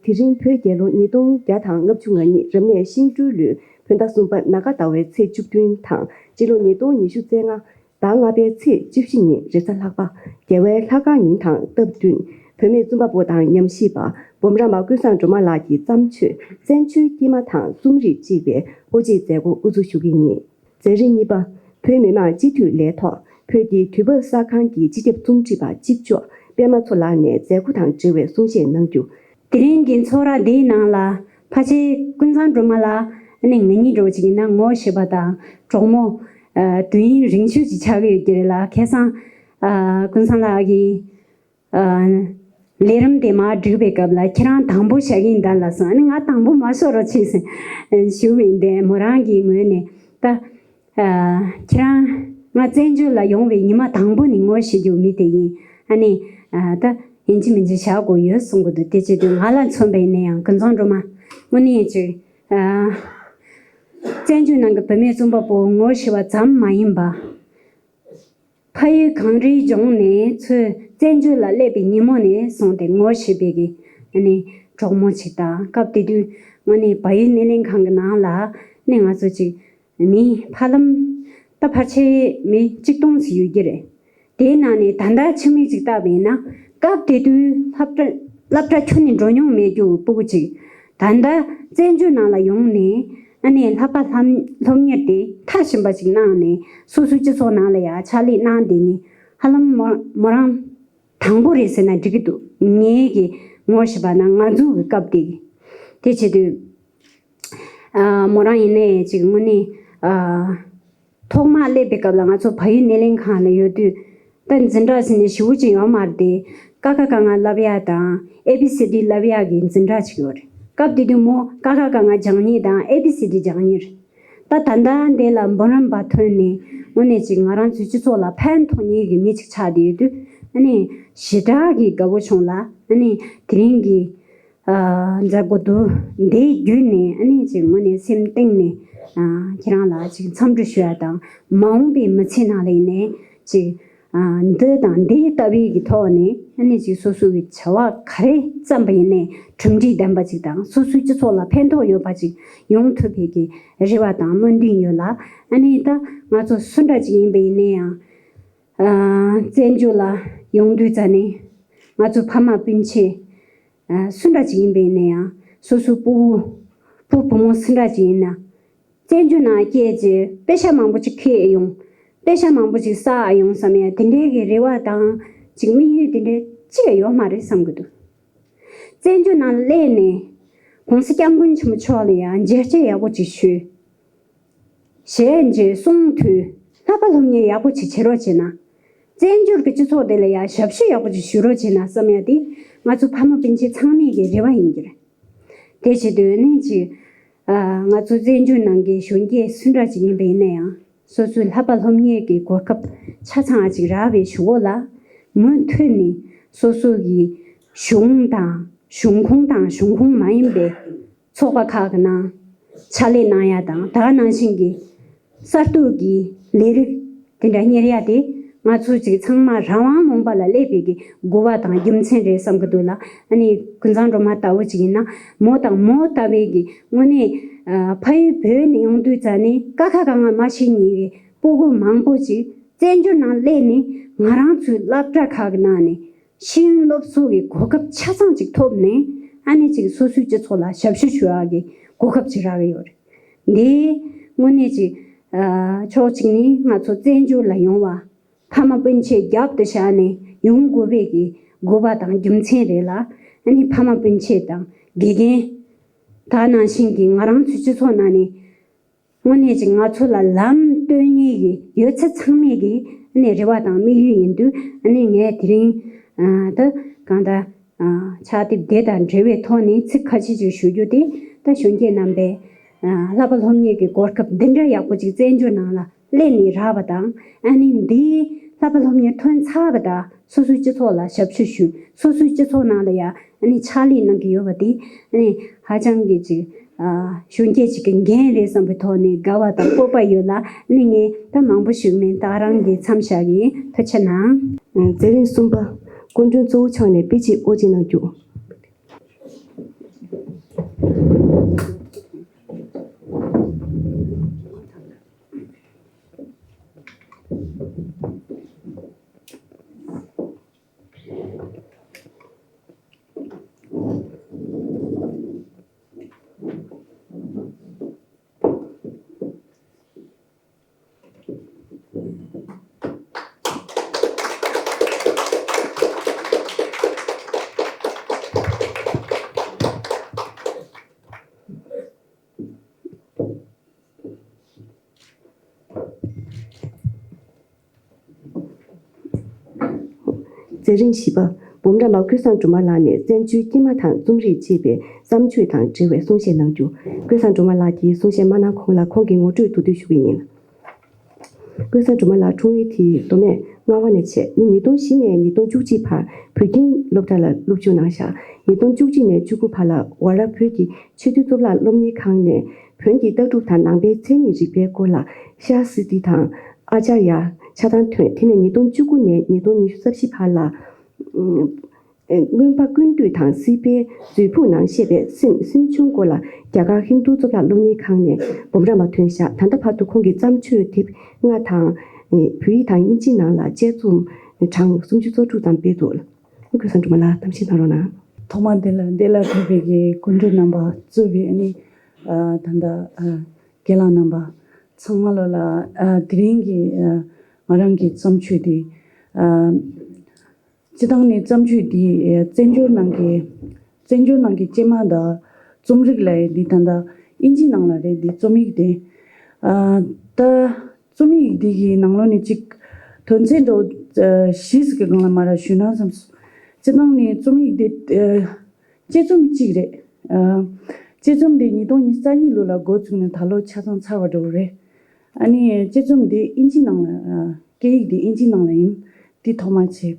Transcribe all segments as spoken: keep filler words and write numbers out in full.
དེ་རིང་བོད་རྒྱལ་ལོ་ཉིས་སྟོང་བརྒྱ་དང་ལྔ་བཅུ་ང་གཉིས་རབ་གནས་ཤིང་སྦྲུལ་ལོའི་བོད་ཟླ་གསུམ་པ་ན་ག་ཟླ་བའི་ཚེས་བཅུ་བདུན་དང་སྤྱི་ལོ་ཉིས་སྟོང་ཉི་ཤུ་རྩ་ལྔ་ཟླ་ལྔ་པའི་ཚེས་བཅུ་བཞི་ཉིན་རེས་གཟའ་ལྷག་པ་རྒྱལ་བའི་ལྷ་སྐར་ཉིན་དང་སྟབས་བསྟུན་བུད་མེད་བཙུན་པ་པོ་དང་ཉམས་ཞིབ་པ་འབུམ་རམས་པ་ཀུན་བཟང་སྒྲོལ་མ་ལགས་ཀྱི་བརྩམས་ཆོས་བཙན་བྱོལ་སྐྱེས་མ་དང་རྩོམ་རིག་ཅེས་པའི་དབུ་འབྱེད་མཛད་སྒོ་དབུ་འཛུགས་ཞུ་གི་ཡིན། མཛད་རིམ་གཉིས་པ། བོད་མི་མང་སྤྱི་འཐུས་ལས་ཐོག་བོད་ཀྱི་དུས་བབ་གསར་ཁང་གི་སྤྱི་ཁྱབ་རྩོམ་སྒྲིག་པ་གཅིག་ལྕོགས་པད་མ་མཚོ་ལགས་ནས་མཛད་སྒོ་དང་འབྲེལ་བའི་གསུང་བཤད་གནང་རྒྱུ། དེ་རིང་གི་ཚོགས་ར་འདིའི་ནང་ལ་ཕལ་ཆེར་ཀུན་བཟང་སྒྲོལ་མ་ལགས་ནི་ང་གཉིས་འདྲ་བོ་ཅིག་ཡིན་ན་ངོ་ཤེས་པ་དང་གྲོགས་མོ་དུས་ཡུན་རིང་ཤོས་ཅིག་ཆགས་ཀྱི་ཡོད་ཀྱི་རེད་ལ། ཁ་སང་ཀུན་བཟང་ལགས་ཀྱིས། ལས་རིམ་དེ་མར་བསྒྲིགས་པའི་སྐབས་ལ་ཁྱེད་རང་དང་པོ་བཞག་གི་ཡིན་ད་ལབ་སོང་། ཨ་ནི་ང་དང་པོ་མ་ཤོར་རོགས་བྱེད་ཟེར་ཞུ་བ་ཡིན་ཏེ། མོ་རང་གི་ངོས་ནས་ད་ཁྱེད་རང་ང་བཙན་བྱོལ་ལ་ཡོང་བའི་ཉི་མ་དང་པོ་ནས་ངོ་ཤེས་རྒྱུ་མི་དེ་ཡིན། ཨ་ནི་ད་ཡིན་གཅིག་མིན་གཅིག་བཞག་དགོས་ཡོད་གསུང་གི་འདུག་དེ་བྱེད་དུས་ང་ལ་མཚོན་པ་ཡིན་ན་ཡང་ཀུན་བཟང་སྒྲོལ་མ་དངོས་གནས་ཅིག་བཙན་བྱོལ་ནང་གི་བུད་མེད་བཙུན་པ་པོ་ངོ་ཤེས་པ་ཙམ་མ་ཡིན་པ། ཕ་ཡུལ་གངས་རིའི་ལྗོངས་ནས་ཚུར་བཙན་བྱོལ་ལ་སླེབས་པའི་ཉིན་མོ་ནས་བཟུང་སྟེ་ངོ་ཤེས་པའི་གི་ཨ་ནི་གྲོགས་མོ་ཅིག་དང་། སྐབས་དེ་དུས་དངོས་གནས་བལ་ཡུལ་སྣེ་ལེན་ཁང་གི་ནང་ལ་ནི་ང་ཚོ་ཅིག་མི་ཧ་ལམ་ད་ཕལ་ཆེར་མི་གཅིག་སྟོང་ཙམ་ཡོད་ཀྱི་རེད། དེའི་ནང་ནས་ད་ལྟ་ཆ་མེད་ཅིག་བལྟས་པ་ཡིན་ན་སྐབས་དེ་དུས་སློབ་གྲྭ་སློབ་གྲྭ་ཁྱོན་ནས་འགྲོ་མྱོང་མེད་རྒྱུ་སྤུ་གུ་ཅིག་ད་ལྟ་བཙན་བྱོལ་ནང་ལ་ཡོང་ནས་ཨ་ནི་ལྷག་པ་སློབ་སློབ་གཉེར་དེ་མཐར་ཕྱིན་པ་ཅིག་གནང་ནས་སོ་སོའི་སྤྱི་ཚོགས་ནང་ལ་ཡང་ཕྱག་ལས་གནང་བསྡད་མཁན་ཧ་ལམ་མོ་མོ་རང་དང་པོ་རེད་ཟེར་ན་འགྲིག་གི་འདུག་ངའི་གི་ངོ་ཤེས་པ་ན་ང་ཚོ་གི་སྐབས་དེ་གི་དེ་བྱེད་དུས་ཨ་མོ་རང་ཡིན་ནའི་ཅིག་དངོས་གནས་ཨ། ཐོག་མར་སླེབས་པའི་སྐབས་ལ་ང་ཚོ་བལ་ཡུལ་སྣེ་ལེན་ཁང་ལ་ཡོད་དུས་ད་འཛིན་གྲྭ་ཟེར་ནས་ཞེ་པོ་ཅིག་ཡོད་མ་རེད་དེ། ཀ་ཁ་ག་ང་བསླབ་ཡག་དང་ཨེ་བི་སི་ཌི་བསླབ་ཡག་གི་འཛིན་གྲྭ་ཅིག་ཡོད་རེད། སྐབས་དེ་དུས་མོ་ཀ་ཁ་ག་ང་སྦྱང་མཁན་དང་ཨེ་བི་སི་ཌི་སྦྱང་མཁན་རེད། ད་ད་ལྟ་འདི་ལ་འབུམ་རམས་པ་ཐོན་ནས་དངོས་གནས་ཅིག་ང་རང་ཚོའི་སྤྱི་ཚོགས་ལ་ཕན་ཐོགས་མཁན་གྱི་མི་ཅིག་ཆགས་བསྡད་ཡོད་དུས་ཨ་ནི་ཞེ་དྲག་གི་དགའ་པོ་བྱུང་ལ། ཨ་ནི་དེ་རིང་གི་མཛད་སྒོ་དུ་འདི་བརྒྱུད་ནས་ཨ་ནི་ཅིག་དངོས་གནས་སེམས་གཏིང་ནས་ཁྱེད་རང་ལ་ཅིག་འཚམས་འདྲི་ཞུ་ཡ་དང་། མ་འོངས་པའི་མི་ཚེ་ནང་ལ་ཡིན་ནའི་ཅིག་འདི་དང་འདི་ལྟ་བུའི་གི་ཐོག་ནས་ཨ་ནི་ཅིག་སོ་སོ་གི་བྱ་བ་ག་རེ་བརྩམས་པ་ཡིན་ནའི་གྲུབ་འབྲས་ལྡན་པ་ཅིག་དང་སོ་སོའི་སྤྱི་ཚོགས་ལ་ཕན་ཐོགས་ཡོད་པ་ཅིག་ཡོང་ཐུབ་པའི་གི་རེ་བ་དང་སྨོན་འདུན་ཡོད་ལ། ཨ་ནི་ད་ང་ཚོ་སུ་འདྲ་ཅིག་ཡིན་པ་ཡིན་ནའི་ཡང་བཙན་བྱོལ་ལ་ཡོང་དུས་ཙ་ནས་ང་ཚོ་ཕ་མ་སྤུན་མཆེད། སུ་འདྲ་ཅིག་ཡིན་པ་ཡིན་ན་ཡང་སོ་སོའི་སྤུ་བོ་བུ་བུ་མོ་སུ་འདྲ་ཅིག་ཡིན་ན་བཙན་བྱོལ་ནང་སྐྱེས་རྗེས་པེ་ཤ་མང་པོ་ཅིག་ཁེ་ཡོང་། པེ་ཤ་མང་པོ་ཅིག་བསགས་ཡོང་བསམ་ཡ་དེ་འདྲའི་གི་རེ་བ་དང་ཅིག་དམིགས་ཡུལ་དེ་འདྲའི་ཅི་ཡང་ཡོད་མ་རེད་བསམ་གི་འདུག་བཙན་བྱོལ་ནང་སླེབས་ནས་༸གོང་ས་༸སྐྱབས་མགོན་ཆེན་པོ་མཆོག་ལ་ཡང་མཇལ་ཕྱག་ཡག་པོ་ཅིག་ཞུས། ཞལ་མཇལ་གསུང་ཐོས་བསླབ་པ་སློབ་གཉེར་ཡག་པོ་ཅིག་བྱེད་རོགས་བྱེད་ན། བཙན་བྱོལ་གྱི་སྤྱི་ཚོགས་དེ་ལ་ཡང་ཞབས་ཞུ་ཡག་པོ་ཅིག་ཞུ་རོགས་བྱེད་ན་བསམ་ཡ་དེ་ང་ཚོ་ཕ་མ་སྤུན་མཆེད་ཚང་མའི་གི་རེ་བ་ཡིན་གྱི་རེད། དེ་བྱེད་དུས་ནི་ཅིག་ང་ཚོ་བཙན་བྱོལ་ནང་གི་གཞོན་སྐྱེས་སུ་འདྲ་ཅིག་ཡིན་པ་ཡིན་ན་ཡང་སོ་སོའི་བསླབ་པ་སློབ་གཉེར་གྱི་གོ་སྐབས་ཆ་ཚང་ཅིག་རག་པའི་གཞུག་གུ་ལ་མུ་མཐུད་ནས་སོ་སོ་གི་གཞུང་དང་གཞུང་ཁོངས་དང་གཞུང་ཁོངས་མ་ཡིན་པའི་ཚོགས་པ་ཁག་གི་ནང་ཕྱག་ལས་གནང་ཡ་དང་། ད་ག་ནང་བཞིན་གྱི་གསར་གཏོད་ཀྱི་ལས་རིགས་དེ་འདྲ་གཉེར་ཡ་དེ་ང་ཚོ་ཅིག་ཚང་མ་རང་དབང་ལུང་པ་ལ་སླེབས་པའི་གི་དགོས་པ་དང་རྒྱུ་མཚན་རེད་བསམ་གི་འདུག་ལ། ཨ་ནི་ཀུན་བཟང་སྒྲོལ་མ་ལྟ་བུ་ཅིག་ཡིན་ན་མོ་དང་མོ་ལྟ་བུའི་གི་དངོས་གནས་ཕ་ཡུལ་བོད་ནས་ཡོང་དུས་ཙ་ནས་ཀ་ཁ་ག་ང་མ་ཤེས་མཁན་གི་སྤུ་གུ་མང་པོ་ཅིག་བཙན་བྱོལ་ནང་སླེབས་ནས་ང་རང་ཚོའི་སློབ་གྲྭ་ཁག་གི་ནང་ནས་ཤེས་ཡོན་སློབ་གསོ་གི་གོ་སྐབས་ཆ་ཚང་ཅིག་ཐོབ་ནས་ཨ་ནི་ཅིག་སོ་སོའི་སྤྱི་ཚོགས་ལ་ཞབས་ཞུ་ཞུ་ཡག་གི་གོ་སྐབས་ཅིག་རག་གི་ཡོད་རེད། འདི་དངོས་གནས་ཅིག་ཕྱོགས་གཅིག་ནས་ང་ཚོ་བཙན་བྱོལ་ལ་ཡོང་བ་ཕ་མ་སྤུན་མཆེད་རྒྱབ་ཏུ་བཞག་ནས་ཡོང་དགོས་པའི་གི་དགོས་པ་དང་རྒྱུ་མཚན་རེད་ལ། ཨ་ནི་ཕ་མ་སྤུན་མཆེད་དང་དགེ་རྒན་ད་ནང་བཞིན་གྱི་ང་རང་ཚོའི་སྤྱི་ཚོགས་ནང་ནས་དངོས་གནས་ཅིག་ང་ཚོ་ལ་ལམ་སྟོན་མཁན་གྱི་ཡོད་ཚད་ཚང་མས་ཀྱི་ཨ་ནི་རེ་བ་དང་དམིགས་ཡུལ་ཡིན་དུས། ཨ་ནི་ངས་དེ་རིང་ཨ་ད་གང་ལྟར་ཨ་ཕྱག་དེབ་དེ་དང་འབྲེལ་བའི་ཐོག་ནས་ཚིག་ཁ་ཤས་ཅིག་ཞུ་རྒྱུ་དེ། ད་གཞོན་སྐྱེས་རྣམ་པས་ཨ་བསླབ་པ་སློབ་གཉེར་གྱི་གོ་སྐབས་འདི་འདྲ་ཡག་པོ་ཅིག་བཙན་བྱོལ་ནང་ལ་སླེབས་ནས་རག་པ་དང་། ཨ་ནི་འདིའི་བསླབ་པ་སློབ་གཉེར་ཐོན་ཚར་བ་དང་སོ་སོའི་སྤྱི་ཚོགས་ལ་ཞབས་ཞུ་ཞུ། སོ་སོའི་སྤྱི་ཚོགས་ནང་ལ་ཡང་ཨ་ནི་ཕྱག་ལས་གནང་གི་ཡོད་པ་དེ་ཨ་ནི་ཧ་ཅང་གི་ཅིག་ཨ་གཞོན་སྐྱེས་ཅིག་གི་འགན་རེད་བསམ་པའི་ཐོག་ནས་དགའ་བ་དང་སྤོབས་པ་ཡོད་ལ། ཨ་ནི་ངས་ད་མང་པོ་ཞུས་མིན། ད་ག་རང་གི་མཚམས་བཞག་གི་ཡིན། ཐུགས་རྗེ་གནང་། མཛད་རིམ་གསུམ་པ། སྐུ་མགྲོན་གཙོ་བོ་ཕྱག་ནས་དཔེ་ཆའི་དབུ་འབྱེད་གནང་རྒྱུ། མཛད་རིམ་བཞི་པ། འབུམ་རམས་པ་ཀུན་བཟང་སྒྲོལ་མ་ལགས་ནས་བཙན་བྱོལ་སྐྱེས་མ་དང་རྩོམ་རིག་ཅེས་པའི་བརྩམས་ཆོས་དང་འབྲེལ་བའི་གསུང་བཤད་གནང་རྒྱུ། ཀུན་བཟང་སྒྲོལ་མ་ལགས་ཀྱིས་གསུང་བཤད་མ་གནང་གོང་ལ་ཁོང་གི་ངོ་སྤྲོད་མདོར་བསྡུས་ཞུ་གི་ཡིན། ཀུན་བཟང་སྒྲོལ་མ་ལགས་འཁྲུངས་ཡུལ་དེ་མདོ་སྨད་རྔ་བ་ནས་ཆད། ཉིས་སྟོང་བཞི་ནས་ཉིས་སྟོང་བཅུ་གཅིག་བར་བོད་ཁྱིམ་སློབ་གྲྭ་ལ་སློབ་སྦྱོང་གནང་བཞག་ཉིས་སྟོང་བཅུ་གཅིག་ནས་བཅུ་དགུ་བར་ལ་ཝཱ་ར་བོད་ཀྱི་ཆེས་མཐོའི་གཙུག་ལག་སློབ་གཉེར་ཁང་ནས་བོན་གྱི་ལྟ་གྲུབ་དང་ནང་པའི་མཚན་ཉིད་རིག་པའི་སྐོར་ལ་ཤཱསྟྲི་དང་ཨཱ་ཙཱརྱ་ཆ་ཚང་ཐོན། དེ་ནས་ཉིས་སྟོང་བཅུ་དགུ་ནས་ཉིས་སྟོང་ཉི་ཤུ་རྩ་བཞི་བར་ལ། ཨ། མངོན་པ་ཀུན་བཏུས་དང་སྲིད་པའི་མཛོད་ཕུགས་ནང་བཤད་པའི་སེམས་སེམས་བྱུང་སྐོར་ལ་རྒྱ་གར་ཧིན་རྡུ་གཙུག་ལག་སློབ་གཉེར་ཁང་ནས་འབུམ་རམས་པ་ཐོན་བཞག་ད་ལྟ་བར་དུ་ཁོང་གི་བརྩམས་ཆོས་དེབ་ལྔ་དང་། བོད་ཡིག་དང་དབྱིན་ཇི་ནང་ལ་དཔྱད་རྩོམ་གྲངས་སུམ་ཅུ་སོ་དྲུག་ཙམ་སྤེལ་འདུག་ཀུན་བཟང་སྒྲོལ་མ་ལགས་གཏམ་བཤད་གནང་རོགས་གནང་། ཐོག་མར་འདི་ལ་འདི་ལ་ཕེབས་པའི་གི་སྐུ་མགྲོན་རྣམ་པ་གཙོས་པའི་ཨ་ནི་ཨ་ད་ལྟ་ཨ་རྒན་ལགས་རྣམ་པ་ཚང་མ་ལོ་ལ་ཨ་དེ་རིང་གི་ཨ་ང་རང་གི་བརྩམས་ཆོས་དེ་ཨ། སྤྱིར་བཏང་ནས་བརྩམས་ཆོས་འདི་བཙན་བྱོལ་ནང་གི་བཙན་བྱོལ་ནང་གི་སྐྱེས་མ་དང་རྩོམ་རིག་ལ་འདི་ད་ལྟ་དབྱིན་ཇི་ནང་ལ་རེད། འདི་རྩོམ་ཡིག་དེ་ཨ་ད་རྩོམ་ཡིག་འདི་གི་ནང་ལོགས་ནས་ཅིག་དོན་ཚན་འདྲ་བོ་ཨ་བཞི་ཟིག་གི་སྒང་ལ་མར་ཞུས་ན་བསམ་སོང་། སྤྱིར་བཏང་ནས་རྩོམ་ཡིག་འདི་ཨ་དཔྱད་རྩོམ་གཅིག་རེད། ཨ་དཔྱད་རྩོམ་འདི་ཉིས་སྟོང་ཉི་ཤུ་རྩ་གཉིས་ལོ་ལ་འགོ་བཙུགས་ནས་ད་ལོ་ཆ་ཚང་ཚར་བ་འདྲ་བོ་རེད། ཨ་ནི་དཔྱད་རྩོམ་འདི་དབྱིན་ཇི་ནང་ལ་ཨ་སྐད་ཡིག་འདི་དབྱིན་ཇི་ནང་ལ་ཡིན། འདི་ཐོག་མ་བྱས།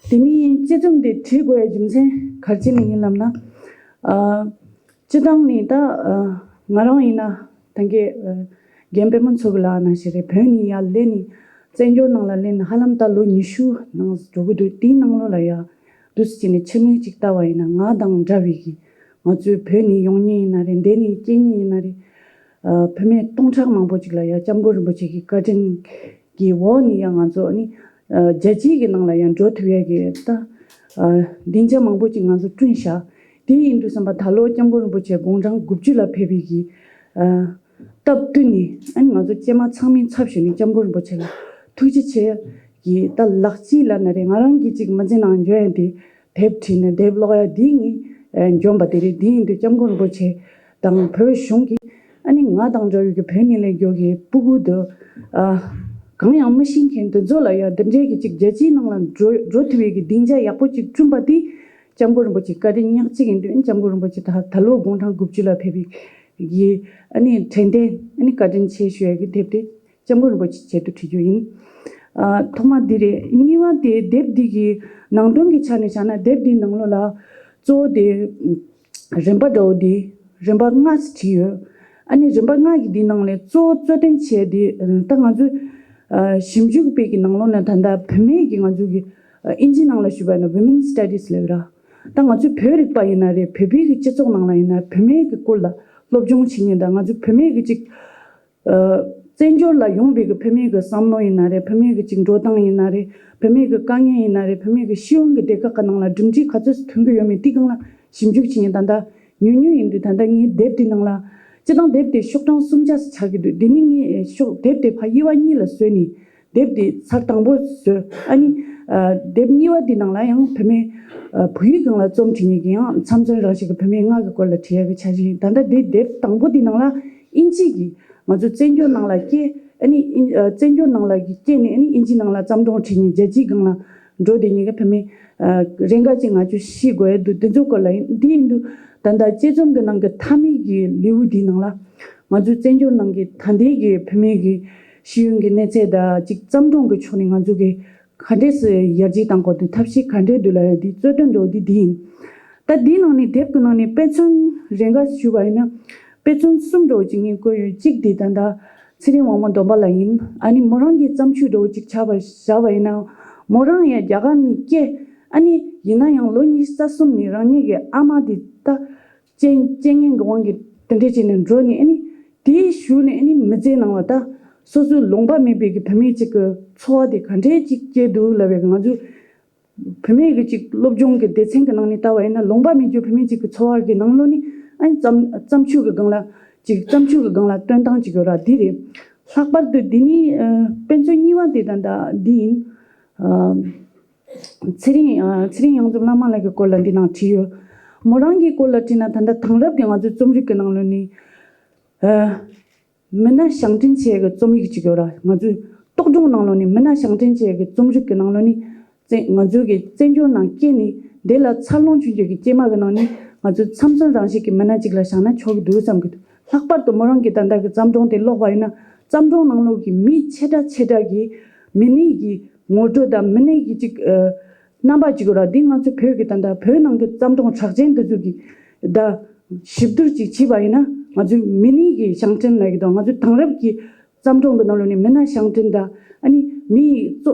དེ་ནས་དཔྱད་རྩོམ་འདི་བྲིས་དགོས་ཡ་རྒྱུ་མཚན་ག་རེ་བྱས་ནས་ཡིན་ལབ་ན། ཨ་སྤྱིར་བཏང་ནས་ད་ཨ་ང་རང་ཡིན་ན་ད་གིན་ཨ་རྒན་པད་མ་མཚོ་གི་ལག་ན་ཞིག་རེད། བོད་ནས་ཡར་སླེབས་ནས་བཙན་བྱོལ་ནང་ལ་སླེབས་ནས་ཧ་ལམ་ད་ལོ་ཉི་ཤུ་ནང་འགྲོ་གི་འདུག་དེའི་ནང་ལོགས་ལ་ཡ་འདུག་སེ་བྱས་ནས་ཕྱི་མིག་ཅིག་ལྟ་བ་ཡིན་ན་ང་དང་འདྲ་བའི་གི་ང་ཚོའི་བོད་ནས་ཡོང་མཁན་ཡིན་ན་རེད། འདི་ནས་སྐྱེས་མཁན་ཡིན་ན་རེད། ཨ་བུད་མེད་སྟོང་ཕྲག་མང་པོ་ཅིག་ལ་ཡང་སྐྱབས་མགོན་རིན་པོ་ཆེ་གི་བཀའ་དྲིན་གྱི་འོག་ནས་ཡང་ང་ཚོ་ནི་ཨ་རྒྱལ་སྤྱིའི་གི་ནང་ལ་ཡང་འགྲོ་ཐུབ་ཡ་གི་ད་ཨ་སྡིངས་ཆ་མང་པོ་ཅིག་ང་ཚོ་བསྐྲུན་བཞག་དེ་ཡིན་དུས་ཙམ་པ་ད་ལོ་སྐྱབས་མགོན་རིན་པོ་ཆེ་དགུང་གྲངས་དགུ་བཅུ་ལ་ཕེབས་པའི་གི་ཨ་སྟབས་བསྟུན་ནས་ཨ་ནི་ང་ཚོ་སྐྱེས་མ་ཚང་མའི་ཚབ་ཞུས་ནས་སྐྱབས་མགོན་རིན་པོ་ཆེ་ལ་ཐུགས་རྗེ་ཆེ་གི་ད་ལག་རྗེས་ལབ་ན་རེད། ང་རང་གི་ཅིག་མི་ཚེ་ནང་འཇོན་ཡ་དེ། དེབ་བྲིས་ནས་དེབ་ཀློག་ཡ་འདི་ངས་ཨ་འཇོན་པ་དེ་རེད། འདི་ཡིན་དུས་སྐྱབས་མགོན་རིན་པོ་ཆེ་དང་བོད་གཞུང་གིས་ཨ་ནི་ང་དང་འདྲ་བའི་གི་བོད་ནས་སླེབས་མཁན་གྱི་སྤུ་གུ་དེ་ཨ་གང་ཡང་མི་ཤེས་མཁན་དེ་ཚོ་ལ་ཡ་འདི་འདྲའི་གི་ཅིག་རྒྱལ་སྤྱིའི་ནང་ལ་འགྲོ་འགྲོ་ཐུབ་པའི་གི་སྡིངས་ཆ་ཡག་པོ་ཅིག་བསྐྲུན་པ་འདི་སྐྱབས་མགོན་རིན་པོ་ཆེ་བཀའ་དྲིན་ཉག་གཅིག་ཡིན་དུས། ཨ་ནི་སྐྱབས་མགོན་རིན་པོ་ཆེ་ད་ད་ལོ་དགུང་གྲངས་དགུ་བཅུ་ལ་ཕེབས་པའི་གི་ཨ་ནི་དྲན་རྟེན་ཨ་ནི་བཀའ་དྲིན་ཆེ་ཞུ་ཡ་གི་དེབ་དེ། སྐྱབས་མགོན་རིན་པོ་ཆེའི་ཆེད་དུ་བྲིས་རྒྱུ་ཡིན། ཨ་ཐོག་མ་འདི་རེད། གཉིས་པ་དེ་དེབ་འདི་གི་ནང་དོན་གྱི་ཆ་ནས་བྱས་ན་དེབ་འདིའི་ནང་ལོགས་ལ་གཙོ་བོ་དེ་རིམ་པ་འདྲ་བོ་དེ་རིམ་པ་ལྔ་ཙམ་བྲིས་ཡོད། ཨ་ནི་རིམ་པ་ལྔ་གི་འདིའི་ནང་ལས་གཙོ་བོ་གཙོ་དོན་ཆེ་དེ་ད་ང་ཚོའི་ཨ་ཞིབ་འཇུག་པའི་གི་ནང་ལོགས་ནས་ད་ལྟ་བུད་མེད་ཀྱི་ང་ཚོའི་གི་ཨ་དབྱིན་ཇི་ནང་ལ་ཞུས་པ་ཡིན་ན་Women Studies ལབ་ར། ད་ང་ཚོའི་བོད་རིག་པ་ཡིན་ན་རེད། བོད་པའི་གི་སྤྱི་ཚོགས་ནང་ལ་ཡིན་ན་བུད་མེད་ཀྱི་སྐོར་ལ་སློབ་སྦྱོང་བྱེད་མཁན་དང་ང་ཚོའི་བུད་མེད་ཀྱི་ཅིག་ཨ་བཙན་བྱོལ་ལ་ཡོང་བའི་གི་བུད་མེད་ཀྱི་བསམ་བློ་ཡིན་ན་རེད། བུད་མེད་ཀྱི་ཅིག་འགྲོ་སྟངས་ཡིན་ན་རེད། བུད་མེད་ཀྱི་དཀའ་ངལ་ཡིན་ན་རེད། བུད་མེད་ཀྱི་ཤེས་ཡོན་གྱི་སྡེ་ཁག་གི་ནང་ལ་གྲུབ་འབྲས་ག་ཚོད་ཐོན་གྱི་ཡོད་མེད་དེའི་སྒང་ལ་ཞིབ་འཇུག་བྱེད་མཁན་ད་ལྟ་ཉུང་ཉུང་ཡིན་དུས། ད་ལྟ་ངའི་དེབ་དེའི་ནང་ལ་སྤྱིར་བཏང་དེབ་དེ་ཤོག་གྲངས་སུམ་བརྒྱ་ཙམ་ཆགས་ཀྱི་འདུག་དེ་ནི་ངས་ཤོག་དེབ་དེ་ཕར་དབྱེ་བ་གཉིས་ལ་བཟོས་ནས། དེབ་དེ་ཚར་དང་པོ་བཟོས། ཨ་ནི་ཨ་དེབ་གཉིས་པ་དེའི་ནང་ལ་ཡང་བུད་མེད་ཨ་བོད་ཡིག་སྒང་ལ་རྩོམ་བྲིས་མཁན་གྱི་ཡང་ཚབ་མཚོན་རང་བཞིན་གྱི་བུད་མེད་ལྔ་གི་སྐོར་ལ་བྲིས་ཡག་གི་འཆར་གཞི་ཡིན། ད་ལྟ་དེ་དེབ་དང་པོ་དེའི་ནང་ལ་དབྱིན་ཇི་གི་ང་ཚོ་བཙན་བྱོལ་ནང་ལ་སྐྱེས། ཨ་ནི་ཨིན་ཨ་བཙན་བྱོལ་ནང་ལ་གི་སྐྱེས་ནས་ཨ་ནི་དབྱིན་ཇི་ནང་ལ་བརྩམས་སྒྲུང་བྲིས་མཁན་རྒྱལ་སྤྱིའི་སྒང་ལ་འགྲོ་བསྡད་མཁན་གྱི་བུད་མེད་ཨ་རེ་འགའ་ཅིག་ང་ཚོས་ཤེས་དགོས་ཡ་འདུག་དེ་ཚོའི་སྐོར་ལ་ཡིན། འདི་ཡིན་དུས་ད་ལྟ་དཔྱད་རྩོམ་གྱི་ནང་གི་མཐའ་མའི་གི་ལེའུ་འདིའི་ནང་ལ་ང་ཚོའི་བཙན་བྱོལ་ནང་གི་ད་ལྟའི་གི་བུད་མེད་ཀྱི་ཤེས་ཡོན་གྱི་གནས་ཚད་དང་ཅིག་བརྩམས་སྒྲུང་གི་ཕྱོགས་ནས་ང་ཚོ་གི་ག་འདྲས་སེ་ཡར་རྒྱས་གཏང་དགོས་འདུག་ཐབས་ཤེས་ག་འདྲས་འདུག་ལབ་ཡ་འདི་གཙོ་དོན་འདྲ་བོ་འདི་འདི་ཡིན། ད་འདིའི་ནང་ནས་དེབ་ཀྱི་ནང་ནས་དཔེ་མཚོན་རེ་འགའ་ཞུས་པ་ཡིན་ན། དཔེ་མཚོན་གསུམ་འདྲ་བོ་ཅིག་ངས་བཀོད་ཡོད། གཅིག་འདི་ད་ལྟ་ཚེ་རིང་དབང་མོ་སྡོམ་པ་ལགས་ཡིན། ཨ་ནི་མོ་རང་གི་བརྩམས་ཆོས་འདྲ་བོ་ཅིག་ཆགས་པ་བཞག་པ་ཡིན་ན། མོ་རང་ཡང་རྒྱ་གར་ནས་སྐྱེས། ཨ་ནི་ཡིན་ན་ཡང་ལོ་ཉི་ཤུ་རྩ་གསུམ་ནས་རང་ཉིད་ཀྱི་ཨ་མ་དེ་ད་རྐྱེན་རྐྱེན་ངན་གྱི་དབང་གིས་དེ་འདྲས་བྱས་ནས་འགྲོ་ནས། ཨ་ནི་དེའི་གཞུག་ནས་ཨ་ནི་མི་ཚེའི་ནང་ལ་ད་སོ་སོའི་ལུང་པ་མེད་པའི་གི་བུད་མེད་ཅིག་གི་འཚོ་བ་དེ་ག་འདྲས་ཅིག་སྐྱེལ་འདུག་ལབ་པའི་ང་ཚོའི་བུད་མེད་ཀྱི་ཅིག་སློབ་སྦྱོང་གི་སྡེ་ཚན་གྱི་ནང་ནས་ལྟ་བ་ཡིན་ན། ལུང་པ་མེད་རྒྱུ་བུད་མེད་ཅིག་གི་འཚོ་བ་གི་ནང་ལོགས་ནས་ཨ་ནི་བརྩམས་བརྩམས་ཆོས་ཀྱི་སྒང་ལ་ཅིག་བརྩམས་ཆོས་ཀྱི་སྒང་ལ་སྟོན་སྟངས་ཅིག་ཡོད་ར། འདི་རེད། ལྷག་པར་དུ་འདི་ནི་ཨ་དཔེ་མཚོན་གཉིས་པ་དེ་ད་ལྟ་འདི་ཡིན། ཨ་ཚེ་རིང་ཨ་ཚེ་རིང་གཡང་འཛོམས་བླ་མ་ལགས་ཀྱི་སྐོར་ལ་འདི་ནང་བྲིས་ཡོད། མོ་རང་གི་སྐོར་ལ་བྲིས་ན་ད་ལྟ་དེང་རབས་ཀྱི་ང་ཚོའི་རྩོམ་རིག་གི་ནང་ལོགས་ནས་ཨ། མི་སྣ་ཞབས་འདྲེན་བྱེད་ཡག་གི་རྩོམ་ཡིག་ཅིག་ཡོད་ར། ང་ཚོའི་རྟོག་སྒྲུང་ནང་ལོགས་ནས་མི་སྣ་ཞབས་འདྲེན་བྱེད་ཡག་གི་རྩོམ་རིག་གི་ནང་ལོགས་ནས་ བཙན་ང་ཚོའི་གི་བཙན་བྱོལ་ནང་སྐྱེས་ནས་འདི་ལ་འཚར་ལོངས་བྱུང་རྒྱུ་གི་སྐྱེས་མ་གི་ནང་ནས་ང་ཚོའི་ཚབ་མཚོན་རང་བཞིན་གྱི་མི་སྣ་གཅིག་ལ་བཞག་ན་ཆོག་གི་འདུག་བསམ་གི་འདུག་ལྷག་པར་དུ་མོ་རང་གི་ད་ལྟ་གི་བརྩམས་སྒྲུང་དེ་ཀློག་པ་ཡིན་ན་བརྩམས་སྒྲུང་ནང་ལོགས་ཀྱི་མི་ཆེ་དྲགས་ཆེ་དྲགས་ཀྱི་མི་སྣའི་གི་ངོ་སྤྲོད་དང་མི་སྣའི་གི་ཅིག་ཨ་རྣམ་པ་གཅིག་ར། འདི་ང་ཚོ་བོད་ཀྱི་ད་ལྟ་བོད་ནང་གི་བརྩམས་སྒྲུང་གྲགས་ཅན་འདི་ཚོ་གི་ད་ཞིབ་བསྡུར་ཅིག་བྱས་པ་ཡིན་ན་ང་ཚོའི་མི་སྣའི་གི་ཞང་བྲན་ལབ་ཀྱི་དང་ང་ཚོའི་དེང་རབས་ཀྱི་བརྩམས་སྒྲུང་གི་ནང་ལོགས་ནས་མི་སྣ་ཞང་བྲན་དང་ཨ་ནི་མི་ཡི་གཙོ་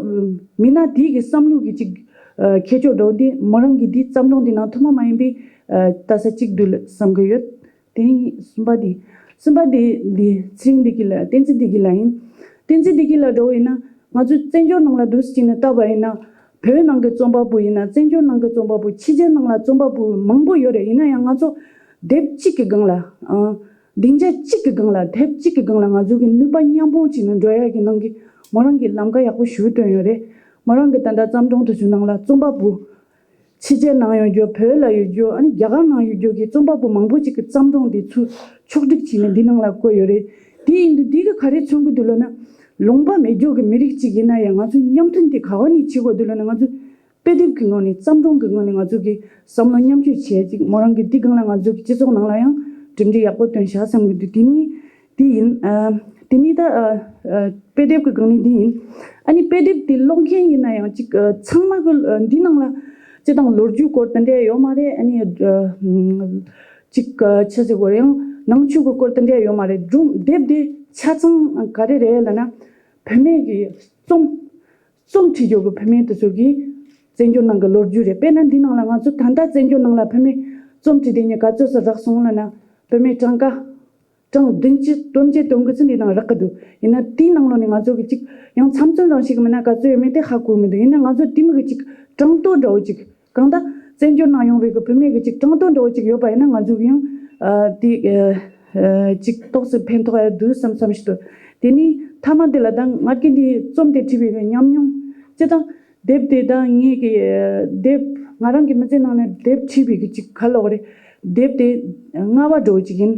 མི་སྣ་དེའི་གི་བསམ་བློ་གི་ཅིག་ཨ་ཁྱད་ཆོས་འདྲ་བོ་འདི་མོ་རང་གི་འདི་བརྩམས་སྒྲུང་འདི་ནང་ཐུན་མོང་མ་ཡིན་པའི་ཨ་ལྟ་ས་གཅིག་འདུག་ལ་བསམ་གི་ཡོད། དེ་ནས་གསུམ་པ་འདི། གསུམ་པ་འདི་འདི་ཚེ་རིང་བདེ་སྐྱིད་ལགས། བསྟན་འཛིན་བདེ་སྐྱིད་ལགས་ཡིན། བསྟན་འཛིན་བདེ་སྐྱིད་ལགས་འདྲ་བོ་ཡིན་ན་ང་ཚོ་བཙན་བྱོལ་ནང་ལ་འདུག་སེ་བྱས་ནས་བལྟས་པ་ཡིན་ན་བོད་ནང་གི་རྩོམ་པ་པོ་ཡིན་ན་བཙན་བྱོལ་ནང་གི་རྩོམ་པ་པོ་ཕྱི་རྒྱལ་ནང་ལ་རྩོམ་པ་པོ་མང་པོ་ཡོད་རེད། ཡིན་ན་ཡང་ང་ཚོ་དེབ་གཅིག་གི་སྒང་ལ་ཨང་སྡིངས་ཆ་གཅིག་གི་སྒང་ལ་དེབ་གཅིག་གི་སྒང་ལ་ང་ཚོ་གི་ནུས་པ་མཉམ་སྤུངས་བྱས་ནས་འགྲོ་ཡག་གི་ནང་གི་མོ་རང་གི་ལམ་ཁ་ཡག་པོ་ཞིག་བཏོན་ཡོད་རེད། མོ་རང་གི་ད་ལྟ་བརྩམས་སྒྲུང་དེ་ཚོའི་ནང་ལ་རྩོམ་པ་པོ་ཕྱི་རྒྱལ་ནང་ཡོད་རྒྱུ་བོད་ལ་ཡོད་རྒྱུ་ཨ་ནི་རྒྱ་གར་ནང་ཡོད་རྒྱུ་གི་རྩོམ་པ་པོ་མང་པོ་ཅིག་གི་བརྩམས་སྒྲུང་དེ་ཚོ་ཕྱོགས་སྒྲིག་བྱས་ནས་འདི་ནང་ལ་བཀོད་ཡོད་རེད། དེ་ཡིན་དུས་འདི་གི་ག་རེ་མཚོན་གི་འདུག་ལབ་ན། ལུང་པ་མེད་རྒྱུ་གི་མི་རིགས་ཅིག་ཡིན་ན་ཡང་ང་ཚོས་མཉམ་མཐུན་དེ་ག་བ་ནས་བྱེད་དགོས་འདུག་ལབ་ན། ང་ཚོས་དཔེ་དེབ་ཀྱི་ངོས་ནས་བརྩམས་སྒྲུང་གི་ངོས་ནས་ང་ཚོ་གི་བསམ་བློ་མཉམ་སྤྱོད་བྱས་ཅིག་མོ་རང་གི་འདི་སྒང་ལ་ང་ཚོ་གི་སྤྱི་ཚོགས་ནང་ལ་ཡང་གྲུབ་འབྲས་ཡག་པོ་བཏོན་བཞག་བསམ་གི་འདུག་དེ་ནི་དེ་ཡིན། ཨ་དེ་ནི་ད་ཨ་ཨ་དཔེ་དེབ་ཀྱི་སྒང་ནས་འདི་ཡིན། ཨ་ནི་དཔེ་དེབ་དེ་ཀློག་མཁན་ཡིན་ན་ཡང་ཅིག་ཨ་ཚང་མ་གི་ཨ་འདི་ནང་ལ་སྤྱི་དང་ལོ་རྒྱུས་སྐོར་དེ་འདྲ་ཡོད་མ་རེད། ཨ་ནི་ཨ་ཅིག་ཨ་ཆི་ཟེར་དགོས་རེད། ཡང་ནང་ཆོས་ཀྱི་སྐོར་དེ་འདྲ་ཡོད་མ་རེད། སྒྲུང་དེབ་དེ་ཆ་ཚང་ག་རེ་རེད་ལབ་ན། བུད་མེད་ཀྱི་རྩོམ་རྩོམ་བྲིས་རྒྱུ་གི་བུད་མེད་དེ་ཚོ་གི་བཙན་བྱོལ་ནང་གི་ལོ་རྒྱུས་རེད། དཔེར་ན་འདི་ནང་ལ་ང་ཚོ་ད་ལྟ་བཙན་བྱོལ་ནང་ལ་བུད་མེད་རྩོམ་བྲིས་དེ་ཉིད་ག་ཚོད་ཙམ་རག་སོང་ལབ་ན། བུད་མེད་གྲངས་ཀ་གྲངས་བདུན་ཅུ་དོན་བརྒྱད་དོན་དགུ་ཙམ་འདི་ནང་རག་གི་འདུག་ཡིན་ན་དེའི་ནང་ལོགས་ནས་ང་ཚོ་གི་གཅིག་ཡང་ཚབ་མཚོན་རང་བཞིན་གྱི་མི་སྣ་ག་ཚོད་ཡོད་མེད་དེ་ཧ་གོ་མི་འདུག་ཡིན་ན་ང་ཚོ་དེ་མོ་གི་གཅིག་གྲངས་ཐོ་འདྲ་བོ་གཅིག་གང་ལྟར་བཙན་བྱོལ་ནང་ཡོང་བའི་གི་བུད་མེད་ཀྱི་ཅིག་གྲངས་ཐོ་འདྲ་བོ་ཅིག་ཡོད་པ་ཡིན་ན་ང་ཚོ་གི་ཡང་ཨ་དེ་ཨ་ཨ་ཅིག་ཏོག་ཙམ་ཕན་ཐོགས་ཡ་འདུག་བསམ་བསམ་ཞིག་འདུག་དེ་ནི་མཐའ་མ་དེ་ལ་ད་ང་གི་འདི་རྩོམ་དེ་བྲིས་པའི་གི་ཉམས་མྱོང་སྤྱི་དང་དེབ་དེ་ད་ངེད་ཀྱི་ཨ་དེབ་ང་རང་གི་མི་ཚེ་ནང་ནས་དེབ་བྲིས་པའི་གི་ཅིག་ག་ལོག་རེད། དེབ་དེ་ལྔ་པ་འདྲ་བོ་ཅིག་ཡིན།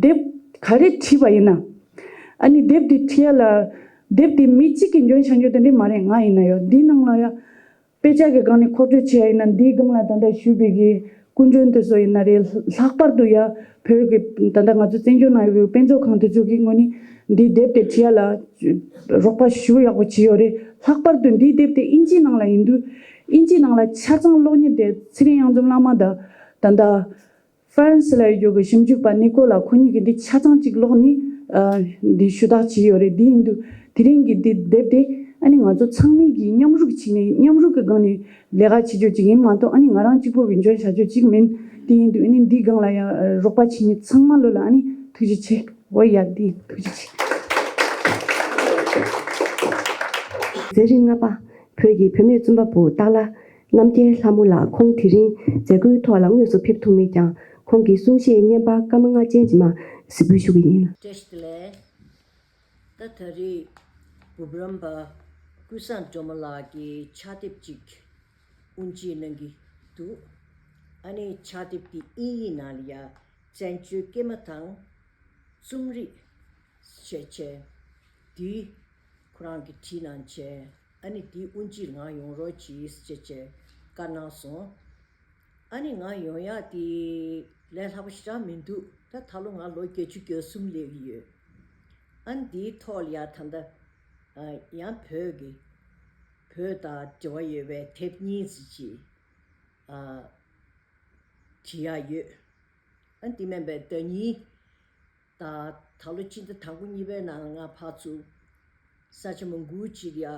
དེབ་ག་རེ་བྲིས་པ་ཡིན་ན། ཨ་ནི་དེབ་དེ་བྲིས་ཡ་ལ་དེབ་དེ་མི་གཅིག་གིས་འཇོན་བྱ་འཇོན་དེ་འདྲས་མ་རེད། ང་ཡིན་ན་ཡང་འདི་ནང་ལ་ཡ། དཔེ་ཆ་གི་སྒང་ནས་མཁོ་སྤྲོད་བྱས་ཡིན་ན་འདིའི་སྒང་ལ་ད་ལྟ་ཞུས་པའི་གི་སྐུ་མགྲོན་དེ་ཚོ་ཡིན་ན་རེད། ལྷག་པར་དུ་ཡ་བོད་ཀྱི་ད་ལྟ་ང་ཚོ་བཙན་བྱོལ་ནང་ཡོད་པའི་དཔེ་མཛོད་ཁང་དེ་ཚོ་གི་ངོས་ནས་འདིའི་དེབ་དེ་བྲིས་ཡ་ལ་རོགས་པ་ཞེ་པོ་ཡག་པོ་བྱས་ཡོད་རེད། ལྷག་པར་དུ་འདིའི་དེབ་དེ་ཨིན་ཇིའི་ནང་ལ་ཡིན་དུས་ཨིན་ཇིའི་ནང་ལ་ཆ་ཚང་ཀློག་མཁན་དེ་ཚེ་རིང་གཡང་འཛོམས་ལགས་མ་དང་ད་ལྟ་ཧྥ་རན་སི་ལ་ཡོད་རྒྱུ་གི་ཞིབ་འཇུག་པ་ནི་ཀོ་ལ་ཁོ་གཉིས་ཀྱིས་འདི་ཆ་ཚང་གཅིག་ཀློག་ནས་ཨ་འདི་ཞུ་དག་བྱས་ཡོད་རེད། འདི་ཡིན་དུས་དེ་རིང་གི་འདི་དེབ་དེ་ཨ་ནི་ང་ཚོ་ཚང་མས་ཀྱིས་མཉམ་རུབ་བྱས་ནས་མཉམ་རུབ་ཀྱི་སྒང་ནས་ལས་ཀ་བྱེད་རྒྱུ་ཅིག་ཡིན་མ་གཏོགས་ཨ་ནི་ང་རང་གཅིག་པོ་གིས་འཇོན་བྱ་རྒྱུ་ཅིག་མིན། དེ་ཡིན་དུས་ཨ་ནི་འདིའི་སྒང་ལ་ཡང་རོགས་པ་བྱེད་མཁན་ཚང་མ་ལོ་ལ་ཨ་ནི་ཐུགས་རྗེ་ཆེ། འོ་ཡ་འདི་ཐུགས་རྗེ་ཆེ། མཛད་རིམ་ལྔ་པ། བོད་ཀྱི་བུད་མེད་རྩོམ་པ་པོ་སྟག་ལྷ་རྣམ་རྒྱལ་ལྷ་མོ་ལགས། ཁོང་དེ་རིང་མཛད་སྒོའི་ཐོག་ལ་དངོས་སུ་ཕེབས་ཐུབ་མེད་ཀྱང་ཁོང་གི་གསུང་བཤད་བརྙན་པར་སྐར་མ་ལྔ་ཅན་ཅིག་མར་གཟིགས་འབུལ་ཞུ་གི་ཡིན། བཀྲ་ཤིས་བདེ་ལེགས། ད་ད་རེས་འབུམ་རམས་པ་ཀུན་བཟང་སྒྲོལ་མ་ལགས་ཀྱི་ཕྱག་དེབ་ཅིག་དབུ་འབྱེད་གནང་གི་འདུག་ཨ་ནི་ཕྱག་དེབ་དེ་དབྱིན་ཡིག་ནང་ལ་ཡ་བཙན་བྱོལ་སྐྱེས་མ་དང་རྩོམ་རིག་ཞེས་བྱས་འདི་ཁོ་རང་གིས་བྲིས་གནང་བྱས། ཨ་ནི་འདི་དབུ་འབྱེད་ང་ཡོང་རོགས་གྱིས་ཞེས་བྱས་བཀའ་གནང་སོང་། ཨ་ནི་ང་ཡོང་ཡག་དེ་ལས་སླ་པོ་ཞེ་དྲག་མི་འདུག་ད་ད་ལོ་ང་ལོ་བརྒྱད་ཅུ་གྱ་གསུམ་སླེབས་ཡོད། ཨ་ནི་འདིའི་ཐོག་ལ་ཡ་ད་ལྟ་ཨ་ཡང་བོད་ཀྱི་བོད་དང་འབྲེལ་བ་ཡོད་པའི་དེབ་གཉིས་ཙམ་ཅིག་ཨ་བྲིས་ཡག་ཡོད། ཨ་ནི་དེ་མིན་པའི་ཟླ་ཉིན་ད་ད་ལོ་སྤྱི་ཟླ་དང་པོ་གཉིས་པའི་ནང་ང་ཕར་ཚུར་ས་ཆ་མང་པོ་ཅིག་ལ་ཡ་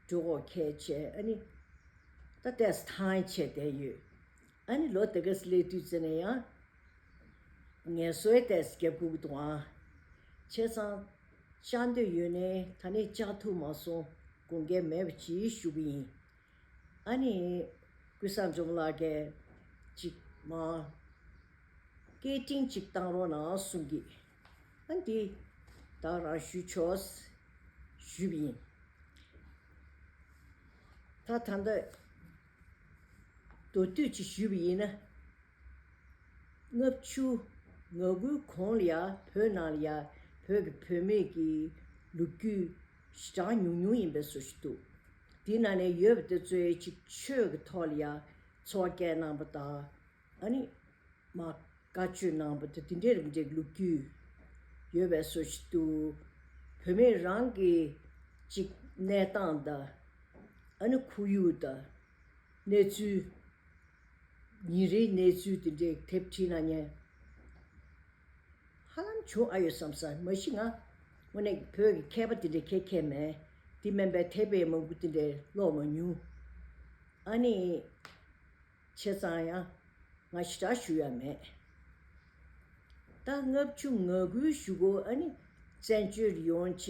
འགྲོ་དགོས་ཁེལ་བྱས། ཨ་ནི་ད་ཏོག་ཙམ་ཐང་ཆད་བསྡད་ཡོད། ཨ་ནི་ལོ་དེ་ག་ཙམ་སླེབས་དུས་ཙམ་ནས་ཡང་ངལ་གསོ་ཡང་ཏོག་ཙམ་རྒྱབ་དགོས་ཀྱི་འདུག་ཨང་། བྱས་ཙང་བཅར་འདོད་ཡོད་ནའི་ད་ནས་བཅར་ཐུབ་མ་སོང་། དགོངས་འགལ་མེད་པ་ཅིག་ཞུ་གི་ཡིན། ཨ་ནི་ཀུན་བཟང་སྒྲོལ་མ་ལགས་ཀྱིས་ཅིག་མར་སྐད་འཕྲིན་ཅིག་བཏང་རོགས་གནང་གསུང་གི། ཨ་འདི་ད་རང་ཞུ་ཆོག་ཞུས་པ་ཡིན། ད་ད་ལྟ་མདོར་བསྡུས་ཅིག་ཞུས་པ་ཡིན་ན། ལྔ་བཅུ་ང་དགུའི་གོང་ལ་ཡ་བོད་ནང་ལ་ཡ་བོད་ཀྱི་བུད་མེད་ཀྱི་ལོ་རྒྱུས་ཞེ་དྲག་ཉུང་ཉུང་ཡིན་པའི་བཟོ་ཞིག་འདུག་དེའི་ནང་ནས་ཡོད་པ་དེ་ཚོའི་ཅིག་ཆོས་ཀྱི་ཐོག་ལ་ཡང་འཚོ་བ་སྐྱེལ་གནང་པ་དང་། ཨ་ནི་མ་བཀའ་ཆོས་གནང་པ་དང་དེ་འདྲའི་རིགས་འདྲའི་ལོ་རྒྱུས་ཡོད་པའི་བཟོ་ཞིག་འདུག་བུད་མེད་རང་གི་ཅིག་གནས་སྟངས་དང་། ཨ་ནི་ཁོར་ཡུག་དང་། གནས་ཚུལ། ཉིན་རེའི་གནས་ཚུལ་དེ་འདྲའི་དེབ་བྲིས་ན་ཉན། ཧ་ལམ་བྱུང་ཨ་ཡོད་བསམ་ས། མ་གཞི་ང་དངོས་གནས་བོད་ཀྱི་མཁས་པ་དེ་འདྲའི་མཁས་མཁས་མེད། དེ་མིན་པའི་དེབ་དཔེ་མང་པོ་དེ་འདྲའི་ཀློག་མ་མྱོང་། ཨ་ནི། བྱས་ཙང་ཡང་ང་ཞེ་དྲག་ཞུ་ཡ་མེད། ད་ལྔ་བཅུ་ང་དགུའི་གཞུག་གུ་ཨ་ནི་བཙན་བྱོལ་ཡོང་བྱས་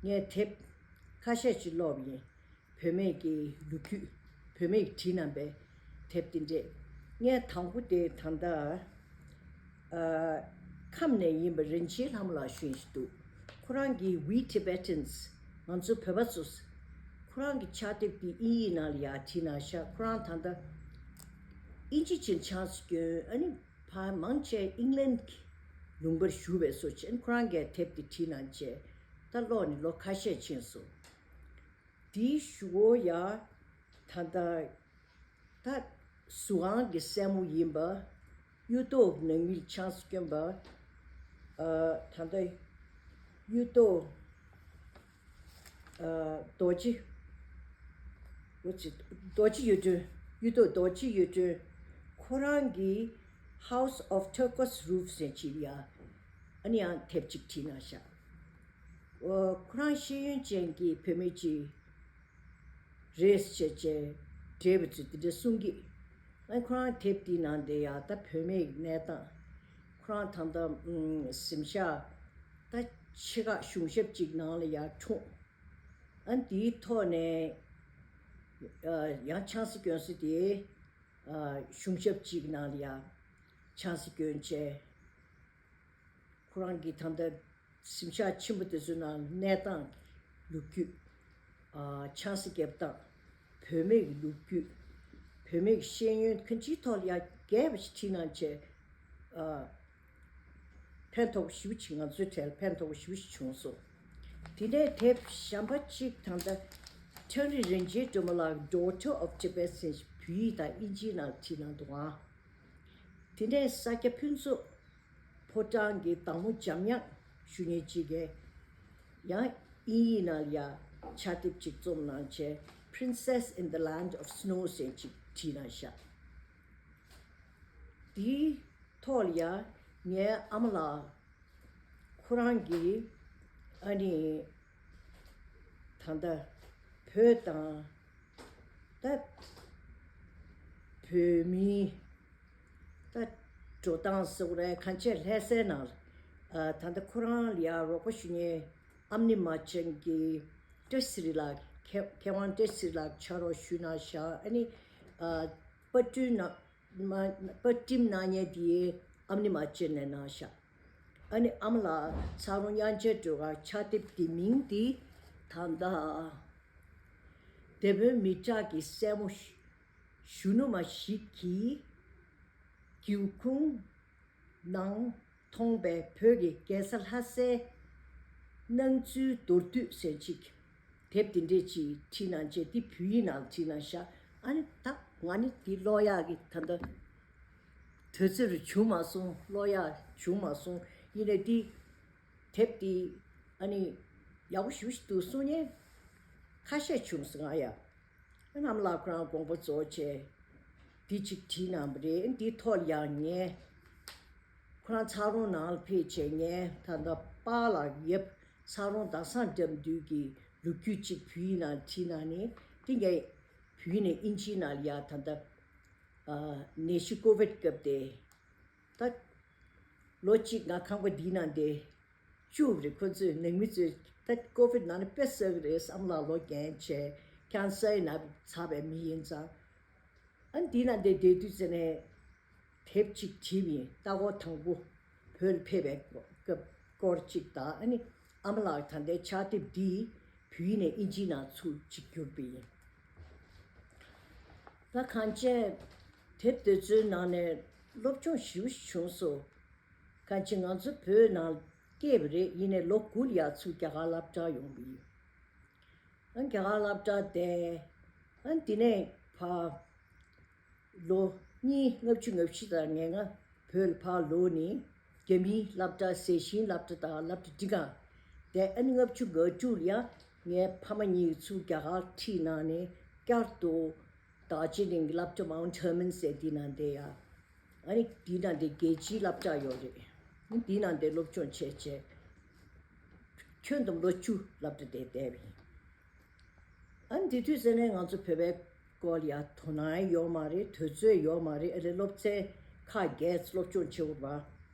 ངས་དེབ་ཁ་ཤས་ཅིག་ཀློག་པ་ཡིན། བུད་མེད་ཀྱི་ལོ་རྒྱུས། བུད་མེད་ཀྱིས་བྲིས་གནང་པའི་དེབ་དེ་འདྲས། ངས་དང་པོ་དེ་ད་ལྟ་ཨ། ཁམས་ནས་ཡིན་པ་རིན་ཆེན་ལྷ་མོ་ལགས་ཞུ་ཡིན་ཞིག་འདུག་ཁོ་རང་གིས་We Tibetans། ང་ཚོ་བོད་པ་ཚོ། ཁོ་རང་གི་ཕྱག་དེབ་དེ་དབྱིན་ཡིག་ནང་ལ་ཡར་བྲིས་གནང་ཤག་ཁོ་རང་ད་ལྟ་དབྱིན་ཇི་ཅིག་ཆང་ས་སྐྱོན། ཨ་ནི་ཕ་མང་ཆེ་ཨིང་ལན་གྱི་ལུང་པར་བཞུགས་པའི་བཟོ་བྱས། ཨ་ནི་ཁོ་རང་གིས་དེབ་དེ་བྲིས་གནང་བྱས། ད་ཀློག་ནས་ལོ་ཁ་ཤས་ཕྱིན་སོང་། དེའི་གཞུག་གུ་ཡ། ད་ལྟ། ད་ཟུར་ཁང་གི་སྲས་མོ་ཡིན་པ། གཡུ་ཐོག་ནང་མིར་ཆང་ས་སྐྱོན་པ། ཨ། ད་ལྟ་གཡུ་ཐོག་ཨ། རྡོ་རྗེ། འོ་ཙི། རྡོ་རྗེ་གཡུ་སྒྲོན། གཡུ་ཐོག་རྡོ་རྗེ་གཡུ་སྒྲོན། ཁོ་རང་གིས་House of Turquoise Roofཟེར་ཅིག་ཡ། ཨ་ནི་ཡང་དེབ་ཅིག་བྲིས་གནང་ཤག་འོ། ཁོ་རང་ཤེས་ཡོན་ཅན་གྱི་བུད་མེད་ཅིག་རེད་ཟེར་བྱས་བྱས་འབྲེལ་བ་ཚོས་དེ་འདྲ་གསུང་གི། ཨ། ཁོ་རང་དེབ་དེའི་ནང་དེ་ཡང་ད་བུད་མེད་ཀྱི་གནས་སྟངས། ཁོ་རང་ད་ལྟ་ཨུམ། གཟིམ་ཤག་ད་ཆེ་ཁག་གཞུང་ཞབས་ཅིག་ནང་ལ་ཡར་འཁྲུངས། ཨ། དེའི་ཐོག་ནས་ཨ། ཡང་ཆང་ས་སྐྱོན་ས་དེ། ཨ། གཞུང་ཞབས་ཅིག་ནང་ལ་ཡང་ཆང་ས་སྐྱོན་བྱས། ཁོ་རང་གིས་ད་ལྟ་གཟིམ་ཤག་ཆེན་པོ་དེ་ཚོའི་ནང་གནས་སྟངས། ལོ་རྒྱུས། ཨ། ཆང་ས་བརྒྱབ་སྟངས། བུད་མེད་ཀྱི་ལོ་རྒྱུས། བུད་མེད་ཀྱི་ཤེས་ཡོན་གང་ཅིའི་ཐོག་ལ་ཡ་རྒྱས་པ་ཞིག་བྲིས་གནང་བྱས། ཨ། ཕན་ཐོགས་པོ་ཞེ་པོ་ཅིག་ང་ཚོའི་གྲས་ལ་ཕན་ཐོགས་པོ་ཞེ་པོ་ཞིག་བྱུང་སོང་། དེ་ནས་དེབ་གཞན་པ་གཅིག་ད་ལྟ་འཕྲང་རིང་རིན་ཆེན་སྒྲོལ་མ་ལགས། Daughter of Tibet ཟེར་བོད་ཡིག་དང་དབྱིན་ཇིའི་ནང་བྲིས་གནང་འདུག་ཨང་། དེ་ནས་ས་སྐྱ་ཕུན་ཚོགས་ཕོ་བྲང་གི་བདག་མོ་འཇམ་དབྱངས་ཞུ་མཁན་གཅིག་གིས་ཡང་དབྱིན་ཡིག་ནང་ལ་ཡ་ཕྱག་དེབ་ཅིག་རྩོམ་གནང་བྱས། Princess in the Land of Snow ཟེར་ཅིག་བྲིས་གནང་ཤག་དེའི་ཐོག་ལ་ཡ་ངའི་ཨ་མ་ལགས་ཁོ་རང་གིས་ཨ་ནི་ད་ལྟ་བོད་དང་། ད་བོད་མིའི་ད་འགྲོ་སྟངས་ཟེར་དགོས་རེད། གང་ཅི་ལྷ་སའི་ནང་ལ། ཨ། ད་ལྟ་ཁོ་རང་ལ་ཡ་རོགས་པ་ཞུ་མཁན་ཨ་མྱེས་མ་བྱན་གྱི་བཀྲ་ཤིས་རི་ལགས། མཁས་མཁས་དབང་བཀྲ་ཤིས་རི་ལགས་ཕྱག་རོགས་ཞུས་གནང་ཤག་ཨ་ནི། ཨ། པར་སྐྲུན་གནང་། མ། པར་སྐྲུན་གནང་མཁན་དེ་ཨ་མྱེས་མ་བྱན་ནས་གནང་ཤག་ཨ་ནི་ཨ་མ་ལགས་ཚ་རོང་དབྱངས་ཅན་སྒྲོལ་དཀར། ཕྱག་དེབ་དེ་མིང་དེ་ད་ལྟ་སྡེ་དཔོན་མི་དྲག་གི་སྲས་མོ་གཞོན་ནུ་མ་ཞིག་གིས་སྒེའུ་ཁུང་ནང་མཐོང་པའི་བོད་ཀྱི་རྒྱལ་ས་ལྷ་སའི་སྣང་ཚུལ་མདོར་བསྡུས་ཟེར་ཅིག་དེབ་དེ་འདྲས་ཅིག་བྲིས་གནང་བྱས། དེ་བོད་ཡིག་ནང་བྲིས་གནང་ཤག་ཨ་ནི་ད་ང་ནི་དེ་ཀློག་ཡག་གི་ད་ལྟ་དུས་ཚོད་རེ་བྱུང་མ་སོང་། ཀློག་ཡག་བྱུང་མ་སོང་། ཡིན་ནའི་དེ་དེབ་དེ་ཨ་ནི་ཡག་པོ་ཞེ་པོ་ཞིག་འདུག་གསུང་མཁན་ཁ་ཤས་བྱུང་སོང་། ང་ཡ། ཨ་ནི་ཨ་མ་ལགས་ཁོ་རང་དགོངས་པ་རྫོགས་བྱས་འདི་གཅིག་བྲིས་གནང་བ་རེད། འདིའི་ཐོག་ལ་ཡང་ངས་ཁོ་རང་ཚ་རོང་ནང་ལ་ཕེབས་བྱས། ངས་ད་ལྟ་པཱ་ལགས་ཡབ་ཚ་རོང་དྭགས་སང་འགྲམ་འདུས་ཀྱི་ལོ་རྒྱུས་གཅིག་བོད་ཡིག་ནང་བྲིས་གནང་ནས། དེ་ངས་བོད་ཡིག་ནས་དབྱིན་ཇིའི་ནང་ལ་ཡ་ད་ལྟ་ཨ། ནད་གཞི་ཀོ་བིད་སྐབས་དེ། ད་ལོ་གཅིག་ང་ཁང་པ་འདིའི་ནང་དེ་བཅུག་རེད། ཁོ་ཚོས་ནང་མི་ཚོས་ད་ཀོ་བིད་ནང་ནས་དཔེ་བསགས་རེད། ཨ་མ་ལགས་ལོ་རྒན་བྱས། ཀན་སར་ན་ཚར་བའི་མི་ཡིན་ཙང་། ཨ། འདི་ན་འདི་བསྡད་དུས་ཙ་ནས་དེབ་ཅིག་བྲིས་པ་ཡིན། ལྟ་སྐོར་དང་པོ་བོད་ལ་ཕེབས་པའི་སྐབས་སྐོར་ཅིག་དང་། ཨ་ནི་ཨ་མ་ལགས་ད་ལྟའི་ཕྱག་དེབ་འདི་བོད་ཡིག་ནས་དབྱིན་ཇིའི་ནང་ཚུར་ཅིག་བསྒྱུར་པ་ཡིན། ད་གང་ཅི་དེབ་དེ་ཚོའི་ནང་ནས་སློབ་སྦྱོང་ཞེ་པོ་ཞིག་བྱུང་སོང་། གང་ཅི་ང་ཚོ་བོད་ནང་སྐྱེས་པ་རེད། ཡིན་ནའི་ལོ་དགུ་ལ་ཡར་ཚུར་རྒྱ་གར་སློབ་གྲྭར་ཡོང་བ་ཡིན། ཨ་རྒྱ་གར་སློབ་གྲྭ་བསྡད། ཨ་འདི་ནས་ཕར་ལོ་གཉིས་ལྔ་བཅུ་ང་བཞི་དང་ང་ལྔ་བོད་ལ་ཕར་ལོག་ནས་རྒྱ་མིའི་སློབ་གྲྭ་ཟེར་ཞིང་སློབ་གྲྭ་དང་སློབ་གྲྭ་འདི་ག་བསྡད། ཨ་ནི་ལྔ་བཅུ་ང་དྲུག་ལ་ཡང་ངའི་ཕ་མ་གཉིས་ཚུར་རྒྱ་གར་ཁྲིད་གནང་ནས་བསྐྱར་དུ་རྡོ་རྗེ་གླིང་གི་སློབ་གྲྭ་མའུན་ཧེར་མན་ཟེར་འདི་ནང་བསྡད་ཡ། ཨ་ནི་འདི་ནང་བསྡད་རྒྱལ་སྤྱིའི་སློབ་གྲྭ་ཡོད་རེད། འདི་ནང་བསྡད་སློབ་སྦྱོང་བྱས་བྱས། ཁྱོན་བསྡོམས་ལོ་བཅུ་སློབ་གྲྭ་དེ་བསྡད་པ་ཡིན། ཨ་ནི་དེ་དུས་ཙམ་ནས་ང་ཚོ་བོད་པའི་སྐོར་ལ་ཡ་དོ་སྣང་ཡོད་མ་རེད། དུས་ཚོད་ཡོད་མ་རེད། ཨ་ལས་སློབ་ཚན་ཁག་བརྒྱད་སློབ་སྦྱོང་བྱེད་དགོས་པ།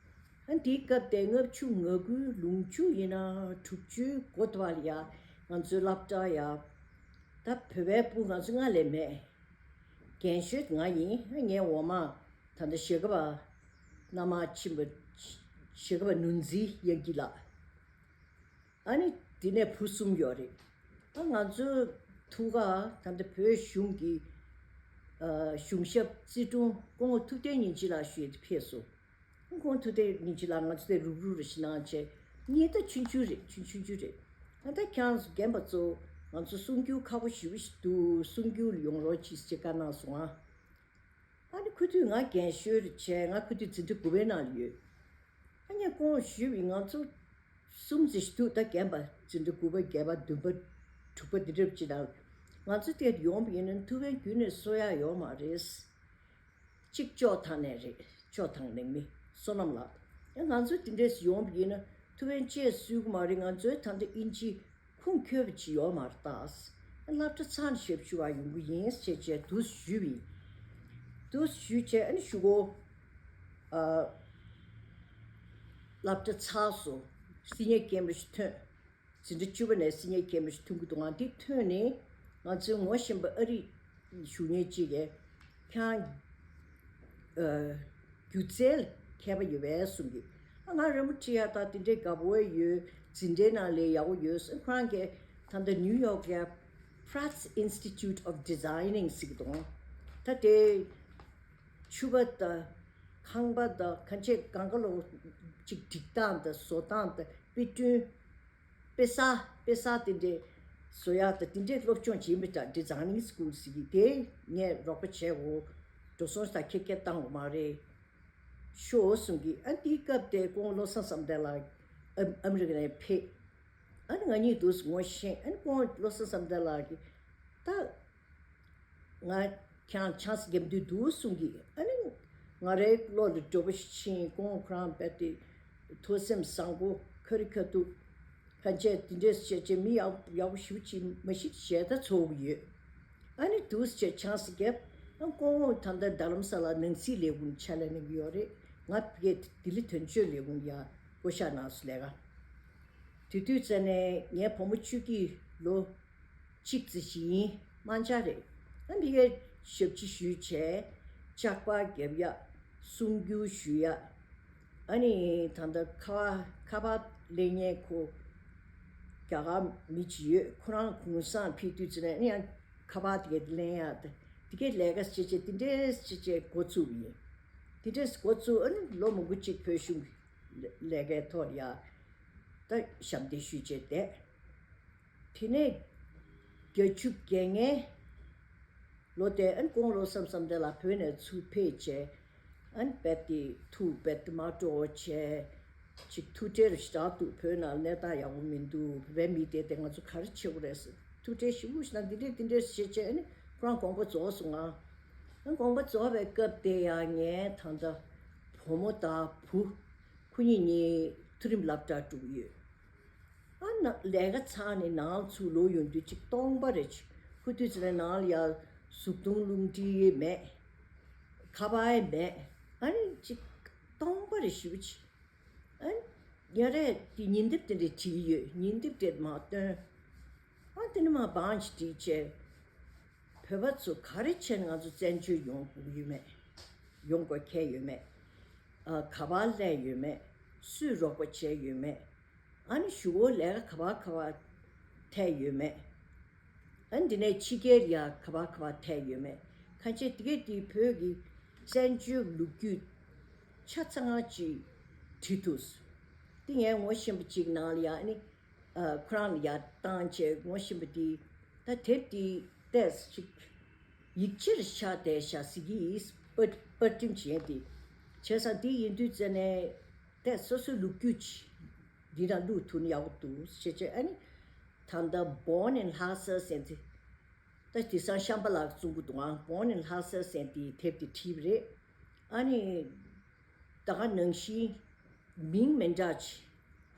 ཨ་ནི་དེའི་སྐབས་དེ་ལྔ་བཅུ་ང་དགུ་ལོ་མཇུག་ཡིན་ན་དྲུག་ཅུའི་འགོ་ཐོག་ལ་ཡ་ང་ཚོའི་སློབ་གྲྭ་ཡ། ད་བོད་པའི་བུ་ང་ཚོ་ལྔ་ལས་མེད། རྒན་ཤོས་ང་ཡིན། ཨ་ངའི་འོག་མ་ད་ལྟ་ཞྭ་སྒབ་པ་མནའ་མ་ཕྱིན་པ། ཞྭ་སྒབ་པ་ནོར་འཛིན་དབྱངས་སྐྱིད་ལགས། ཨ་ནི་དེ་ནས་བུ་གསུམ་ཡོད་རེད། ཨ་ང་ཚོའི་ཐུགས་ཁག་ད་ལྟ་བོད་གཞུང་གི་ཨ་གཞུང་ཞབས་རྩིས་དྲུང་སྐུ་ངོ་ཐུབ་བསྟན་སྙིང་རྗེ་ལགས་ཞུས་ཏེ་ཕེབས་སོང་། ཁོང་ཐུབ་བསྟན་སྙིང་རྗེ་ལགས་ང་ཚོ་དེ་རུབ་རུབ་རེ་ཞིག་གནང་བྱས། ངས་ད་ཆུང་ཆུང་རེད། ཆུང་ཆུང་ཆུང་རེད། ཨ་ད་ཁྱེད་རང་ཚོ་རྒན་པ་ཚོ་ང་ཚོ་གསུང་རྒྱུ་ཁག་པོ་ཞེ་པོ་ཞིག་འདུག་གསུང་རྒྱུ་ལ་ཡོང་རོགས་གྱིས་ཅེས་བཀའ་གནང་སོང་ཨ། ཨ་ནི་ཁོ་ཚོས་ང་རྒན་ཤོས་རེད་བྱས། ང་ཁོ་ཚོའི་འཛིན་གྲྭ་དགུ་པའི་ནང་ལ་ཡོད། ཨ་ནི་ཁོང་ཞུས་པའི་ང་ཚོ་གསུམ་ཙམ་ཞིག་འདུག་ད་རྒན་པ་འཛིན་གྲྭ་དགུ་པ་བརྒྱད་པ་བདུན་པ་དྲུག་པ་འདི་འདྲ་ཅིག་ནང་ང་ཚོ་དེར་ཡོང་པ་ཡིན་ན་ཐུབ་པའི་རྒྱུན་ནས་གསོ་ཡག་ཡོད་མ་རེད། གཅིག་ལྕོག་ཐང་ནས་རེད། ལྕོག་ཐང་ནང་མི་བསོད་ནམས་ལགས། ཡང་ང་ཚོ་དེ་འདྲས་ཡོང་པ་ཡིན་ན་ཐུབ་པའི་ལྕེ་གསོས་ཀྱི་མ་རེད། ང་ཚོའི་ད་ལྟ་དབྱིན་ཇི་ཁུངས་འཁྱོལ་བ་ཅིག་ཡོད་མ་རེད་ད། སློབ་གྲྭ་ཚང་ནས་ཞབས་ཞུ་བ་ཡོང་གི་ཡིན་ཞེས་བྱས་འདུག་ཞུས་པ་ཡིན། འདུག་ཞུས་བྱས་ཨ་ནི་གཞུག་གུ་ཨ་སློབ་གྲྭ་ཚར་སོང་། སི་ནི་ཡར་ཀེམ་པ་ཞིག་ཐོན། འཛིན་གྲྭ་བཅུ་པ་ནས་སི་ནི་ཡར་ཀེམ་པ་ཞིག་ཐོན་གྱི་འདུག་ང་འདི་ཐོན་ནས་ང་ཚོའི་ངོ་ཤེས་པ་ཨ་རི་གཞོན་སྐྱེས་གཅིག་གིས་ཁྱེད་རང་ཨ་སྒྱུ་རྩལ་ལ་མཁས་པ་ཡོད་པས་གསུངས་ཀྱི། ཨ་ང་རི་མོ་བྲིས་ཡག་དང་དེ་འདྲའི་དགའ་པོ་ཡོད། འཛིན་གྲྭའི་ནང་ལས་ཡག་པོ་ཡོད་ཟེར། ཁོ་རང་གིས་ད་ལྟ་ནིའུ་ཡོག་གི་Pratt's Institute of Designing ཟེར་གྱི་འདུག་ད་དེ་ཕྱུ་པ་དང་ཁང་པ་དང་གང་བྱེད་གང་ག་ལོ་ཅིག་སྒྲིག་སྟངས་དང་བཟོ་སྟངས་དང་དཔེ་སྐྲུན། དཔེ་གསར་དཔེ་གསར་དེ་འདྲའི་བཟོ་ཡག་དང་དེ་འདྲའི་སློབ་སྦྱོང་བྱེད་མི་འདྲ་Designing School ཟེར་གྱི་དེ་ངས་རོགས་པ་བྱས་འོ། འགྲོ་སོང་ད་ཁྱེད་ཀྱིས་བཏང་དགོས་མ་རེད། ཤོག་གསུང་གི། ཨ་དེའི་སྐབས་དེ་ཁོང་བློ་བཟང་བསམ་གཏན་ལགས་ཨ་ཨ་མི་རི་ཀ་ནས་ཕེབས། ཨ་ནི་ང་གཉིས་འདུག་ངོ་ཤེས། ཨ་ནི་ཁོང་བློ་བཟང་བསམ་གཏན་ལགས་ཀྱིས་ད། ང་ཁྱེད་རང་ཆང་ས་རྒྱབ་འདོད་འདུག་གསུང་གི། ཨ་ནི་ང་རའི་བློ་ལ་འགྲོ་པ་ཞིག་ཕྱིན། ཁོང་ཁོ་རང་རྦད་དེ་ཐུགས་སེམས་བཟང་པོ་ཁ་རི་ཁ་ཐུག་གང་བྱས་དེ་འདྲས་བྱས་བྱས་མི་ཡག་ཡག་པོ་ཞེ་པོ་ཅིག་མ་གཞི་ཞལ་ཏ་ཚོར་གི་ཡོད། ཨ་ནི་འདུག་བྱས་ཆང་ས་རྒྱབ། ཨ་ཁོང་ད་ལྟ་རྡ་རམ་ས་ལ་ནང་སྲིད་ལས་ཁུངས་ཕྱག་ལས་གནང་གི་ཡོད་རེད། ང་ཕ་གིར་ལྡི་ལི་དོན་གཅོད་ལས་ཁུངས་ཡ་བསྐོ་བཞག་གནང་སོང་ལས་ཀ། དེ་དུས་ཙ་ནས་ངའི་བུ་མོ་ཆུ་སྐྱིད་ལོ་གཅིག་ཙམ་ཞིག་ཡིན། དམར་འབྱར་རེད། ཨ་ཕ་གིར་ཞབས་ཕྱི་ཞུས་བྱས། ལྕགས་པར་རྒྱབ་ཡག་གསུང་སྒྱུར་ཞུ་ཡག་ཨ་ནི་ད་ལྟ་ཁ་པར་ཁ་པར་ལེན་མཁན་ཁོ་རྒྱ་གར་མི་ཅིག་ཡོད། ཁོ་རང་གུང་སེང་ཕེབས་དུས་ཙམ་ནས་ཨ་ནི་ཡང་ཁ་པར་དེ་ག་ལེན་ཡག་དེ་དེ་གའི་ལས་ཀ་བྱེད་བྱས་དེ་འདྲས་བྱེད་བྱས་འགོ་བཙུགས་པ་ཡིན། དེ་འདྲས་འགོ་བཙུགས། ཨ་ནི་ལོ་མང་པོ་གཅིག་བོད་གཞུང་གི་ལས་ཀའི་ཐོག་ཡ་ད་ཞབས་འདེགས་ཞུས་བྱས་བསྡད། དེ་ནས་བརྒྱད་ཅུ་གྱ་ལྔའི་ལོ་དེ་ཨན་ཁོང་བློ་བཟང་བསམ་གཏན་ལགས་བོད་ནས་ཚུར་ཕེབས་བྱས། ཨན་རྦད་དེ་ཐུགས་རྦད་དེ་མ་སྤྲོ་བོ་བྱས། ཅིག་ཐུགས་ཁྲལ་ཞེ་དྲག་འདུག་བོད་ནང་གནས་སྟངས་ཡག་པོ་མི་འདུག་བོད་པའི་མི་དེ་དེ་ང་ཚོ་ག་རེ་བྱེད་དགོས་རེད་ཟེར་ཐུགས་ཁྲལ་ཞེ་པོ་ཞིག་དང་འདི་འདྲས་འདི་འདྲས་བྱས་བྱས་ཨ་ནི་ཁོ་རང་དགོངས་པ་རྫོགས་སོང་ང་། ཨན་དགོངས་པ་རྫོགས་པའི་སྐབས་དེ་ཡང་ངས་ད་ལྟ་བུ་མོ་དང་བུ་ཁོ་གཉིས་གཉིས་མཐོ་རིམ་སློབ་གྲྭར་འགྲོ་གི་ཡོད། ཨ་ན་ལས་ཀ་ཚར་ནས་ནང་ཚུར་ལོག་ཡོང་དུས་ཅིག་སྟོང་པ་རེད། ཅིག་ཁུ་དུས་ཚོད་ནས་ནང་ལ་ཡ་གཟུགས་མཐོང་རླུང་མཁྲིས་མེད། ཁ་པར་མེད། ཨ་ནི་ཅིག་སྟོང་པ་རེད་ཞུ་ཅིག་ཨ་ཉ་རས་དེ་ཉིན་དེབ་དེ་འདྲ་བྲིས་ཡོད། ཉིན་དེབ་དེ་མ་སྟོན། ཨ་དེ་ནི་མ་བང་ཅིག་བྲིས་བྱས། བོད་པ་ཚོ་ག་རེ་བྱས་ནས་ང་ཚོ་བཙན་བྱོལ་ཡོང་དགོས་ཡོད་མེད། ཡོང་དགོས་ཁེལ་ཡོད་མེད། ཨ་ག་པར་སླེབས་ཡོད་མེད། སུས་རོགས་པ་བྱས་ཡོད་མེད། ཨ་ནི་གཞུག་གུ་ལས་ཀ་ག་པར་ག་པར་ཐད་ཡོད་མེད། ཨ་འདི་ནས་ཕྱི་རྒྱལ་ཡ་ག་པར་ག་པར་ཐད་ཡོད་མེད། ཁ་ཆེ་དེ་གས་དེ་བོད་ཀྱི་བཙན་བྱོལ་ལོ་རྒྱུས་ཆ་ཚང་ཅིག་བྲིས་འདུག་དེ་ངས་ངོ་ཤེས་པ་ཅིག་ནང་ལ་ཡ་ཨ་ནི་ཨ་ཁོ་རང་ལ་ཡ་བཏང་བྱས་ངོ་ཤེས་པ་དེ་ ད་དེབ་དེ་ཏོག་ཙམ་ཅིག་ཡིག་ཆར་ཆགས་བསྡད་ཤག་ཟེར་གྱི་ཡིན། པར་པར་སྐྲུན་བྱས་ཏེ། བྱས་ཙང་དེ་ཡིན་དུས་ཙ་ནས་ཏོག་ཙམ་སོ་སོའི་ལོ་རྒྱུས་ཅིག་འདི་ན་བླུགས་ཐུབ་ན་ཡག་པོ་འདུག་ཟེར་བྱས། ཨ་ནི་ད་ལྟ་Born in Lhasa ཟེར་དེ། ད་དེང་སང་ཤམ་པ་ལགས་གསུང་གི་འདུག་ཨང་། Born in Lhasa ཟེར་དེའི་དེབ་དེ་བྲིས་པ་རེད། ཨ་ནི་ད་ག་ནང་བཞིན་མིང་མི་འདྲ་ཅིག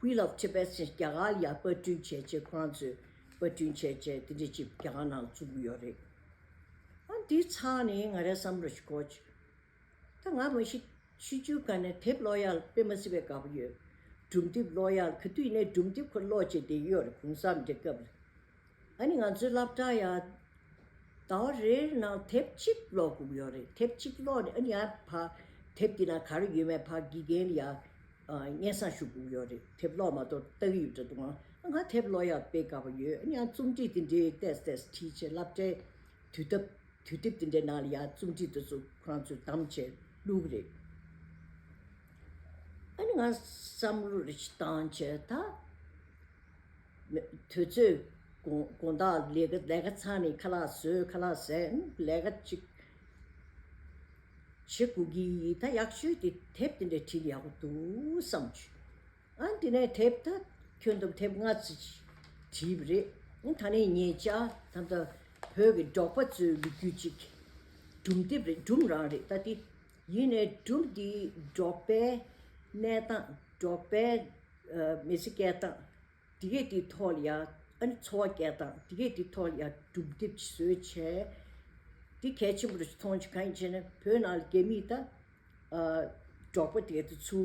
Wheel of Tibet ཟེར་རྒྱ་གར་ལ་ཡ་པར་སྐྲུན་བྱས་བྱས། ཁོ་རང་ཚོས་པར་སྐྲུན་བྱས་བྱས་དེ་འདྲ་ཅིག་རྒྱ་གར་ནང་བཙུགས་ཀྱི་ཡོད་རེད། ཨ་འདི་ཚར་ནས་ང་རའི་བསམ་བློ་ཞིག་འཁོར་བྱུང་། ད་ང་མ་གཞི་ཆུང་ཆུང་སྒང་ནས་དེབ་ཀློག་ཡག་དཔེ་མ་སྲིད་པའི་དགའ་པོ་ཡོད། སྒྲུང་དེབ་ཀློག་ཡག་ག་དུས་ནས་སྒྲུང་དེབ་ཁོ་ཀློག་བྱས་བསྡད་ཡོད་རེད། གུང་སེང་འདྲ་སྐབས་ལ། ཨ་ནི་ང་ཚོའི་སློབ་གྲྭ་ཡ་ཟླ་བ་རེ་རེ་ནང་དེབ་གཅིག་ཀློག་དགོས་ཀྱི་ཡོད་རེད། དེབ་གཅིག་ཀློག་ནས་ཨ་ནི་ཡང་ཕར་དེབ་དེ་ནང་ག་རེ་ཡོད་མེད་ཕར་དགེ་རྒན་ལ་ཡ་སྙན་སེང་ཞུ་དགོས་ཀྱི་ཡོད་རེད། དེབ་ཀློག་མ་གཏོགས་ལྟ་གི་ཡོད་འདྲ་འདུག་ཨང་། ང་དེབ་ཀློག་ཡག་དཔེ་དགའ་པོ་ཡོད། ཨ་ནི་ཡང་རྩོམ་བྲིས་དེ་འདྲའི་ཏོག་ཙམ་ཏོག་ཙམ་བྲིས་བྱས། སློབ་གྲྭའི་དུས་དེབ་དུས་དེབ་དེ་འདྲའི་ནང་ལ་ཡ་རྩོམ་བྲིས་དེ་ཚོ་ཁོ་རང་ཚོས་བདམས་བྱས་བླུགས་རེད། ཨ་ནི་ང་བསམ་བློ་རེ་ཞིག་བཏང་བྱས། ད་དུས་ཚོད་དགོང་དགོང་དག་ལས་ཀ་ལས་ཀ་ཚར་ནས་ཁ་ལག་བཟོས། ཁ་ལག་བཟས། ཨ་ནི་ལས་ཀ་ཅིག་བྱེད་དགོས་ཀྱི་ཡིན། ད་ཡག་ཤོས་དེ་དེབ་དེ་འདྲ་བྲིས་ན་ཡག་པོ་འདུག་བསམ་བྱུང་། ཨ་འདི་ནས་དེབ་ད་ཁྱོན་བསྡོམས་དེབ་ལྔ་ཙམ་བྲིས་པ་རེད། ཨ་ད་ནས་ཉེ་ཆར་ད་ལྟ་བོད་ཀྱི་འབྲོག་པ་ཚོའི་ལོ་རྒྱུས་ཅིག་སྒྲུང་དེབ་རེད། སྒྲུང་རང་རེད། ད་དེ་ཡིན་ནའི་སྒྲུང་འདི་འབྲོག་པའི་གནས་སྟངས། འབྲོག་པའི་ཨ་མི་ཚེ་སྐྱེལ་སྟངས་དེ་གས་དེའི་ཐོག་ལ་ཡ། ཨ་ནི་འཚོ་བ་སྐྱེལ་སྟངས་དེ་གས་དེའི་ཐོག་ལ་ཡ་སྒྲུང་དེབ་ཅིག་བཟོས་བྱས། དེ་གལ་ཆེན་པོ་རེད་མཐོང་བྱུང་། གང་ཡིན་ཟེར་ན་བོད་ནང་ལ་རྒྱ་མིས་ད་ཨ་འབྲོག་པ་དེ་ཚོ་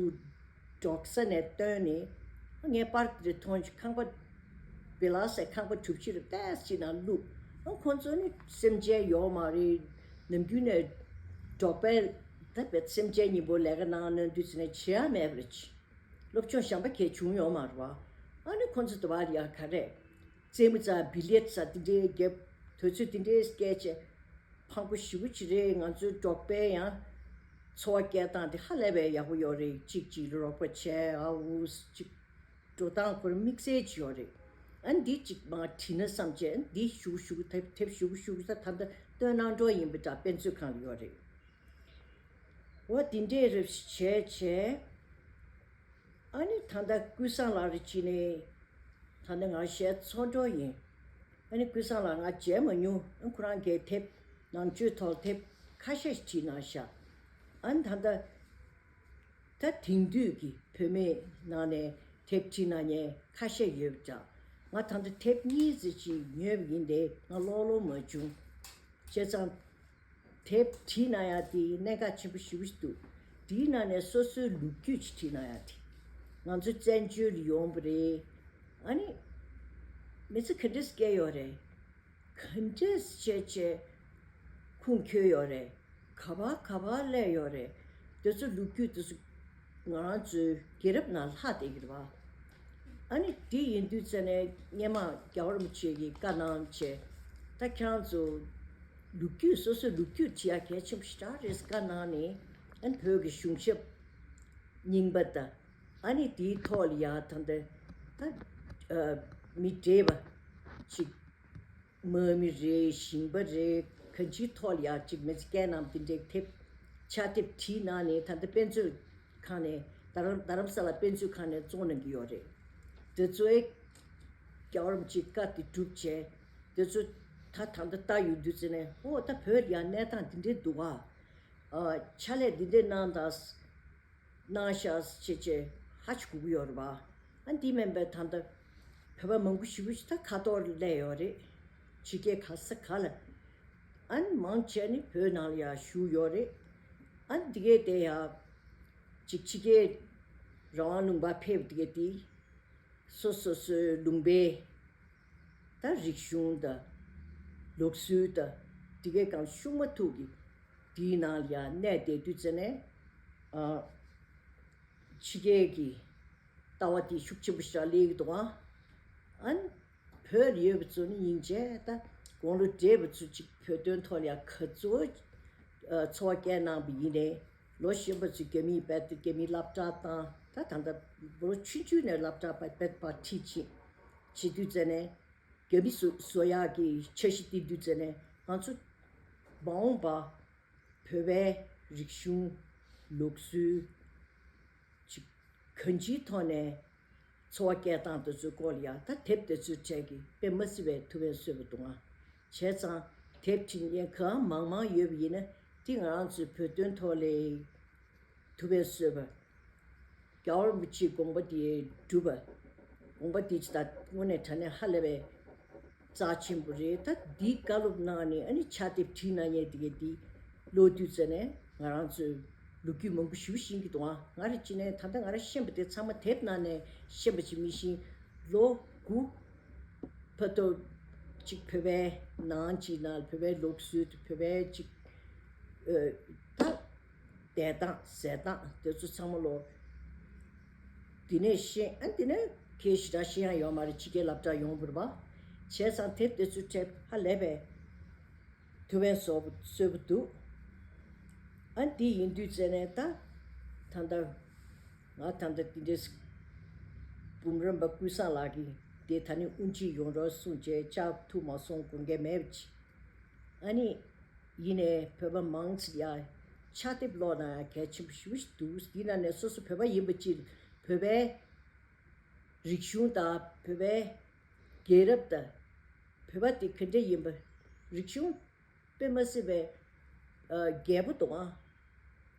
འབྲོག་ས་ནས་བཏོན་ནས། ངས་པར་དེ་མཐོང་བྱུང་། ཁང་པ་བི་ལ་ཟེར་ཁང་པ་གྲུ་བཞི་རེ་ཏོག་ཙམ་ཅིག་ནང་བླུགས། ཨ་ཁོང་ཚོ་ནི་སེམས་ཅན་ཡོད་མ་རེད། ནམ་རྒྱུན་ནས་འབྲོག་པའི་ད་བའི་སེམས་ཅན་སྙིང་པོ་ལས་ཀ་གནང་གནང་དུས་ཙ་ནས་བྱེད་ཡ་མེད་པ་རེད། སློབ་སྦྱོང་གཞན་པ་གས་བྱུང་ཡོད་མ་རེད་བ། ཨ་ནི་ཁོང་ཚོ་དུ་བ་ཡ་ག་རེ། རྩེད་མོ་རྩེ། བི་ལེཊ་རྩེ། དེ་འདྲའི་རྒྱབ། དུས་ཚོད་དེ་འདྲའི་སྐྱེལ་བྱས། ཕངས་པོ་ཞེ་པོ་ཅིག་རེད། ང་ཚོའི་འབྲོག་པའི་ཡང་འཚོ་བ་སྐྱེལ་སྟངས་དེ་ཧ་ལས་པའི་ཡག་པོ་ཡོད་རེད། གཅིག་གཅིག་ལ་རོགས་པ་བྱས། ཨ་འུ་ཅིག་འགྲོ་སྟངས་ཁོ་རང་དམིགས་བསལ་ཅིག་ཡོད་རེད། ཨ་འདི་ཅིག་མར་བྲིས་ན་བསམ་བྱས། ཨ་འདི་ཞུ་ཞུ་དེབ་དེབ་ཞུ་ཞུ་ད་ད་ལྟ་བཏོན་གནང་འགྲོ་ཡིན་པ་འདྲ། དཔེ་མཛོད་ཁང་ལ་ཡོད་རེད། འོ་དེ་འདྲས་རེ་བྱས་བྱས། ཨ་ནི་ད་ལྟ་ཀུན་བཟང་ལགས་རེ་བྱས་ནས། ད་ལྟ་ང་ཞལ་ཚོགས་འགྲོ་ཡིན། ཨ་ནི་ཀུན་བཟང་ལགས་ང་མཇལ་མ་མྱོང་། ཨ་ཁོ་རང་གིས་དེབ་ནང་ཆོས་ཐོག་དེབ་ཁ་ཤས་ཤིག་བྲིས་གནང་ཤག་ཨ་ནི་ད་ལྟ་ད་དེང་དུས་ཀྱི་བོད་མིའི་ནང་ནས་དེབ་བྲིས་གནང་མཁན་ཁ་ཤས་ཡོད་པ་འདྲ། ང་ད་ལྟ་དེབ་གཉིས་ཙམ་ཅིག་ཉོས་པ་ཡིན་ཏེ་ང་ཀློག་ཀློག་མ་བྱུང་། བྱས་ཙང་དེབ་བྲིས་གནང་ཡག་དེ་གནད་འགག་ཆེན་པོ་ཞེ་པོ་ཞིག་འདུག་དེའི་ནང་ནས་སོ་སོའི་ལོ་རྒྱུས་ཅིག་བྲིས་གནང་ཡག་དེ། ང་ཚོ་བཙན་བྱོལ་ལ་ཡོང་བ་རེད། ཨ་ནི་མི་ཚེ་ག་འདྲས་སྐྱེལ་ཡོད་རེད། ག་འདྲས་བྱས་བྱས་ཁུངས་འཁྱོལ་ཡོད་རེད། ག་པར་ག་པར་སླེབས་ཡོད་རེད། དེ་ཚོ་ལོ་རྒྱུས་དེ་ཚོ་ང་རང་ཚོའི་རྒྱལ་རབས་ནང་ལྷག་བསྡད་ཀྱི་རེད་བ། ཨ་ནི་དེ་ཡིན་དུས་ཙ་ནས་སྔོན་མ་རྒྱལ་བ་རིན་པོ་ཆེ་གིས་བཀའ་གནང་བྱས། ད་ཁྱེད་རང་ཚོ་ལོ་རྒྱུས་སོ་སོའི་ལོ་རྒྱུས་བྲིས་ཡག་གལ་ཆེན་པོ་ཞེ་དྲག་རེད་བཀའ་གནང་ནས། ཨ་ནི་བོད་ཀྱི་གཞུང་ཞབས་རྙིང་པ་དང་། ཨ་ནི་དེའི་ཐོག་ལ་ཡ་ད་ལྟ་ད་ཨ་མི་བགྲེས་པ་ཅིག་དམག་མི་རེད། ཞིང་པ་རེད། གང་ཅིའི་ཐོག་ལ་ཡ་ཅིག་མི་ཚེ་སྐྱེལ་གནང་། དེ་འདྲའི་དེབ་ཕྱག་དེབ་བྲིས་གནང་ནས་ད་ལྟ་དཔེ་མཛོད་ཁང་ནས། རྡ་རམ་རྡ་རམ་ས་ལ་དཔེ་མཛོད་ཁང་ནས་བཙོང་གནང་གི་ཡོད་རེད། དེ་ཚོའི་རྒྱལ་བ་རིན་པོ་ཆེའི་བཀའ་དེ་བསྒྲུབས་བྱས། དེ་ཚོ་ད་ད་ལྟ་ལྟ་ཡོང་དུས་ཙ་ནས། ཨོ་ད་བོད་ལ་ཡ་གནས་སྟངས་འདི་འདྲའི་འདུག་ཨ། ཨ་ཕྱག་ལས་འདི་འདྲའི་གནང་དང་། གནང་ཤག་ཅེས་བྱས་ཧ་ཅིག་གོ་གི་ཡོད་རེད་བ། ཨ་འདི་མིན་པའི་ད་ལྟ་བོད་པ་མང་པོ་ཞེ་པོ་ཅིག་ད་ཁ་ཐོར་སླེབས་ཡོད་རེད། ཕྱི་རྒྱལ་ག་ས་ག་ལ། ཨ་ནི་མང་ཆེ་ནི་བོད་ནང་ལ་ཡ་བཞུགས་ཡོད་རེད། ཨ་ནི་འདི་གས་དེ་ཡ་ཅིག་ཕྱི་རྒྱལ་རང་དབང་ལུང་པ་ཕེབས་འདི་གས་དེ། སོ་སོ་སོའི་ལུང་པའི་ད་རིག་གཞུང་དང་ལུགས་སྲོལ་དང་དེ་གའི་གང་ཤུགས་མ་ཐུག་གི་དེའི་ནང་ལ་ཡང་གནས་བསྡད་དུས་ཙ་ནས། ཨ་ཕྱི་རྒྱལ་གྱི་ལྟ་བ་དེ་ཤུགས་ཆེན་པོ་ཞིག་སླེབས་ཀྱི་འདུག་ཨ། ཨ་ནི་བོད་ལ་ཡོད་པ་ཚོ་ནི་སྙིང་རྗེ། ད་དགུང་ལོ་བགྲེས་པ་ཚོ་ཅིག་བོད་དོན་ཐོག་ལ་ཡང་ག་ཚོད་འཚོ་བ་སྐྱེལ་གནང་བ་ཡིན་ནའི། ལོ་གཞོན་པ་ཚོས་རྒྱ་མིའི་བེད་དུ་རྒྱ་མིའི་སློབ་གྲྭ་བཏང་། ད་ད་ལྟ་ལོ་ཆུང་ཆུང་ནས་སློབ་གྲྭ་བེད་བེད་པར་ཁྲིད་ཅིག་བྱེད་དུས་ཙ་ནས། རྒྱ་མི་བཟོ་བཟོ་ཡག་གི་འཆར་གཞི་དེ་འདུག་ཟེར་ནས། ང་ཚོ་མ་འོངས་པ་བོད་པའི་རིག་གཞུང་ལུགས་སྲོལ་ཅིག་གང་ཅིའི་ཐོག་ནས་འཚོ་བ་སྐྱེལ་སྟངས་དེ་ཚོའི་སྐོར་ལ་ཡང་ད་དེབ་དེ་ཚོའི་གྲས་ཀྱིས་དཔེ་མ་སྲིད་པའི་ཐུགས་ཕན་གསོས་པ་འདུག་ཨང་། བྱས་ཙང་དེབ་ཁྲིད་མཁན་གང་མང་མང་ཡོད་པ་ཡིན་ན། དེ་ང་རང་ཚོའི་བོད་དོན་ཐོག་ལ་ཐུགས་ཕན་གསོས་པ། རྒྱལ་བ་རིན་པོ་ཆེའི་དགོངས་པ་དེ་འགྲུབ་པ། དགོངས་པ་དེ་ཅི་ལྟར་དངོས་གནས་དྲང་གནས་ཧ་ལས་པའི་རྩ་ཆེན་པོ་རེད། ད་འདིའི་བཀའ་སློབ་གནང་ནས། ཨ་ནི་ཕྱག་དེབ་བྲིས་གནང་མཁན་དེ་གས་འདི་ཀློག་དུས་ཙམ་ནས་ང་རང་ཚོའི་ལོ་རྒྱུས་མང་པོ་ཞེ་པོ་ཤེས་ཀྱི་འདུག་ཨང་། ང་རང་ཅི་ནས་ད་ལྟ་ང་རང་ཤེས་པ་དེ་ཚང་མ་དེབ་ནང་ནས་ཤེས་པ་ཅིག་མི་ཤེས། ལོ་དགུ་བར་དུ་ཅིག་བོད་པའི་ནང་ཅིག་ནང་བོད་པའི་ལུགས་སྲོལ་དེ། བོད་པའི་ཅིག་ཨ་ད་བསྡད་སྟངས་ཟས་སྟངས་དེ་ཚོ་ཚང་མ་ལོ་དེ་ནས་ཤེས། ཨ་དེ་ནས་ཁྱེད་ཞེ་དྲག་ཤེས་ཡག་ཡོད་མ་རེད། ཕྱི་རྒྱལ་སློབ་གྲྭ་ཡོང་བར་བ། བྱས་ཙང་དེབ་དེ་ཚོའི་གྲས་ཧ་ལས་པའི་ཐུགས་ཕན་གསོས་པ་འདུག། ཨ་འདི་ཡིན་དུས་ཙམ་ནས་ད་ད་ལྟ་ང་ད་ལྟ་འདི་འདྲའི་འབུམ་རམས་པ་ཀུན་བཟང་ལགས་ཀྱིས་དེ་ད་ནི་དབུ་འབྱེད་ཡོང་རོགས་གསུངས་བྱས། བཅར་ཐུབ་མ་སོང་། དགོངས་འགལ་མེད་པ་ཅིག། ཨ་ནི་ཡིན་ནའི་བོད་པ་མང་ཆེ་ཡ་ཕྱག་དེབ་ཀློག་ན་ཡ་གལ་ཆེན་པོ་ཞེ་པོ་ཞིག་འདུག། འདི་ནང་ནས་སོ་སོ་བོད་པ་ཡིན་པ་ཅིག་བོད་པའི་རིག་གཞུང་དང་བོད་པའི་རྒྱལ་རབས་དང་། བོད་པ་དེ་ག་འདྲ་ཡིན་པ། རིག་གཞུང་དཔེ་མ་སྲིད་པའི་ཨ་རྒྱས་པོ་འདུག་ཨང་།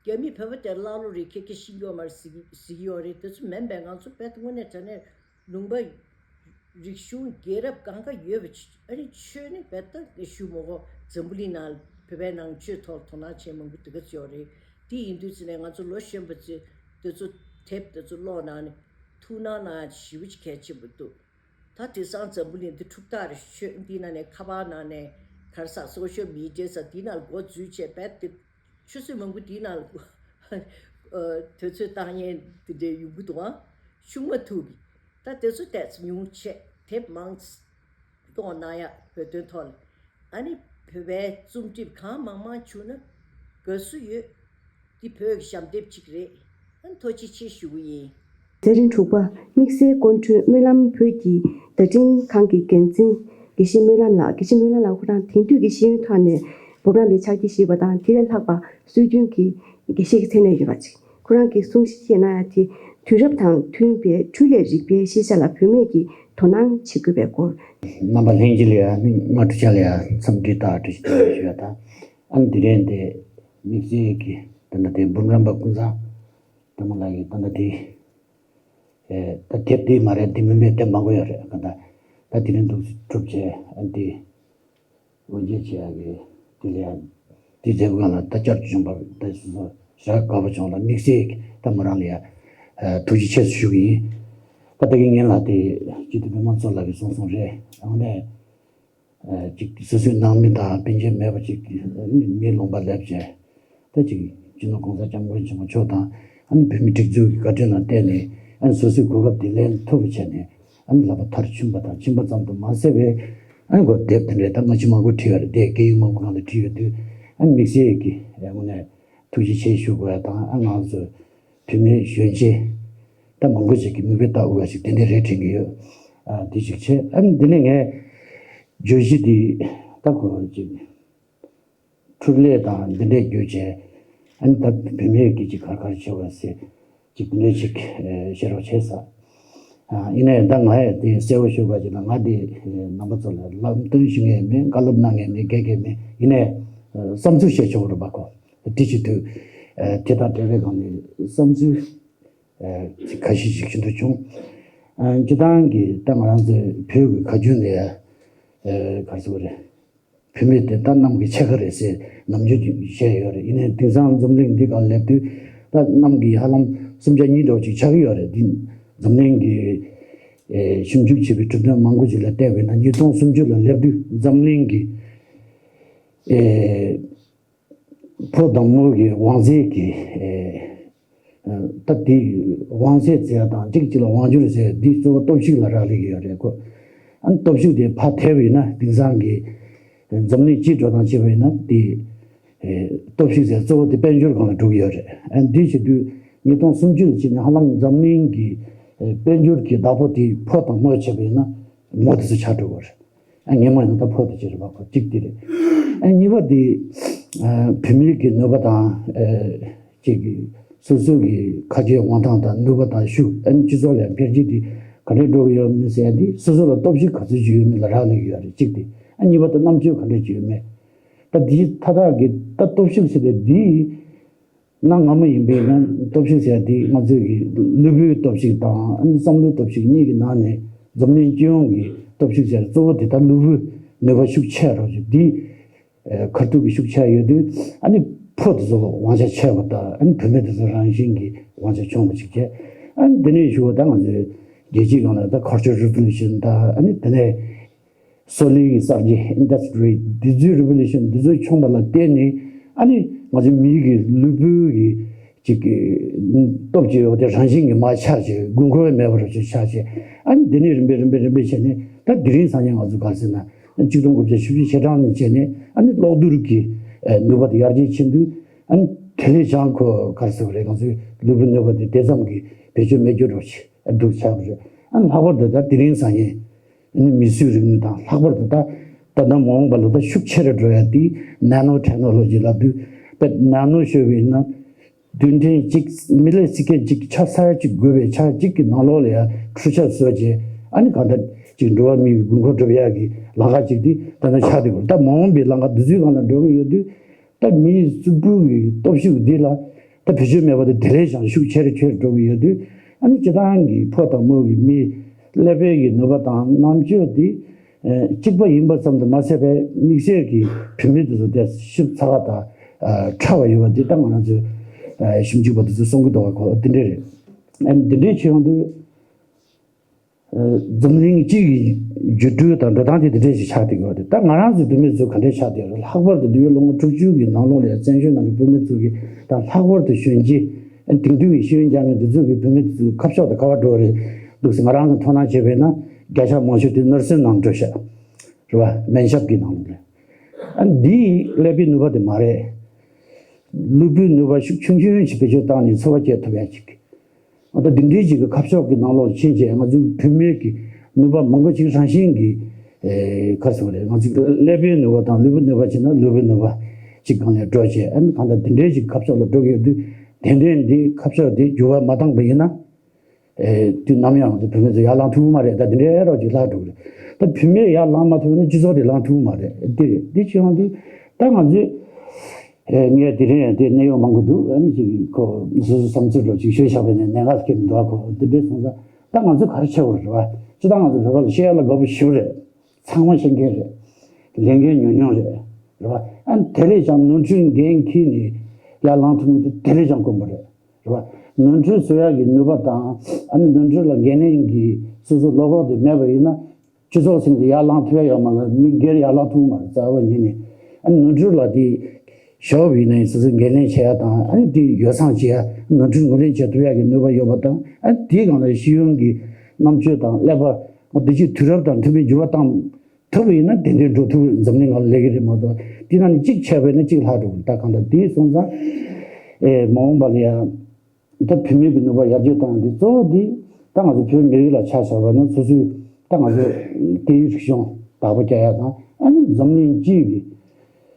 རྒྱ་མིས་བོད་པ་དེ་ཀླ་ཀློ་རེད། ཁྱེད་ཀྱིས་ཤེས་ཀྱི་ཡོད་མ་རེད་ཟེར་གྱི་ཟེར་གྱི་ཡོད་རེད། དེ་ཚོ་མིན་པའི་ང་ཚོ་བོད་དེ་དངོས་གནས་དྲང་གནས་ལུང་པ་རིག་གཞུང་རྒྱལ་རབས་གང་ག་ཡོད་པ་ཅིག། ཨ་ནི་ཆོས་ནི་བོད་ད་ཞུ་མོ་གོ་འཛམ་བུ་གླིང་ནང་བོད་པའི་ནང་ཆོས་ཐོག་དོ་སྣང་བྱེད་མང་པོ་དེ་ག་ཚོད་ཡོད་རེད། དེ་ཡིན་དུས་ཙམ་ནས་ང་ཚོ་ལོ་གཞོན་པ་ཚོས་དེ་ཚོ་དེབ་དེ་ཚོ་ཀློག་གནང་ནས་ཐུགས་སྣང་གནང་ཡ་ཞེ་པོ་ཅིག་གལ་ཆེན་པོ་འདུག། ད་དེང་སང་འཛམ་བུ་གླིང་འདི་ཕྲུག་དག་རེ་ཤོད། འདི་ནང་ནས་ཁ་པར་ནང་ནས་ག་རེ་ཟ། སོ་ཤལ་མི་ཌི་ཡ་ཟ། འདི་ནང་ལ་མགོ་འཛུལ་བྱས་བོད་དེ་ཆུ་ཚོད་མང་པོ་འདི་ནང་ལ་དུས་ཚོད་བཏང་ཡས་འདི་འདྲའི་ཡོང་གི་འདུག་ཨང་། ཤུགས་མ་ཐུག་གི། ད་དེ་ཚོ་ཏོག་ཙམ་ཉུང་བྱས་དེབ་མང་ཙམ་གཏོང་གནང་ཡ། བོད་དོན་ཐོག་ལ། ཨ་ནི་བོད་པའི་རྩོམ་སྒྲིག་གང་མང་མང་བྱུང་ན་དགའ་བསུ་ཡོད། འདི་བོད་ཀྱི་ཞབས་འདེབས་གཅིག་རེད། ཨ་ནི་ཐུགས་རྗེ་ཆེ་ཞུ་གི་ཡིན། ཚེ་རིང་དྲུག་པ། དམིགས་བསལ་སྐུ་མགྲོན་སྨོན་ལམ་བོད་ཀྱི་བརྡ་འཕྲིན་ཁང་གི་འགན་འཛིན་དགེ་བཤེས་སྨོན་ལམ་ལགས། དགེ་བཤེས་སྨོན་ལམ་ལགས་ཁོ་རང་དེང་དུས་ཀྱི་ཤེས་ཡོན་ཐོག་ནས་འབུམ་རམས་པའི་ཕྱག་རྗེས་བཞེས་པ་དང་། དེ་ལས་ལྷག་པ་སྲོལ་རྒྱུན་གྱི་དགེ་བཤེས་ཀྱི་མཚན་གནས་ཡོད་པ་ཅིག། ཁོ་རང་གིས་གསུང་བཤད་གནང་ཡ་དེ་དུས་རབས་དང་མཐུན་པའི་འཕྲུལ་ལས་རིག་པའི་ཤེས་བྱ་ལ་བུད་མེད་ཀྱིས་དོ་སྣང་བྱེད་དགོས་པའི་སྐོར། རྣམ་པ་ལྷན་རྒྱས་ལ་ཡ་ནི་སྔ་དྲོ་ཆ་ལ་ཡ་འཚམས་འདྲི་དང་བཀྲ་ཤིས་བདེ་ལེགས་ཞུ་ཡ་དང་། ཨ་ནི་དེ་རིང་དེ་དམིགས་བསལ་གྱི་ད་ལྟ་དེ་འབུམ་རམས་པ་ཀུན་བཟང་ལྟད་མོ་ལགས་ཀྱིས་ད་ལྟ་དེ་ཨེ་ད་དེབ་དེ་མ་རེད། དེ་མིན་པའི་དེབ་མང་པོ་ཡོད་རེད། ག་ད་ད་དེ་རིང་འདུག་གྲུབ་བྱས། ཨ་ནི་དེ་དབུ་འབྱེད་བྱེད་ཡག་གི་དེ་ལ་ཡ་དེ་མཛད་སྒོ་ལ་ད་བཅར་བྱུང་བ་དེ་སོ་སོ་ཞེ་དྲག་དགའ་པོ་བྱུང་ལ། དམིགས་བསལ་གྱི་ད་མོ་རང་ལ་ཡ་ཨ་ཐུགས་རྗེ་ཆེ་ཞུ་གི་ཡིན། ད་ད་གིན་ངེད་ལ་དེ་སྤྱི་འཐུས་པད་མ་མཚོ་ལགས་ཀྱིས་གསུངས་སོང་རེད། ཨ་ནི་ཨ་ཅིག་སོ་སོའི་ནང་མི་དང་སྤུན་མཆེད་མེད་པ་ཅིག་མིའི་ལུང་པ་སླེབས་བྱས། ད་ཅིག་སྤྱི་ནོར་༸གོང་ས་༸སྐྱབས་མགོན་ཆེན་པོ་མཆོག་དང་། ཨ་ནི་བོད་མིའི་སྒྲིག་འཛུགས་ཀྱི་བཀའ་དྲིན་ལ་བརྟེན་ནས། ཨ་ནི་སོ་སོའི་གོ་སྐབས་དེ་ལེན་ཐུབ་པ་བྱས་ནས། ཨ་ནི་ལག་པ་མཐར་ཕྱིན་པ་དང་ཕྱིན་པ་ཙམ་དུ་མ་ཟད་པའི། ཨ་ནི་གོ་དེབ་དེ་འདྲའི་ད་སྔ་ཕྱི་མང་པོ་བྲིས་ཡོད་རེད། དེ་སྐད་ཡིག་མང་པོ་ནང་ལ་བྲིས་ཡོད་དུས། ཨ་ནི་དམིགས་བསལ་གྱི་དངོས་གནས་ཐུགས་རྗེ་ཆེ་ཞུ་དགོས་ཡ་དང་། ཨ་ང་ཚོ་བུད་མེད་གཞོན་སྐྱེས་ད་མང་པོ་ཞིག་གིས་མིག་དཔེ་ལྟ་དགོས་པ་ཞིག་དེ་འདྲ་རེད་དྲན་གྱི་ཡོད། ཨ་དེ་ཞིག་བྱས། ཨ་ནི་འདི་ནས་ངས་བརྗོད་གཞི་འདི་ད་གོ་ཅིག་འཕྲུལ་ལས་དང་འདི་འདྲས་བརྗོད་བྱས། ཨ་ནི་ད་བུད་མེད་ཀྱི་ཅིག་གར་གར་བྱེད་པ་ཟེར་ཅིག་འདི་འདྲས་ཅིག་ཨེ་བཤད་རོགས་བྱས་ས། ཨ་ཡིན་ནའི་ད་ང་ཡང་དེ་གསལ་པོ་ཞུ་དགོས་ཅིག་ན། ང་དེ་ཨེ་རྣམ་པ་ཚོ་ལ་ལམ་སྟོན་ཞུ་མཁན་མིན། བཀའ་སློབ་གནང་མཁན་མིན། རྒྱག་མཁན་མིན། ཡིན་ནའི་ཨེ་བསམ་ཚུལ་བཤད་ཆོག་རེད་པ་ཁོ། དེ་བྱེད་དུས་ཨེ་དེ་དང་འབྲེལ་བའི་སྒང་ནས་བསམ་ཚུལ་ཨེ་ཁ་ཤས་ཤིག་ཤིན་ཏུ་བྱུང་། ཨེ་སྤྱི་བཏང་གི་ད་ང་རང་ཚོའི་བོད་ཀྱི་ཁ་རྒྱུན་ལ་ཨེ་ག་རེ་ཟེར་དགོས་རེད། བུད་མེད་དེ་ད་གནམ་གྱི་ཕྱེད་ཀ་རེད་ཟེར་ནམ་རྒྱུན་བཤད་ཡོད་རེད། ཡིན་ནའི་དེང་སང་འཛམ་གླིང་འདི་སྒང་སླེབས་དུས་ད་གནམ་གྱི་ཧ་ལམ་སུམ་ཆ་གཉིས་འདྲ་བོ་ཅིག་ཆགས་ཀྱི་ཡོད་རེད། འདི་འཛམ་གླིང་གི་ཨེ་ཞིབ་འཇུག་བྱས་པའི་གྲུབ་དོན་མང་པོ་ཅིག་ལ་བལྟས་པས་ན། ཉིས་སྟོང་སུམ་ཅུ་ལ་སླེབས་དུས་འཛམ་གླིང་གི་ཨེ་ཕོ་དང་མོ་གི་དབང་ཚད་ཀྱི་ཨེ་ད་དེ་དབང་ཚད་ཟེར་དང་གཅིག་གཅིག་ལ་དབང་སྒྱུར་ཟེར་འདི་གཙོ་བོ་སྟོབས་ཤུགས་ལ་རག་ལས་ཀྱི་ཡོད་རེད་ཁོ། ཨ་ནི་སྟོབས་ཤུགས་དེ་ཕར་ཐེབས་ཡིན་ན། དེང་སང་གི་འཛམ་གླིང་སྤྱི་འགྲོ་སྟངས་བྱས་པ་ཡིན་ན་དེ་ཨེ་སྟོབས་ཤུགས་ཟེར་གཙོ་བོ་དེ་དཔལ་འབྱོར་སྒང་ལ་འགྲོ་གི་ཡོད་རེད། ཨ་ནི་འདི་བྱེད་དུས་ཉིས་སྟོང་སུམ་ཅུ་ལ་ཕྱིན་ནས་ཧ་ལམ་འཛམ་གླིང་གི་ཨེ་དཔལ་འབྱོར་གྱི་བདག་པོ་དེ་ཕོ་དང་མོ་བྱས་པ་ཡིན་ན་མོ་དེ་ཚོ་ཆགས་འགྲོ་གི་ཡོད་རེད། ཨ་ངས་མ་ཡིན་ད་ཕོག་ཏུ་ཅི་རེད་བ་གོ་གཅིག་དེ་རེད། ཨ་གཉིས་པ་དེ་ཨ་བུད་མེད་ཀྱི་ནུས་པ་དང་ཨ་ཅིག་གི་སོ་སོ་གི་ཁ་རྗེ་དབང་ཐང་དང་ནུས་པ་དང་ཤུགས་ཨ་ནི་སྤྱི་ཚོགས་ལ་འཕེལ་རྒྱས་དེ་ག་འདྲས་འགྲོ་གི་ཡོད་མིན་ཟེར་ཡ་དེ་སོ་སོ་ལ་སྟོབས་ཤུགས་ག་ཚོད་ཅིག་ཡོད་མེད་ལ་རག་ལས་ཀྱི་ཡོད་རེད་གཅིག་དེ། ཨ་གཉིས་པ་དེ་རྣམ་དཔྱོད་ག་འདྲས་ཅིག་ཡོད་མེད། ད་དེའི་མཐའ་དག་གི་ད་སྟོབས་ཤུགས་ཟེར་ཏེ་འདི་གནའ་སྔ་མོ་ཡིན་པས་ན་སྟོབས་ཤུགས་ཟེར་དེ་ང་ཚོའི་གི་ལུས་པོའི་སྟོབས་ཤུགས་དང་ཨ་ནི་བསམ་བློའི་སྟོབས་ཤུགས་གཉིས་ཀྱི་ནང་ནས་འཛམ་གླིང་སྤྱི་ཡོངས་ཀྱི་སྟོབས་ཤུགས་ཟེར་གཙོ་བོ་དེ་ད་ལུས་པོའི་ནུས་པ་ཤུགས་ཆེ་རོགས་ཞིག་འདི་ཁ་ཐུག་གི་ཤུགས་ཆེ་ཡོད་དུས་ཨ་ནི་ཕོ་དེ་ཚོ་དབང་ཆ་ཆེ་བ་དང་ཨ་ནི་བུད་མེད་དེ་ཚོ་རང་བཞིན་གྱི་དབང་ཆ་ཆུང་བ་ཞིག་བྱས། ཨ་ནི་འདི་ནས་ཞུ་བ་ད་ང་ཚོའི་རྒྱལ་སྤྱིའི་སྒང་ལ་ད་Cultural Revolution དང་ཨ་ནི་དེ་ནས་སོ་ལིའི་གསར་བརྗེ་Industrial འདི་ཚོའི་Revolution འདི་ཚོ་བྱུང་བ་ལ་བརྟེན་ནས་ཨ་ནི་ང་ཚོའི་མིའི་གི་ལུས་པོའི་གི་ཅིག་གི་སྟོབས་ཀྱི་འོག་དེ་རང་བཞིན་གྱི་མར་ཆག་བྱས་དགོས་མཁོ་བའི་མེད་པ་རུ་ཆག་བྱས། ཨ་ནི་འདི་ནས་རིམ་པས་རིམ་པས་རིམ་པས་བྱས་ནས་ད་དེ་རིང་སང་ཉིན་ང་ཚོ་ག་རེ་ཟེར་ན་གཅིག་སྟོང་དགུ་བརྒྱ་བཞི་བཅུ་ཞེ་གྲངས་ནས་བྱས་ནས་ཨ་ནི་གློག་རྡུལ་གྱི་ནུས་པ་དེ་ཡར་རྒྱས་ཕྱིན་དུས་ཨ་ནི་དེ་ལས་ཀྱང་ཁོ་ག་རེ་ཟེར་བ་རེད། ང་ཚོའི་ལུས་པོའི་ནུས་པ་དེ་དེ་ཙམ་གྱི་བེད་སྤྱོད་མེད་རྒྱུ་འགྲོ་ཆེ་སྡུག་ཆགས་པ་རེད། ཨ་ནི་ལྷག་པར་དུ་ད་དེ་རིང་སང་ཉིན་ཨ་ནི་མིས་བཟོས་རིག་ནུས་དང་ལྷག་པར་དུ་ད་ད་ལྟ་མ་འོངས་པ་ལ་ད་ཤུགས་ཆེ་རུ་འགྲོ་ཡ་དེ་Nanotechnology ལབ་དུས་དཔེ་ནན་ནོ་ཤོད་པ་ཡིན་ན་རྡུལ་ཕྲན་གཅིག་མི་ལི་སི་ཀན་གཅིག་ཆ་ས་ཡ་གཅིག་དགོས་པའི་ཆ་གཅིག་གི་ནང་ལོགས་ལ་ཡ་འཕྲུལ་ཆས་བཟོས་རྗེས་ཨ་ནི་གང་ལྟར་ཅིག་འགྲོ་བ་མིའི་དགོས་མཁོ་སྒྲུབ་ཡ་གི་ལམ་ཁ་གཅིག་དེ་ད་ལྟ་ཆགས་བསྡད་ཡོད་རེད། ད་མ་འོངས་པའི་ལམ་ཁ་འདི་ཚོའི་སྒང་ལ་འགྲོ་གི་ཡོད་དུས། ད་མིའི་གཟུགས་པོ་གི་སྟོབས་ཤུགས་འདི་ལ་ད་བེད་སྤྱོད་མེད་པ་དེ་དེ་ལས་ཀྱང་ཤུགས་ཆེ་རུ་ཆེ་རུ་འགྲོ་གི་ཡོད་དུས་ཨ་ནི་སྤྱིར་བཏང་གི་ཕོ་དང་མོ་གི་མིའི་ཀླད་པའི་གི་ནུས་པ་དང་རྣམ་དཔྱོད་དེ་གཅིག་པ་ཡིན་པ་ཙམ་དུ་མ་ཟད་པའི་དམིགས་བསལ་གྱི་བུད་མེད་དེ་ཚོ་དེ་ཞིབ་ཚགས་དང་ཕྲ་བ་ཡོད་པ་དེ་ད་ང་རང་ཚོའི་ཞིབ་འཇུག་པ་དེ་ཚོས་གསུང་གི་འདུག་ག་ཁོ་དེ་འདྲས་རེད། ཨ་ནི་དེ་འདྲས་བྱེད་ཡོང་དུས། འཛམ་གླིང་སྤྱི་ཡི་འགྱུར་འགྲོས་དང་འགྲོ་སྟངས་དེ་འདི་འདྲས་ཞིག་ཆགས་བསྡད་ཡོད་རེད། ད་ང་རང་ཚོའི་བུད་མེད་ཚོ་ག་འདྲས་ཆགས་བསྡད་ཡོད་རེད། ལྷག་པར་དུ་འདས་པའི་ལོ་ངོ་དྲུག་ཅུ་གི་ནང་ལོགས་ལ་བཙན་བྱོལ་ནང་གི་བུད་མེད་ཚོ་གི་དང་ལྷག་པར་དུ་གཞོན་སྐྱེས་དེང་དུས་ཀྱི་ཤེས་ཡོན་རྒྱག་མཁན་འདི་ཚོ་གི་བུད་མེད་དེ་ཚོ་གི་ཁ་ཕྱོགས་དེ་ག་པར་འགྲོ་བ་རེད་འདུག་ཟེར་ང་རང་གི་མཐོང་སྣང་བྱས་པས་ན་བརྒྱ་ཆ་མང་ཤོས་དེ་ནར་སིང་ནང་འགྲོ་ཤག་རེད་བ། སྨན་ཞབས་ཀྱི་ནང་ལོགས་རེད། ཨ་འདིའི་ཀླད་པའི་ནུས་པ་དེ་མ་རེད། ལུས་པོའི་ནུས་པ་ཤུགས་ཆུང་ཆུང་ཞིག་བེད་སྤྱོད་བཏང་ནས་འཚོ་བ་སྐྱེལ་ཐུབ་ཡ་ཅིག་ཨ་ད་འདི་འདྲའི་ཅིག་གི་ཁ་ཕྱོགས་ཀྱི་ནང་ལོགས་ཕྱིན་བྱས་ང་ཚོའི་བུད་མེད་ཀྱི་ནུས་པ་མང་པོ་ཅིག་རང་བཞིན་གྱིས་ཨེ་ག་རེ་ཟེར་དགོས་རེད། ང་ཚོའི་ཀླད་པའི་ནུས་པ་དང་ལུས་པོའི་ནུས་པ་བྱས་ན་ལུས་པོའི་ནུས་པ་ཅིག་སྒང་ནས་འགྲོ་བྱས་ཨ་ནི་གང་ལྟར་འདི་འདྲའི་ཅིག་ཁ་ཕྱོགས་ལ་འགྲོ་གི་ཡོད་དུས་ཏན་ཏན་འདི་ཁ་ཕྱོགས་འདི་འགྱུར་བ་མ་བཏང་པ་ཡིན་ན། ཨེ་དུས་ནམ་ཡང་དེ་བུད་མེད་ཚོ་ཡར་ལངས་ཐུབ་ཀྱི་མ་རེད། ད་དེ་འདྲའི་རོགས་ཅིག་ལྷག་འགྲོ་གི་རེད། ད་བུད་མེད་ཡར་ལངས་མ་ཐུབ་ན་སྤྱི་ཚོགས་དེ་ལངས་ཐུབ་ཀྱི་མ་རེད། འདི་རེད། འདི་བྱེད་ཡོང་དུས་ད་ང་ཚོས་ཨེ་ངས་དེ་རིང་དེ་གནད་ཡོད་མང་པོ་འདུག་ཨ་ནི་ཅིག་ཁོ་སོ་སོའི་བསམ་ཚུལ་རོགས་ཅིག་ཤོད་བཞག་པ་ཡིན་ན་གནད་འགག་སྐྱེ་མི་འདུག་ཨ་ཁོ་འདི་འདྲའི་སོང་ཙང་ད་ང་ཚོས་ག་རེ་བྱེད་དགོས་རེད་བ། སྤྱིར་བཏང་ང་ཚོ་བོད་པ་ལ་བཤད་ཡ་ལ་དགའ་པོ་ཞེ་པོ་རེད། ཚང་མ་ཤེས་མཁན་རེད། ལས་འགན་ཉུང་ཉུང་རེད། རེད་བ། ཨ་ནི་དེ་ལས་ཀྱང་ནོར་འཁྲུལ་འགན་འཁྱེར་ནས་ཡར་ལངས་ཐུབ་མི་དེ་དེ་ལས་ཀྱང་དཀོན་པོ་རེད། རེད་བ། ནོར་འཁྲུལ་བཟོ་ཡག་གི་ནུས་པ་དང་ཨ་ནི་ནོར་འཁྲུལ་ལ་འགན་ལེན་གྱི་སོ་སོའི་བློ་ཁོག་དེ་མེད་པ་ཡིན་ན་སྤྱི་ཚོགས་ཟིན་ཏེ་ཡར་ལངས་ཐུབ་ཡ་ཡོད་མ་རེད། མི་སྒེར་ཡར་ལངས་ཐུབ་མ་རེད། རྩ་བ་ཉིད་ནས་ཨ་ནི་ནོར་འཁྲུལ་ལ་དེ་ཞོག་པ་ཡིན་ན་ཡང་སོ་སོའི་འགན་ལེན་བྱེད་ཡ་དང་ཨ་ནི་དེ་ཡོ་བསྲང་བྱེད་ཡ་ནོར་འཁྲུལ་ངོས་ལེན་བྱེད་ཐུབ་ཡ་གི་ནུས་པ་ཡོད་པ་དང་ཨ་ནི་དེའི་སྒང་ལ་ཤེས་ཡོན་གྱི་རྣམ་དཔྱོད་དང་ཀླད་པ་འོ་དེ་ཅིག་དུས་རབས་དང་མཐུན་པའི་འགྱུར་བ་བཏང་ཐུབ་པ་ཡིན་ན་ཏན་ཏན་འགྲོ་ཐུབ་འཛམ་གླིང་ལ་ལས་ཀྱི་རེད་མ་གཏོགས་དེ་ནང་ནས་གཅིག་ཆད་པ་ཡིན་ན་གཅིག་ལྷག་འགྲོ་གི་རེད། ད་གང་ལྟར་དེ་སོང་ཙང་ཨེ་མ་འོངས་པ་ལ་ཡང་ད་བུད་མེད་ཀྱི་ནུས་པ་ཡར་རྒྱས་བཏང་ཡ་དེ་གཙོ་བོ་དེ་ད་ང་ཚོ་བོད་མི་རིགས་ལ་ཆ་བཞག་པ་ན་སོ་སོའི་ད་ང་ཚོ་སྐད་ཡིག་རིག་གཞུང་བདག་པོ་རྒྱག་ཡ་དང་ཨ་ནི་འཛམ་གླིང་སྤྱི་ཡི་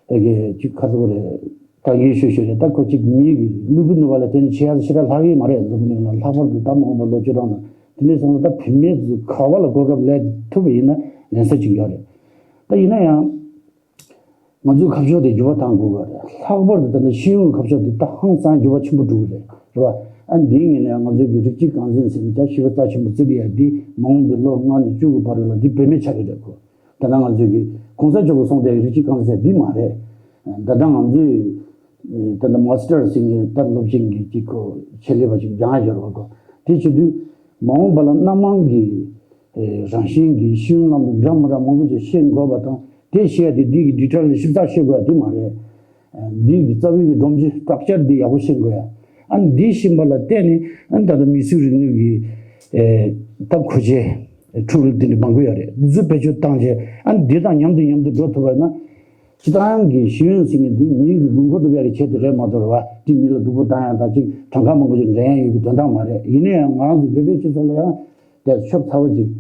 ཨེ་གི་ཅིག་ག་རེ་ཟེར་དགོས་རེད། ད་ངས་ཤོད་ཤོད་རེད། ད་ཁོ་གཅིག་མི་གི་ལུས་པོའི་ནུས་པ་ལ་བརྟེན་ནས་བྱེད་ཡག་ཞེ་དྲག་ལྷག་གི་མ་རེད། འཛམ་བུ་གླིང་ལ་ལྷག་པར་དུ་ད་མ་འོངས་པ་ལོ་བཅུ་གྲངས་ནང་དེ་འདྲས་སོང་ཙང་ད་བུད་མེད་ཚོས་ག་བ་ལ་གོ་སྐབས་ལེན་ཐུབ་པ་ཡིན་ན་ལེན་ས་ཅིག་ཡོད་རེད། ད་ཡིན་ན་ཡང་ང་ཚོའི་ཁ་ཕྱོགས་དེ་འགྱུར་བ་གཏང་དགོས་པ་རེད། ལྷག་པར་དུ་ད་ལྟ་ཤེས་ཡོན་གྱི་ཁ་ཕྱོགས་དེ་ད་ཧང་སང་འགྱུར་བ་ཆེན་པོ་འགྲོ་གི་རེད། རེད་བ། ཨ་འདིའི་ངོས་ནས་ང་ཚོའི་གི་རིགས་གཅིག་རྐང་འཛིན་ཟེར་ནས་ད་ཤེས་པ་རྩ་ཆེན་པོ་བརྩི་གི་ཡ་འདི་མ་འོངས་པའི་ལོ་ལྔ་ནས་བཅུ་གི་བར་ལ་འདི་བེད་མེད་ཆགས་ཀྱི་རེད་ཁོ། ད་ལྟ་ང་ཚོས་ཀྱི་གོང་ས་མཆོག་གིས་གསུངས་ཏེ་རིགས་གཅིག་རྐང་འཛིན་ཟེར་འདི་མ་རེད། ད་ལྟ་ང་ཚོས་ད་ལྟ་མ་སི་ཊར་ཟེར་མཁན་ད་སློབ་ཆེན་གྱི་གཅིག་ཁོ་ཆེད་ལས་པ་ཅིག་སྦྱང་ཡ་ཡོད་རེད་བ་ཁོ། དེ་བྱེད་དུས་མ་འོངས་པ་ལ་སྣ་མང་གི་རང་བཞིན་གྱི་ཤེས་ཡོན་ལམ་དུ་འདྲ་མི་འདྲ་མང་པོ་ཅིག་ཤེས་དགོས་པ་དང་དེ་ཤེས་ཡ་དེ་འདི་གི་ཌི་ཊེལ་ཞིབ་ཚགས་ཤེས་དགོས་ཡ་དེ་མ་རེད། འདི་གི་རྩ་བའི་གི་སྒྲོམ་གཞི་སི་ཊག་ཅར་འདི་ཡག་པོ་ཤེས་དགོས་ཡ། ཨ་འདི་ཤེས་པ་ལ་བརྟེན་ནས་ཨ་ད་ལྟ་མིས་བཟོས་རིག་ནུས་ཀྱི་ད་མཁོ་ཆས་འཕྲུལ་འདི་འདྲ་མང་པོ་ཡོད་རེད། འདི་ཚོ་བེད་སྤྱོད་བཏང་རྗེས་ཨ་འདི་དང་མཉམ་དུ་མཉམ་དུ་འགྲོ་ཐུབ་པ་ན། སྤྱིར་བཏང་གི་ཤེས་ཡོན་ཟེར་མཁན་འདི་མིའི་གི་དགོས་མཁོ་སྒྲུབ་ཡ་གི་ཆེད་དུ་རེད་མ་གཏོགས་རེད་བ། འདི་མི་ལ་སྡུག་པོ་བཏང་ཡ་དང་ཅིག་གྲངས་ཀ་མང་པོ་ཅིག་འདྲེན་ཡ་ཡོད་གི་དོན་དག་མ་རེད། ཡིན་ན་ཡང་ང་རང་ཚོ་བོད་པའི་སྤྱི་ཚོགས་ལ་ཡང་དེ་ཤོབ་ཚ་བོ་ཅིག་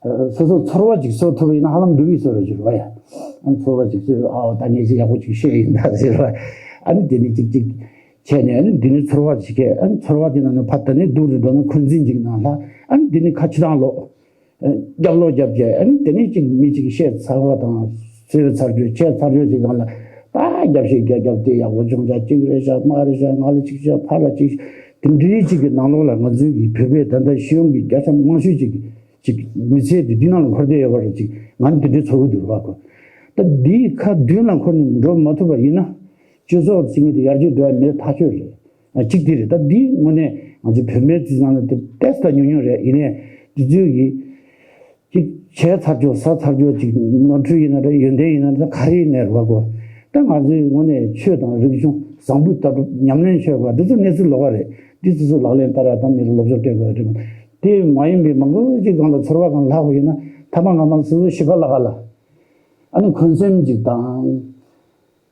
སོ་སོ་ཚོར་བ་ཅིག་གསོ་ཐུབ་པ་ཡིན་ན་ཧ་ལམ་འགྲུབ་པའི་བཟོ་འདྲ་ཅིག་རེད་བ་ཡ། ཨ་ནི་ཚོར་བ་ཅིག་གསོས། ཨའོ་ད་ངས་ཅིག་ཡག་པོ་ཅིག་བཤད་ཡིན་ད་ཟེར་བ། ཨ་ནི་དེ་ནས་ཅིག་ཅིག་བྱས་ནས། ཨ་ནི་དེ་ནས་ཚོར་བ་ཅིག་སྐྱེས། ཨ་ནི་ཚོར་བ་དེ་ནང་ནས་ཕར་དེ་ནས་སྡུག་རུ་འགྲོ་ནས་འཁོན་འཛིན་ཅིག་ནང་ལ། ཨ་ནི་དེ་ནས་ཁ་ཕྱི་དང་ལོག་རྒྱབ་ལོག་རྒྱབ་བྱས། ཨ་ནི་དེ་ནས་ཅིག་མི་ཅིག་བཤད་ཚར་བ་དང་། གསོས་ཚར་རྒྱུ། བྱས་ཚར་རྒྱུ་ཅིག་སྒང་ལ་ད་རྒྱབ་བཤད་རྒྱབ་རྒྱབ་དེ་ཡག་པོ་བྱུང་ཅག་ཅིག་རེད་ཤག་མ་རེད་ཤག་ང་ལ་ཅིག་བཤད། ཕར་ལ་ཅིག་དེ་འདྲའི་ཅིག་གི་ནང་ལོགས་ལ་ང་ཚོའི་གི་བོད་པའི་ད་ལྟ་ཤེས་ཡོན་གྱི་བརྒྱ་ཆ་མང་ཤོས་ཅིག་ཅིག་མི་ཚེ་དེ་འདི་ནང་ལ་འཁོར་བསྡད་ཡོད་པ་རེད། ཅིག་ང་ནི་དེ་འདྲའི་ཚོར་གི་འདུག་རེད་བ་ཁོ། ད་འདིའི་ཁ་མདུན་ལ་འཁོར་ནས་འགྲོ་མ་ཐུབ་པ་ཡིན་ན། སྤྱི་ཚོགས་ཟེར་མཁན་དེ་ཡར་རྒྱས་འགྲོ་ཡ་མེད་ཐག་ཆོད་རེད། ཨ། གཅིག་དེ་རེད། ད་འདི་དངོས་གནས་ང་ཚོ་བོད་མིའི་རྩིས་ཙང་ལ་དེ་ཏོག་ཙམ་ཉུང་ཉུང་རེད། ཡིན་ནའི་དེ་ཚོས་གི་ཅིག་བྱས་ཚར་ཆོག་ཟ་ཚར་ཆོག་ཅིག་ནོར་འཁྲུལ་ཡིན་ན་འདྲ། ཡོན་ཏན་ཡིན་ན་འདྲ། ག་རེ་ཡིན་ནའི་རེད་བ་གོ། ད་ང་ཚོའི་ངོས་ནས་ཆོས་དང་རིག་གཞུང་བཟང་པོའི་ལྟ་གྲུབ་ཉམས་ལེན་བྱེད་དགོས། འདི་ཚོ་གནས་ཚུལ་ལོགས་ཀ་རེད། འདི་ཚོ་ཚོ་ལག་ལེན་བསྟར་ཡ་དང་མི་ལ་སློབ་སྦྱོང་སྤྲད་དགོས་རེད། དེ་མ་ཡིན་པའི་མང་པོ་ཅིག་སྒང་ལ་ཚོར་བ་སྒང་ལྷག་པ་ཡིན་ན་ཐ་མ་ང་མ་སོ་སོ་ཤི་ཁ་ལ་ཁ་ལ། ཨ་ནི་འཁོན་སེམས་ཅིག་དང་།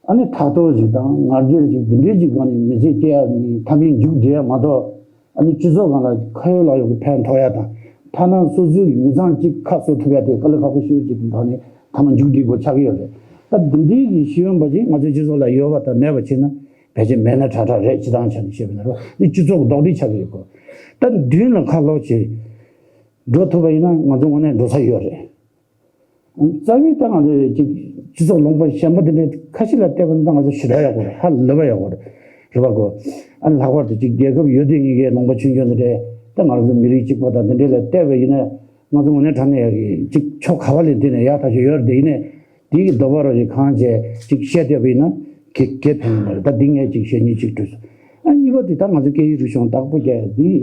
ཨ་ནི་ཕྲག་དོག་ཅིག་དང་ང་རྒྱལ་ཅིག་འདི་འདྲའི་ཅིག་སྒང་ནས་མི་ཚེ་སྐྱེལ་ཡ་ནི་ཐ་མའི་མཇུག་སྒྲིལ་ཡ་མ་གཏོགས། ཨ་ནི་སྤྱི་ཚོགས་སྒང་ལ་ཁ་ཡོད་ལག་ཡོད་ཀྱི་ཕན་ཐོགས་ཡ་དང་། ཐ་ན་སོ་སོའི་མི་ཚང་གཅིག་ཁ་གསོ་ཐུབ་ཡ་དེ་དཀའ་ལས་ཁག་པོ་ཞེ་པོ་ཅིག་གི་སྒང་ནས་ཐ་མ་མཇུག་སྒྲིལ་དགོས་ཆགས་ཀྱི་ཡོད་རེད། ད་འདི་འདྲའི་གི་ཤེས་ཡོན་པ་ཅིག་ང་ཚོའི་སྤྱི་ཚོགས་ལ་ཡོད་པ་དང་མེད་པ་བྱས་ན་ཕལ་ཆེར་མེད་ན་དྲག་དྲག་རེད། སྤྱི་བཏང་ཆ་ནས་བཤད་པ་ན་རོ། འདི་སྤྱི་ཚོགས་ཀྱི་རྡོག་སྒྲིལ་ཆགས་ཀྱི་ཡོད་གོ། ད་མདུན་ལ་ཁ་ལོག་བྱས་འགྲོ་ཐུབ་པ་ཡིན་ན་ང་ཚོ་དངོས་གནས་འགྲོ་ས་ཡོད་རེད། རྩ་བའི་ད་ང་ཚོས་ཅིག་སྤྱི་ཚོགས་ལུང་པ་གཞན་པ་དེ་འདྲའི་ཁ་ཤས་ལ་བལྟས་པ་ན་ད་ང་ཚོ་ཞེ་དྲག་ཡག་པོ་རེད། ཧ་ལས་པ་ཡག་པོ་རེད། རེད་པ་གོ། ཨ་ནི་ལྷག་པར་དུ་ཅིག་རྒྱལ་ཁབ་ཡོད་དེ་ངེས་ཀྱི་ལུང་པ་ཆུང་ཆུང་དེ་འདྲའི་ད་ང་ཚོ་མི་རིགས་གཅིག་པ་དང་དེ་འདྲའི་ལ་བལྟས་པ་ཡིན་ན། ང་ཚོ་དངོས་གནས་དྲང་གནས་ཡག་གི་ཅིག་ཕྱོགས་ག་བ་ལ་བལྟས་ནས་ཡག་ཐག་ཆོད་ཡོད་རེད། དེ་ཡིན་ནའི་དེའི་གི་རྡོ་བ་རོ་ཞིག་གང་བྱས་ཅིག་བཤད་བསྡད་པ་ཡིན་ན་གེ་གེ་ཕན་གི་མ་རེད། ད་འདི་ངས་ཅིག་བཤད་ཉེས་ཅིག་བྲིས་སོང་། ཨ་གཉིས་པ་དེ་ད་ང་ཚོ་སྐད་ཡིག་རིག་གཞུང་བདག་པོ་རྒྱག་ཡ་འདི།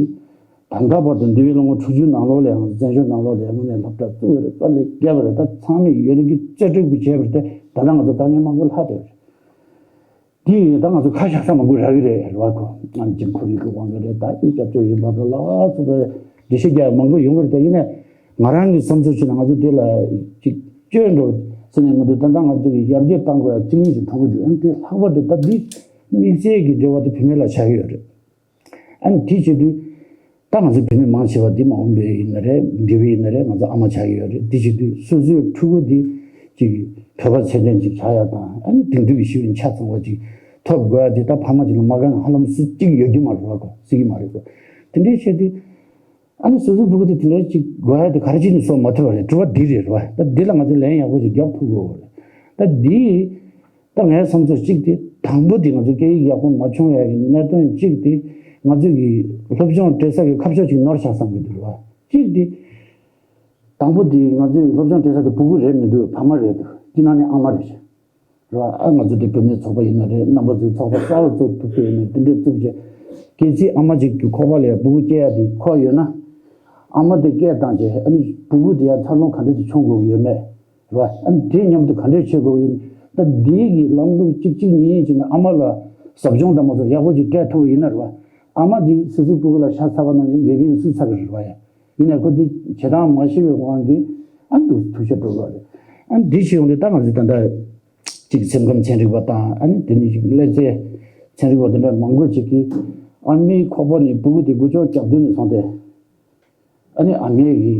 ད་ལྟ་བར་དུ་འདས་པའི་ལོ་ངོ་དྲུག་ཅུ་ནང་ལོགས་ལ་ཡང་བཙན་བྱོལ་ནང་ལོགས་ལ་དངོས་གནས་སློབ་གྲྭ་བཙུགས་པ་རེད། དཀའ་ལས་བརྒྱབ་པ་རེད། ད་ཚང་མས་ཡོད་རིགས་ཀྱི་རྩེ་སྤྲོད་ཀྱི་བྱས་པ་རེད་དེ། ད་ལྟ་ང་ཚོ་དཀའ་ངལ་མང་པོ་ལྷག་བསྡད་པ་རེད། དེ་ཡིན་ད་ང་ཚོ་ཁ་བཞག་ས་མང་པོ་རག་གི་རེད། རེད་བ་གོ། ཨ་ནི་ཅིག་ཁོར་ཡུག་གི་དབང་གིས་རེད། ད་ཅིག་སྐྱབས་བཅོལ་ཡིན་པ་དང་ལ་སོགས་པའི་འགྲེལ་བཤད་རྒྱག་ཡ་མང་པོ་ཡོང་གི་རེད། དེ་ཡིན་ནའི་ང་རང་གི་བསམ་ཚུལ་བྱས་ན་ང་ཚོ་དེ་ལ་ཅིག་བཅོས་འགྲོ་ཟེར་ནས་མི་འདུག་ད་ལྟ་ང་ཚོ་གི་ཡར་རྒྱས་གཏང་དགོས་ཡ་གཅིག་གཉིས་ཤིག་མཐོང་གི་འདུག་ཨ་ནི་དེ་ལྷག་པར་དུ་ད་འདི་དམིགས་བསལ་གྱི་འབྲེལ་བ་དེ་བུད་མེད་ལ་ཆགས་ཀྱི་ཡོད་རེད། ཨ་ནི་དེ་བྱེད་དུས། ད་ང་ཚོ་བུད་མེད་མང་ཆེ་བ་འདི་མ་འོངས་པའི་ཡིན་ན་རེད། འདས་པའི་ཡིན་ན་རེད། ང་ཚོ་ཨ་མ་ཆགས་ཀྱི་ཡོད་རེད། དེ་བྱེད་དུས་སོ་སོའི་ཕྲུ་གུ་འདི་ཅིག་བོད་པ་ཚད་ལྡན་ཅིག་ཆགས་ཡ་དང་། ཨ་ནི་དེང་དུས་ཀྱི་ཤེས་ཡོན་ཆ་ཚང་བ་ཅིག་ཐོབ་དགོས་ཡ་འདི་ད་ཕ་མ་ཅིག་ལ་མ་དགའ་ན་ཧ་ལམ་སུ་གཅིག་ཡོད་ཀྱི་མ་རེད་བ་གོ། སྲིད་ཀྱི་མ་རེད་གོ། དེ་འདྲའི་བྱེད་དུས། ཨ་ནི་སོ་སོའི་ཕྲུ་གུ་དེ་དེ་འདྲའི་ཅིག་དགོས་ཡ་དེ་ག་རེ་བྱས་ནས་གསོ་མ་ཐུབ་པ་རེད། དྲི་བ་འདི་རེད་བ། ད་འདི་ལ་ང་ཚོས་ལན་ཡག་པོ་ཅིག་རྒྱབ་ཐུབ་དགོས་བ་རེད། ད་འདི། ད་ངའི་བསམ་ཚུལ་གཅིག་དེ། དང་པོ་དེ་ང་ཚོ་སྐད་ཡིག་ཡག་པོ་མ་སྦྱོང་ཡག་གི་གནད་དོན་གཅིག་དེ། ང་ཚོ་གི་སློབ་སྦྱོང་སྤྲད་ས་གི་ཁ་ཕྱོགས་གཅིག་ནོར་ཆགས་བསམ་གི་འདུག་རེད་བ། གཅིག་དེ། དང་པོ་དེ་ང་ཚོའི་སློབ་སྦྱོང་སྤྲད་ས་དེ་ཕྲུ་གུ་རེད་མི་འདུག་ཕ་མ་རེད་འདུག་དེ་ནང་ནས་ཨ་མ་རེད་ཤག་རེད་བ། ཨ་ང་ཚོ་དེ་བུད་མེད་ཚོགས་པ་ཡིན་ན་རེད། རྣམ་པ་ཚོའི་ཚོགས་པ་གསར་བ་བཙུགས་ཐུབ་ཀྱི་ཡོད་མེད་དེ་འདྲས་བཙུགས་རྗེས། གལ་སྲིད་ཨ་མ་གཅིག་གི་ཁོག་པ་ལ་ཕྲུ་གུ་སྐྱེ་ཡ་དེ་ཁོག་ཡོད་ན། ཨ་མ་དེ་སྐད་བཏང་རྗེས་ཨ་ནི་ཕྲུ་གུ་དེ་ཡ་འཚར་ལོངས་ག་འདྲས་དེ་བྱུང་དགོས་ཀྱི་ཡོད་མེད། རེད་བ། ཨ་ནི་དེ་མཉམ་དུ་ག་འདྲས་བྱེད་དགོས་ཀྱི་ཡོད་མེད། ད་འདི་གི་ལམ་ལུགས་གཅིག་གཅིག་གཉིས་གཉིས་བྱས་ནས་ཨ་མ་ལ་ཟབ་སྦྱོང་དང་མ་སོགས་ཡག་པོ་ཅིག་སྤྲད་ཐུབ་པ་ཡིན་ན་རེད་བ། ཨ་མ་འདི་སོ་སོའི་ཕྲུ་གུ་ལ་ཤ་ཚ་བ་ནང་བཞིན་དགེ་རྒན་སུས་ཚ་གི་རེད་བ་ཡ། ཡིན་ནའི་ཁོ་འདི་བྱེད་སྟངས་མ་ཤེས་པའི་དབང་གིས་ཨ་འདུག་ཐུག་ཤ་འགྲོ་གི་རེད། ཨ་འདི་ཤེས་ཡོང་དུས་ད་ང་ཚོས་ད་ལྟ་ཅིག་སེམས་ཁམས་ཚན་རིག་པ་དང་། ཨ་ནི་དེ་ནས་ཅིག་སླེ་ཚན་ཚན་རིག་པ་དེ་འདྲ་མང་པོ་ཅིག་གིས་ཨ་མའི་ཁོག་པ་ནས་ཕྲུ་གུ་དེ་འགུལ་སྐྱོད་རྒྱག་དུས་ནས་བཟུང་སྟེ། ཨ་ནི་ཨ་མའི་གི་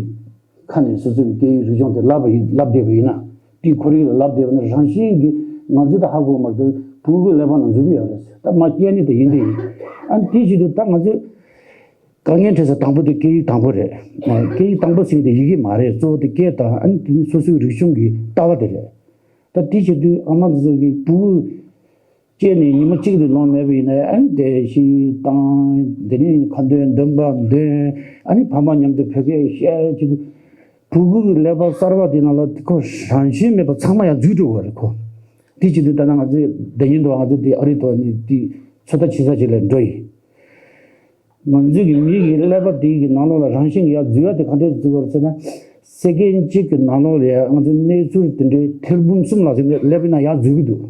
ཁ་ནས་སོ་སོའི་སྐད་ཡིག་རིག་གཞུང་དེ་བསླབ་པ་ཡིན། བསླབ་བསྡད་པ་ཡིན་ན། དེའི་ཁོར་ཡུག་ལ་བསླབ་བསྡད་པ་ན་རང་བཞིན་གྱིས་ང་ཚོས་ད་ཧ་གོ་མ་གཏོགས་ཕྲུ་གུའི་ཀླད་པ་ནང་འཛུལ་གྱི་ཡོད་རེད། ད་མ་སྐྱེས་ནས་དེ་ཡིན་དེ་ཡིན། ཨ་ནི་དེ་བྱེད་དུས་ད་ང་ཚོས་དཀའ་ངལ་འཕྲད་ས་དང་པོ་དེ་སྐད་ཡིག་དང་པོ་རེད། སྐད་ཡིག་དང་པོ་ཟེར་དེ་ཡི་གེ་མ་རེད། གཙོ་བོ་དེ་སྐད་དང་། ཨ་ནི་དེ་ནི་སོ་སོའི་རིག་གཞུང་གི་ལྟ་བ་དེ་རེད། ད་དེ་བྱེད་དུས་ཨ་མ་དེ་ཚོ་གིས་ཕྲུ་གུ་སྐྱེས་ནས་ཉི་མ་གཅིག་ལས་ལོན་མེད་པ་ཡིན་ན། ཨ་ནི་དེ་ཤི་བཏང་། དེ་ནས་ཁ་འདོན་འདོན་པ་འདོན། ཨ་ནི་ཕ་མ་མཉམ་དུ་བོད་སྐད་བཤད་ཅིག་ཕྲུ་གུ་གི་ཀླད་པ་གསར་བ་དེ་ནང་ལ་ཁོ་རང་བཞིན་མེད་པ་ཚང་མ་ཡང་འཛུལ་འགྲོ་བ་རེད་ཁོ། དེ་བྱེད་དུས་ད་ལྟ་ང་ཚོས་ཟླ་ཉིན་དུ་ང་ཚོ་དེ་ཨ་རི་ཐོག་ནས་དེ་ཚོད་ལྟ་བྱེད་ས་ཅིག་ལ་འགྲོ་ཡིན། ང་ཚོའི་གི་མི་གི་ཀླད་པ་དེ་གི་ནང་ལོགས་ལ་རང་བཞིན་གྱི་ཡར་འཛུལ་ཡ་དེ་ག་འདྲས་འཛུལ་བ་རེད་ཟེར་ན། སེ་ཀེན་གཅིག་གི་ནང་ལོགས་ལ་ཡ་ང་ཚོའི་གནས་ཚུལ་དེ་འདྲའི་ཐེར་འབུམ་གསུམ་ལྷག་ཙམ་ཀླད་པའི་ནང་ཡར་འཛུལ་གི་འདུག་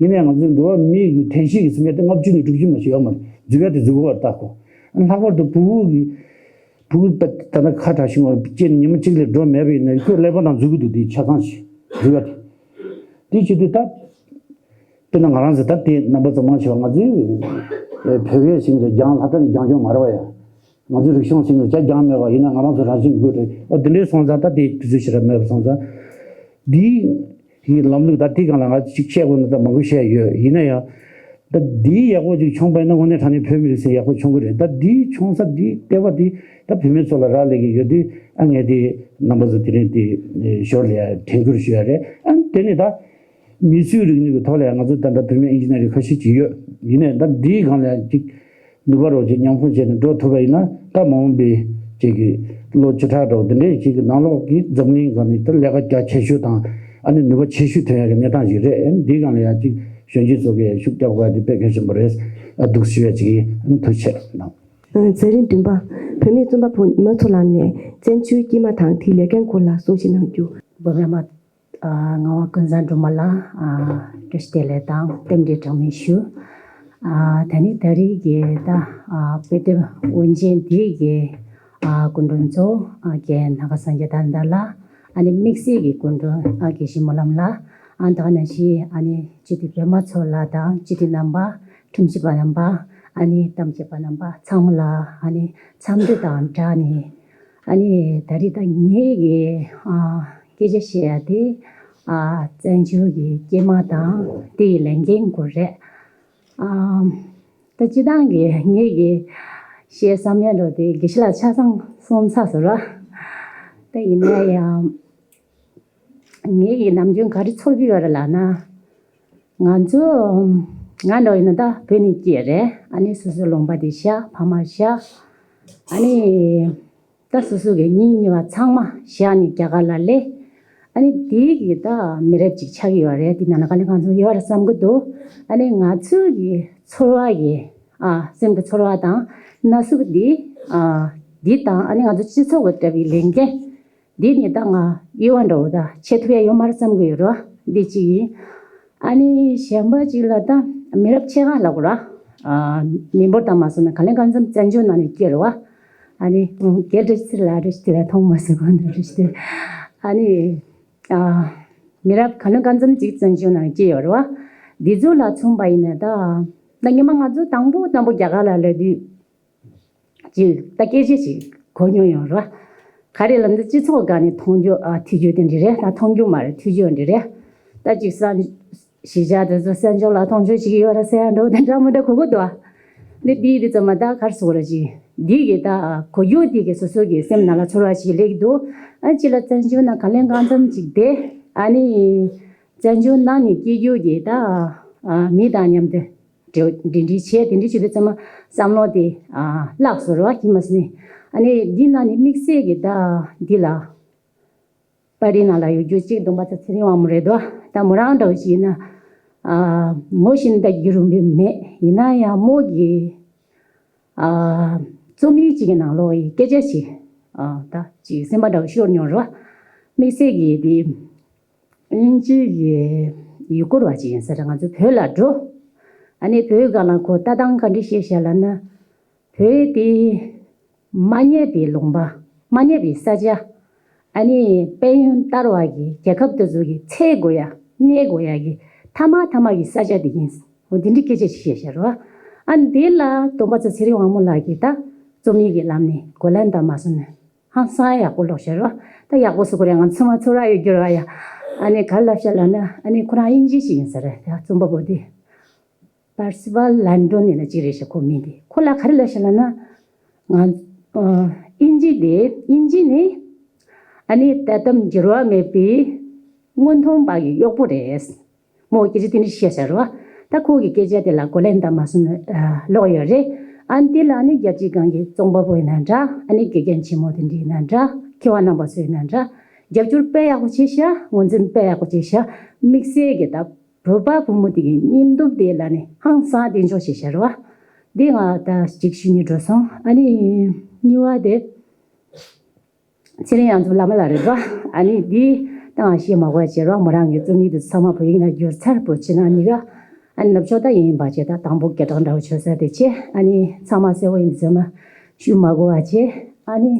ཡིན་ནའི་ང་ཚོའི་འགྲོ་བ་མི་གི་དྲན་ཤེས་ཀྱི་ཚད་མ་དེ་ལྔ་བཅུ་ནས་དྲུག་ཅུ་མ་ཞིག་ཡོད་མ་རེད། འཛུལ་ཡ་དེ་འཛུལ་གི་བར་ལྟ་ཁོ། ལྷག་པར་དུ་ཕྲུ་གུ་གི་ཕྲུ་གུ་ད་ད་ལྟ་ཁ་གྲག་ཤིང་བ་སྐྱེས་ནས་ཉི་མ་གཅིག་ལས་འགྲོ་མེད་པ་ཡིན་ན་ཁོའི་ཀླད་པ་ནང་འཛུལ་གི་འདུག་དེ་ཆ་ཚང་ཞིག་འཛུལ་ཡ་དེ། དེ་བྱེད་དུས་ད། དཔེར་ན་ང་རང་ཚོ་ད་དེ་རྣམ་པ་ཚོ་མང་ཆེ་བ་ང་ཚོའི་བོད་སྐད་ཟེར་མཁན་དེ་རྒྱང་ལྷ་ད་ནི་རྒྱང་ལྗོངས་མ་རེད་བ་ཡ། ང་ཚོའི་རིག་གཞུང་ཟེར་ནས་ཅག་རྒྱང་མེད་པ་ཡིན་ན་ང་རང་ཚོ་རང་བཞིན་དགོས་རེད། ཨ་དེ་འདྲའི་སོང་ཙང་ད་དེ་དུས་ཚོད་ཞེ་དྲག་མེད་པ་སོང་ཙང་། འདིའི་ལམ་ལུགས་ད་དེ་སྒང་ལ་ང་ཅིག་བཤད་དགོས་ན་ད་མང་པོ་བཤད་ཡོད། ཡིན་ན་ཡང་། ད་འདིའི་ཡག་པོ་ཅིག་བྱུང་པ་ཡིན་ན་དངོས་གནས་དྲང་གནས་བོད་མི་རིགས་ཚོའི་ཡག་པོ་བྱུང་གི་རེད། ད་འདིའི་བྱུང་ས་འདིའི་ལྟེ་བ་འདི་ད་བུད་མེད་ཚོ་ལ་རག་ལས་ཀྱི་ཡོད་དུས། ཨ་ངས་དེ་རྣམ་པ་ཚོ་དེ་རིང་དེ་ཞོར་ལ་ཡང་དྲན་སྐུལ་ཞུ་ཡ་རེད། ཨ་དེ་ནས་ད། མི་ཚུལ་རིག་ནུས་ཀྱི་ཐོག་ལ་ཡང་ང་ཚོ་ད་ལྟ་བུད་མེད་ཨིན་ཇི་ནི་ཡར་ཁ་ཤས་ཅིག་ཡོད། ཡིན་ནའི་ད་འདིའི་སྒང་ལ་ཡང་ཅིག་ནུས་པ་རོགས་ཅིག་མཉམ་སྤུངས་བྱས་ནས་འགྲོ་ཐུབ་པ་ཡིན་ན་ད་མ་འོངས་པའི་ཅིག་གི་ལོ་བཅུ་ཕྲག་འགྲོ་འདི་འདྲའི་ཅིག་གི་ནང་ལོགས་ཀྱི་འཛམ་གླིང་སྒང་ནས་ད་ལས་ཀ་རྒྱ་ཆེ་ཤོས་དང་ཨ་ནི་ནུས་པ་ཆེ་ཤོས་ཐོན་ཡག་གི་གནས་སྟངས་ཤིག་རེད། འདིའི་སྒང་ལ་ཡང་ཅིག་གཞོན་སྐྱེས་ཚོ་གིས་ཤུགས་རྒྱག་དགོས་ཡ་དེ་དཔེ་གལ་ཆེན་པོ་རེད། ཨ་འདུག་ཞུ་ཡ་ཅིག་ཡིན། ཐུགས་རྗེ་ཆེ་གནང་། མཛད་རིམ་བདུན་པ། བུད་མེད་རྩོམ་པ་པོ་ཉི་མ་མཚོ་ལགས་ནས་བཙན་བྱོལ་སྐྱེས་མ་དང་དེའི་ལས་འགན་སྐོར་ལ་གསུང་བཤད་གནང་རྒྱུ། བུད་མེད་མ། ཨ་ངག་དབང་ཀུན་བཟང་སྒྲོལ་མ་ལགས། ཨ་བཀྲ་ཤིས་བདེ་ལེགས་དང་རྟེན་འབྲེལ་གྲངས་མེད་ཞུ། ཨ་ད་ནི་ད་རེས་ཀྱི་ད་ཨ་དཔེ་དེབ་དབུ་འབྱེད་འདི་གི་ཨ་སྐུ་མགྲོན་གཙོ་བོ་ཨ་རྒན་ནཱ་ག་སངས་རྒྱས་དར་མདའ་ལགས། ཨ་ནི་དམིགས་བསལ་གྱི་སྐུ་མགྲོན་ཨ་དགེ་བཤེས་སྨོན་ལམ་ལགས། ཨ་ད་ག་ནང་བཞིན་ཨ་ནི་སྤྱི་འཐུས་པད་མ་མཚོ་ལགས་དང་སྤྱི་འཐུས་རྣམ་པ། ཁྲིམས་ཞིབ་པ་རྣམ་པ། ཨ་ནི་གཏམ་བཤད་པ་རྣམ་པ་ཚང་མ་ལ་ཨ་ནི་འཚམས་འདྲི་དང་སྦྲགས་ནས། ཨ་ནི་ད་རེས་ད་ངེད་ཀྱི་ཨ་སྐད་ཆ་བཤད་ཡ་དེ་ཨ་བཙན་བྱོལ་གྱི་སྐྱེས་མ་དང་དེ་ཡི་ལས་འགན་སྐོར་རེད། ཨ་ད་སྤྱི་བཏང་གི་ངེད་ཀྱི་བཤད་བསམ་ཡ་འདྲ་བོ་དེ་དགེ་བཤེས་ལགས་ཆ་ཚང་གསུངས་ཚར་སོང་ར། ད་ཡིན་ན་ཡང་ངེད་ཀྱི་ནམ་རྒྱུན་ག་རེ་ཚོར་གྱི་ཡོད་རེད་ལབ་ན། ང་ཚོ་ང་འདྲ་ཡིན་ན་ད་བོད་ནས་སྐྱེས་རེད། ཨ་ནི་སོ་སོའི་ལུང་པ་དེ་བཞག་ཕ་མ་བཞག་ཨ་ནི་ད་སོ་སོ་གི་གཉེན་ཉེ་བ་ཚང་མ་བཞག་ནས་རྒྱ་གར་ལ་སླེབས། ཨ་ནི་དེའི་གི་ད་མི་རབས་ཅིག་ཆགས་ཀྱི་ཡོད་རེད། དེ་ནང་ལ་དཀའ་ལས་ཁག་ཚོ་ཡོད་རེད་བསམ་གྱི་འདུག་ཨ་ནི་ང་ཚོའི་གི་ཚོར་བ་གི་ཨ་སེམས་ཀྱི་ཚོར་བ་དང་ན་ཟུག་དེ་ཨ་དེ་དང་ཨ་ནི་ང་ཚོ་སྤྱི་ཚོགས་ཀྱི་འདྲ་བའི་ལས་འགན་འདི་ནི་ད་ང་གཡོ་བ་འདྲ་བོ་ད་བྱེད་ཐུབ་ཡ་ཡོད་མ་རེད་བསམ་གྱི་ཡོད་རེད་བ། འདི་གཅིག་ཡིན། ཨ་ནི་གཞན་པ་གཅིག་ལ་ད་མི་རབས་ཆེ་ཁག་ལབ་དགོས་རེད་བ། ཨ་མི་འབོར་དང་མ་སོང་ན་ག་ལེ་གང་འཚམ་བཙན་བྱོལ་ནང་ནས་སྐྱེས་རེད་བ། ཨ་ནི་རྒན་བཀྲ་ཤིས་ལགས་རེད་ཤི་དེ་ལ་མཐོང་མ་སོང་གོ་འདི་རེད་ཤི་དེ། ཨ་ནི་ཨ་མི་རབས་ག་ལེ་གང་འཚམ་གཅིག་བཙན་བྱོལ་ནང་སྐྱེས་ཡོད་རེད་བ། འདི་ཚོ་ལ་མཚོན་པ་ཡིན་ན་ད་ད་སྔོན་མ་ང་ཚོ་དང་པོ་དང་པོ་རྒྱ་གར་ལ་སླེབས་དུས། ཅིག་ད་སྐད་ཆ་ཞིག་གོ་མྱོང་ཡོང་ར། ག་རེ་ལབ་ན་སྤྱི་ཚོགས་སྒང་ནས་མཐོང་རྒྱུ་ཨ་ཐོས་རྒྱུ་དེ་འདྲ་རེད། ད་མཐོང་རྒྱུ་མ་རེད། ཐོས་རྒྱུ་འདྲ་རེད། ད་ཅིག་ས་གཞིས་ཆགས་དེ་ཚོ་གསན་སྦྱོང་ལ་མཐོང་ཆོས་ཞིག་ཡོད་ར་ཟེར་ཡ་འདྲ་བོ་དེ་འདྲ་མི་འདྲ་གོ་གི་འདུག་ཨ། འདི་འདི་འདི་ཚོ་མ་ད་གར་སོང་ར་ཅིག་འདི་གི་ད་གོ་རྒྱུ་འདི་གི་སོ་སོ་གི་སེམས་ནང་ལ་ཚོར་བ་ཞིག་སླེབས་ཀྱི་འདུག་ཨ་ཅི་ལ་བཙན་བྱོལ་ནང་ག་ལེ་གང་འཚམ་ཅིག་བསྡད་ཨ་ནི་བཙན་བྱོལ་ནང་ནས་སྐྱེ་རྒྱུ་གི་ད་ཨ་མི་དང་མཉམ་དུ། འབྲེལ་འབྲེལ་འདྲིས་བྱས་དེ་འདྲ་བྱེད་དུས་ཙམ་པ་བསམ་བློ་དེ་ཨ་བརླག་སོང་རེད་བ། ཁྱིམ་མ་སི་ནས་ཨ་ནི་འདི་ནང་ནས་དམིགས་བསལ་གྱི་ད་འདི་ལ་པར་རིས་ནང་ལ་ཡོད་རྒྱུ་གཅིག་སྟོན་པ་ཚེ་རིང་དབང་མོ་རེད་དོ། ད་མོ་རང་འདྲ་བོ་ཞིག་ཡིན་ན་ཨ་ངོ་ཤེས་ན་ད་རྒྱུས་ལོན་པོ་མེད། ཡིན་ན་ཡང་མོ་གི་ཨ་རྩོམ་ཡིག་ཅིག་གི་ནང་ལོགས་ཡི་སྐད་ཆ་ཞིག་ཨ་ད་ཅིག་སེམས་པ་འདྲ་བོ་ཤོར་མྱོང་རེད་བ། དམིགས་བསལ་གྱི་དེ། དབྱིན་ཇི་ཡི་ཡུལ་སྐོར་བ་ཅིག་ཡིན་ས་རེད། ང་ཚོ་བོད་ལ་འགྲོ། ཨ་ནི་བོད་སྒང་ལ་ཁོ་ལྟ་སྟངས་ག་འདྲ་ཤེས་བྱ་ལབ་ན། བོད་དེ་མ་ཉེས་པའི་ལུང་པ། མ་ཉེས་པའི་ས་ཆ། ཨ་ནི་དཔལ་ཡོན་དར་བ་གི་རྒྱལ་ཁབ་དེ་ཚོ་གི་ཚད་དགོས་ཡ་གནས་དགོས་ཡ་གི་ཐ་མ་ཐ་མ་གི་ས་ཆ་དེ་ཡིན། འོ་དེ་འདྲའི་སྐད་ཆ་ཞིག་བཤད་བཞག་རེད་བ། ཨ་ནི་དེ་ལ་སྟོན་པ་ཚེ་ཚེ་རིང་དབང་མོ་ལགས་ཀྱིས་ད་རྩོམ་ཡིག་གི་ལམ་ནས་གོ་ལན་དང་མ་སོང་ན། ཧང་སང་ཡག་པོ་ཀློག་ཤེས་རོ། ད་ཡག་པོ་སུ་གོ་རེ་ང་ཚང་མ་ཚོར་བ་ཡོད་རྒྱུ་ར་ཡ། ཨ་ནི་ག་རེ་ལབ་ཤག་ལབ་ན་ཨ་ནི་ཁོ་རང་དབྱིན་ཇི་ཞིག་ཡིན་ས་རེད། ཡ་རྩོམ་པ་པོ་དེ། པར་སི་ཝལ་ལན་ཌོན་ཡིན་ན་ཅི་རེད་ཤག་ཁོ་མིང་དེ། ཁོ་ལ་ག་རེ་ལབ་ཤག་ལབ་ན། ང་ཨ་དབྱིན་ཇི་དེ་དབྱིན་ཇི་ནི་ཨ་ནི་ད་དམ་འགྱུར་བ་མེད་པའི་སྔོན་ཐོན་པ་གི་གཡོག་པོ་རེད། མོ་སྐད་ཆ་དེ་འདྲ་བཤད་ཤག་རེད་བ། ད་ཁོ་གི་སྐད་ཆ་དེ་ལ་གོ་ལན་དང་མ་སོང་ན་ཨ་ཀློག་ཡོད་རེད། ཨ་ནི་དེ་ལ་ནི་རྒྱལ་སྤྱིའི་སྒང་གི་རྩོམ་པ་པོ་ཡིན་ན་འདྲ། ཨ་ནི་དགེ་རྒན་ཆེན་མོ་དེ་འདྲ་ཡིན་ན་འདྲ། མཁས་པ་རྣམ་པ་ཚོ་ཡིན་ན་འདྲ། རྒྱབ་སྐྱོར་དཔེ་ཡག་པོ་བྱས་ཤག་ངོས་འཛིན་དཔེ་ཡག་པོ་བྱས་ཤག་དམིགས་བསལ་གྱི་ད་བོད་པ་བུ་མོ་དེ་གི་སྙིང་སྟོབས་དེ་ལ་ནི་ཧང་སང་གདེང་འཇོག་བྱས་ཤག་རེད་བ། འདི་ང་ད་གཅིག་ཞུ་སྙིང་འདོད་སོང་། ཨ་ནི་གཉིས་པ་དེ། ཚེ་རིང་དབྱངས་འཛོམས་བླ་མ་ལགས་རེད་བ། ཨ་ནི་འདི་ད་ང་བཤད་མ་དགོས་པ་བྱས་རོགས། མོ་རང་གི་རྩོམ་ཡིག་དེ་ཚང་མ་བོད་ཡིག་ནང་བསྒྱུར་ཚར། བོད་ཕྱི་ནང་གཉིས་ཀ། ཨ་ནི་ནུབ་ཕྱོགས་ད་ཡིན་པ་བྱས། ད་དང་པོ་སྐད་གྲགས་འདྲ་བོ་ཆོད་ས་དེ་བྱས། ཨ་ནི་ཚང་མ་གསལ་བོ་ཡིན་ཟེར་མ་ཞུ་མ་དགོས་པ་བྱས། ཨ་ནི་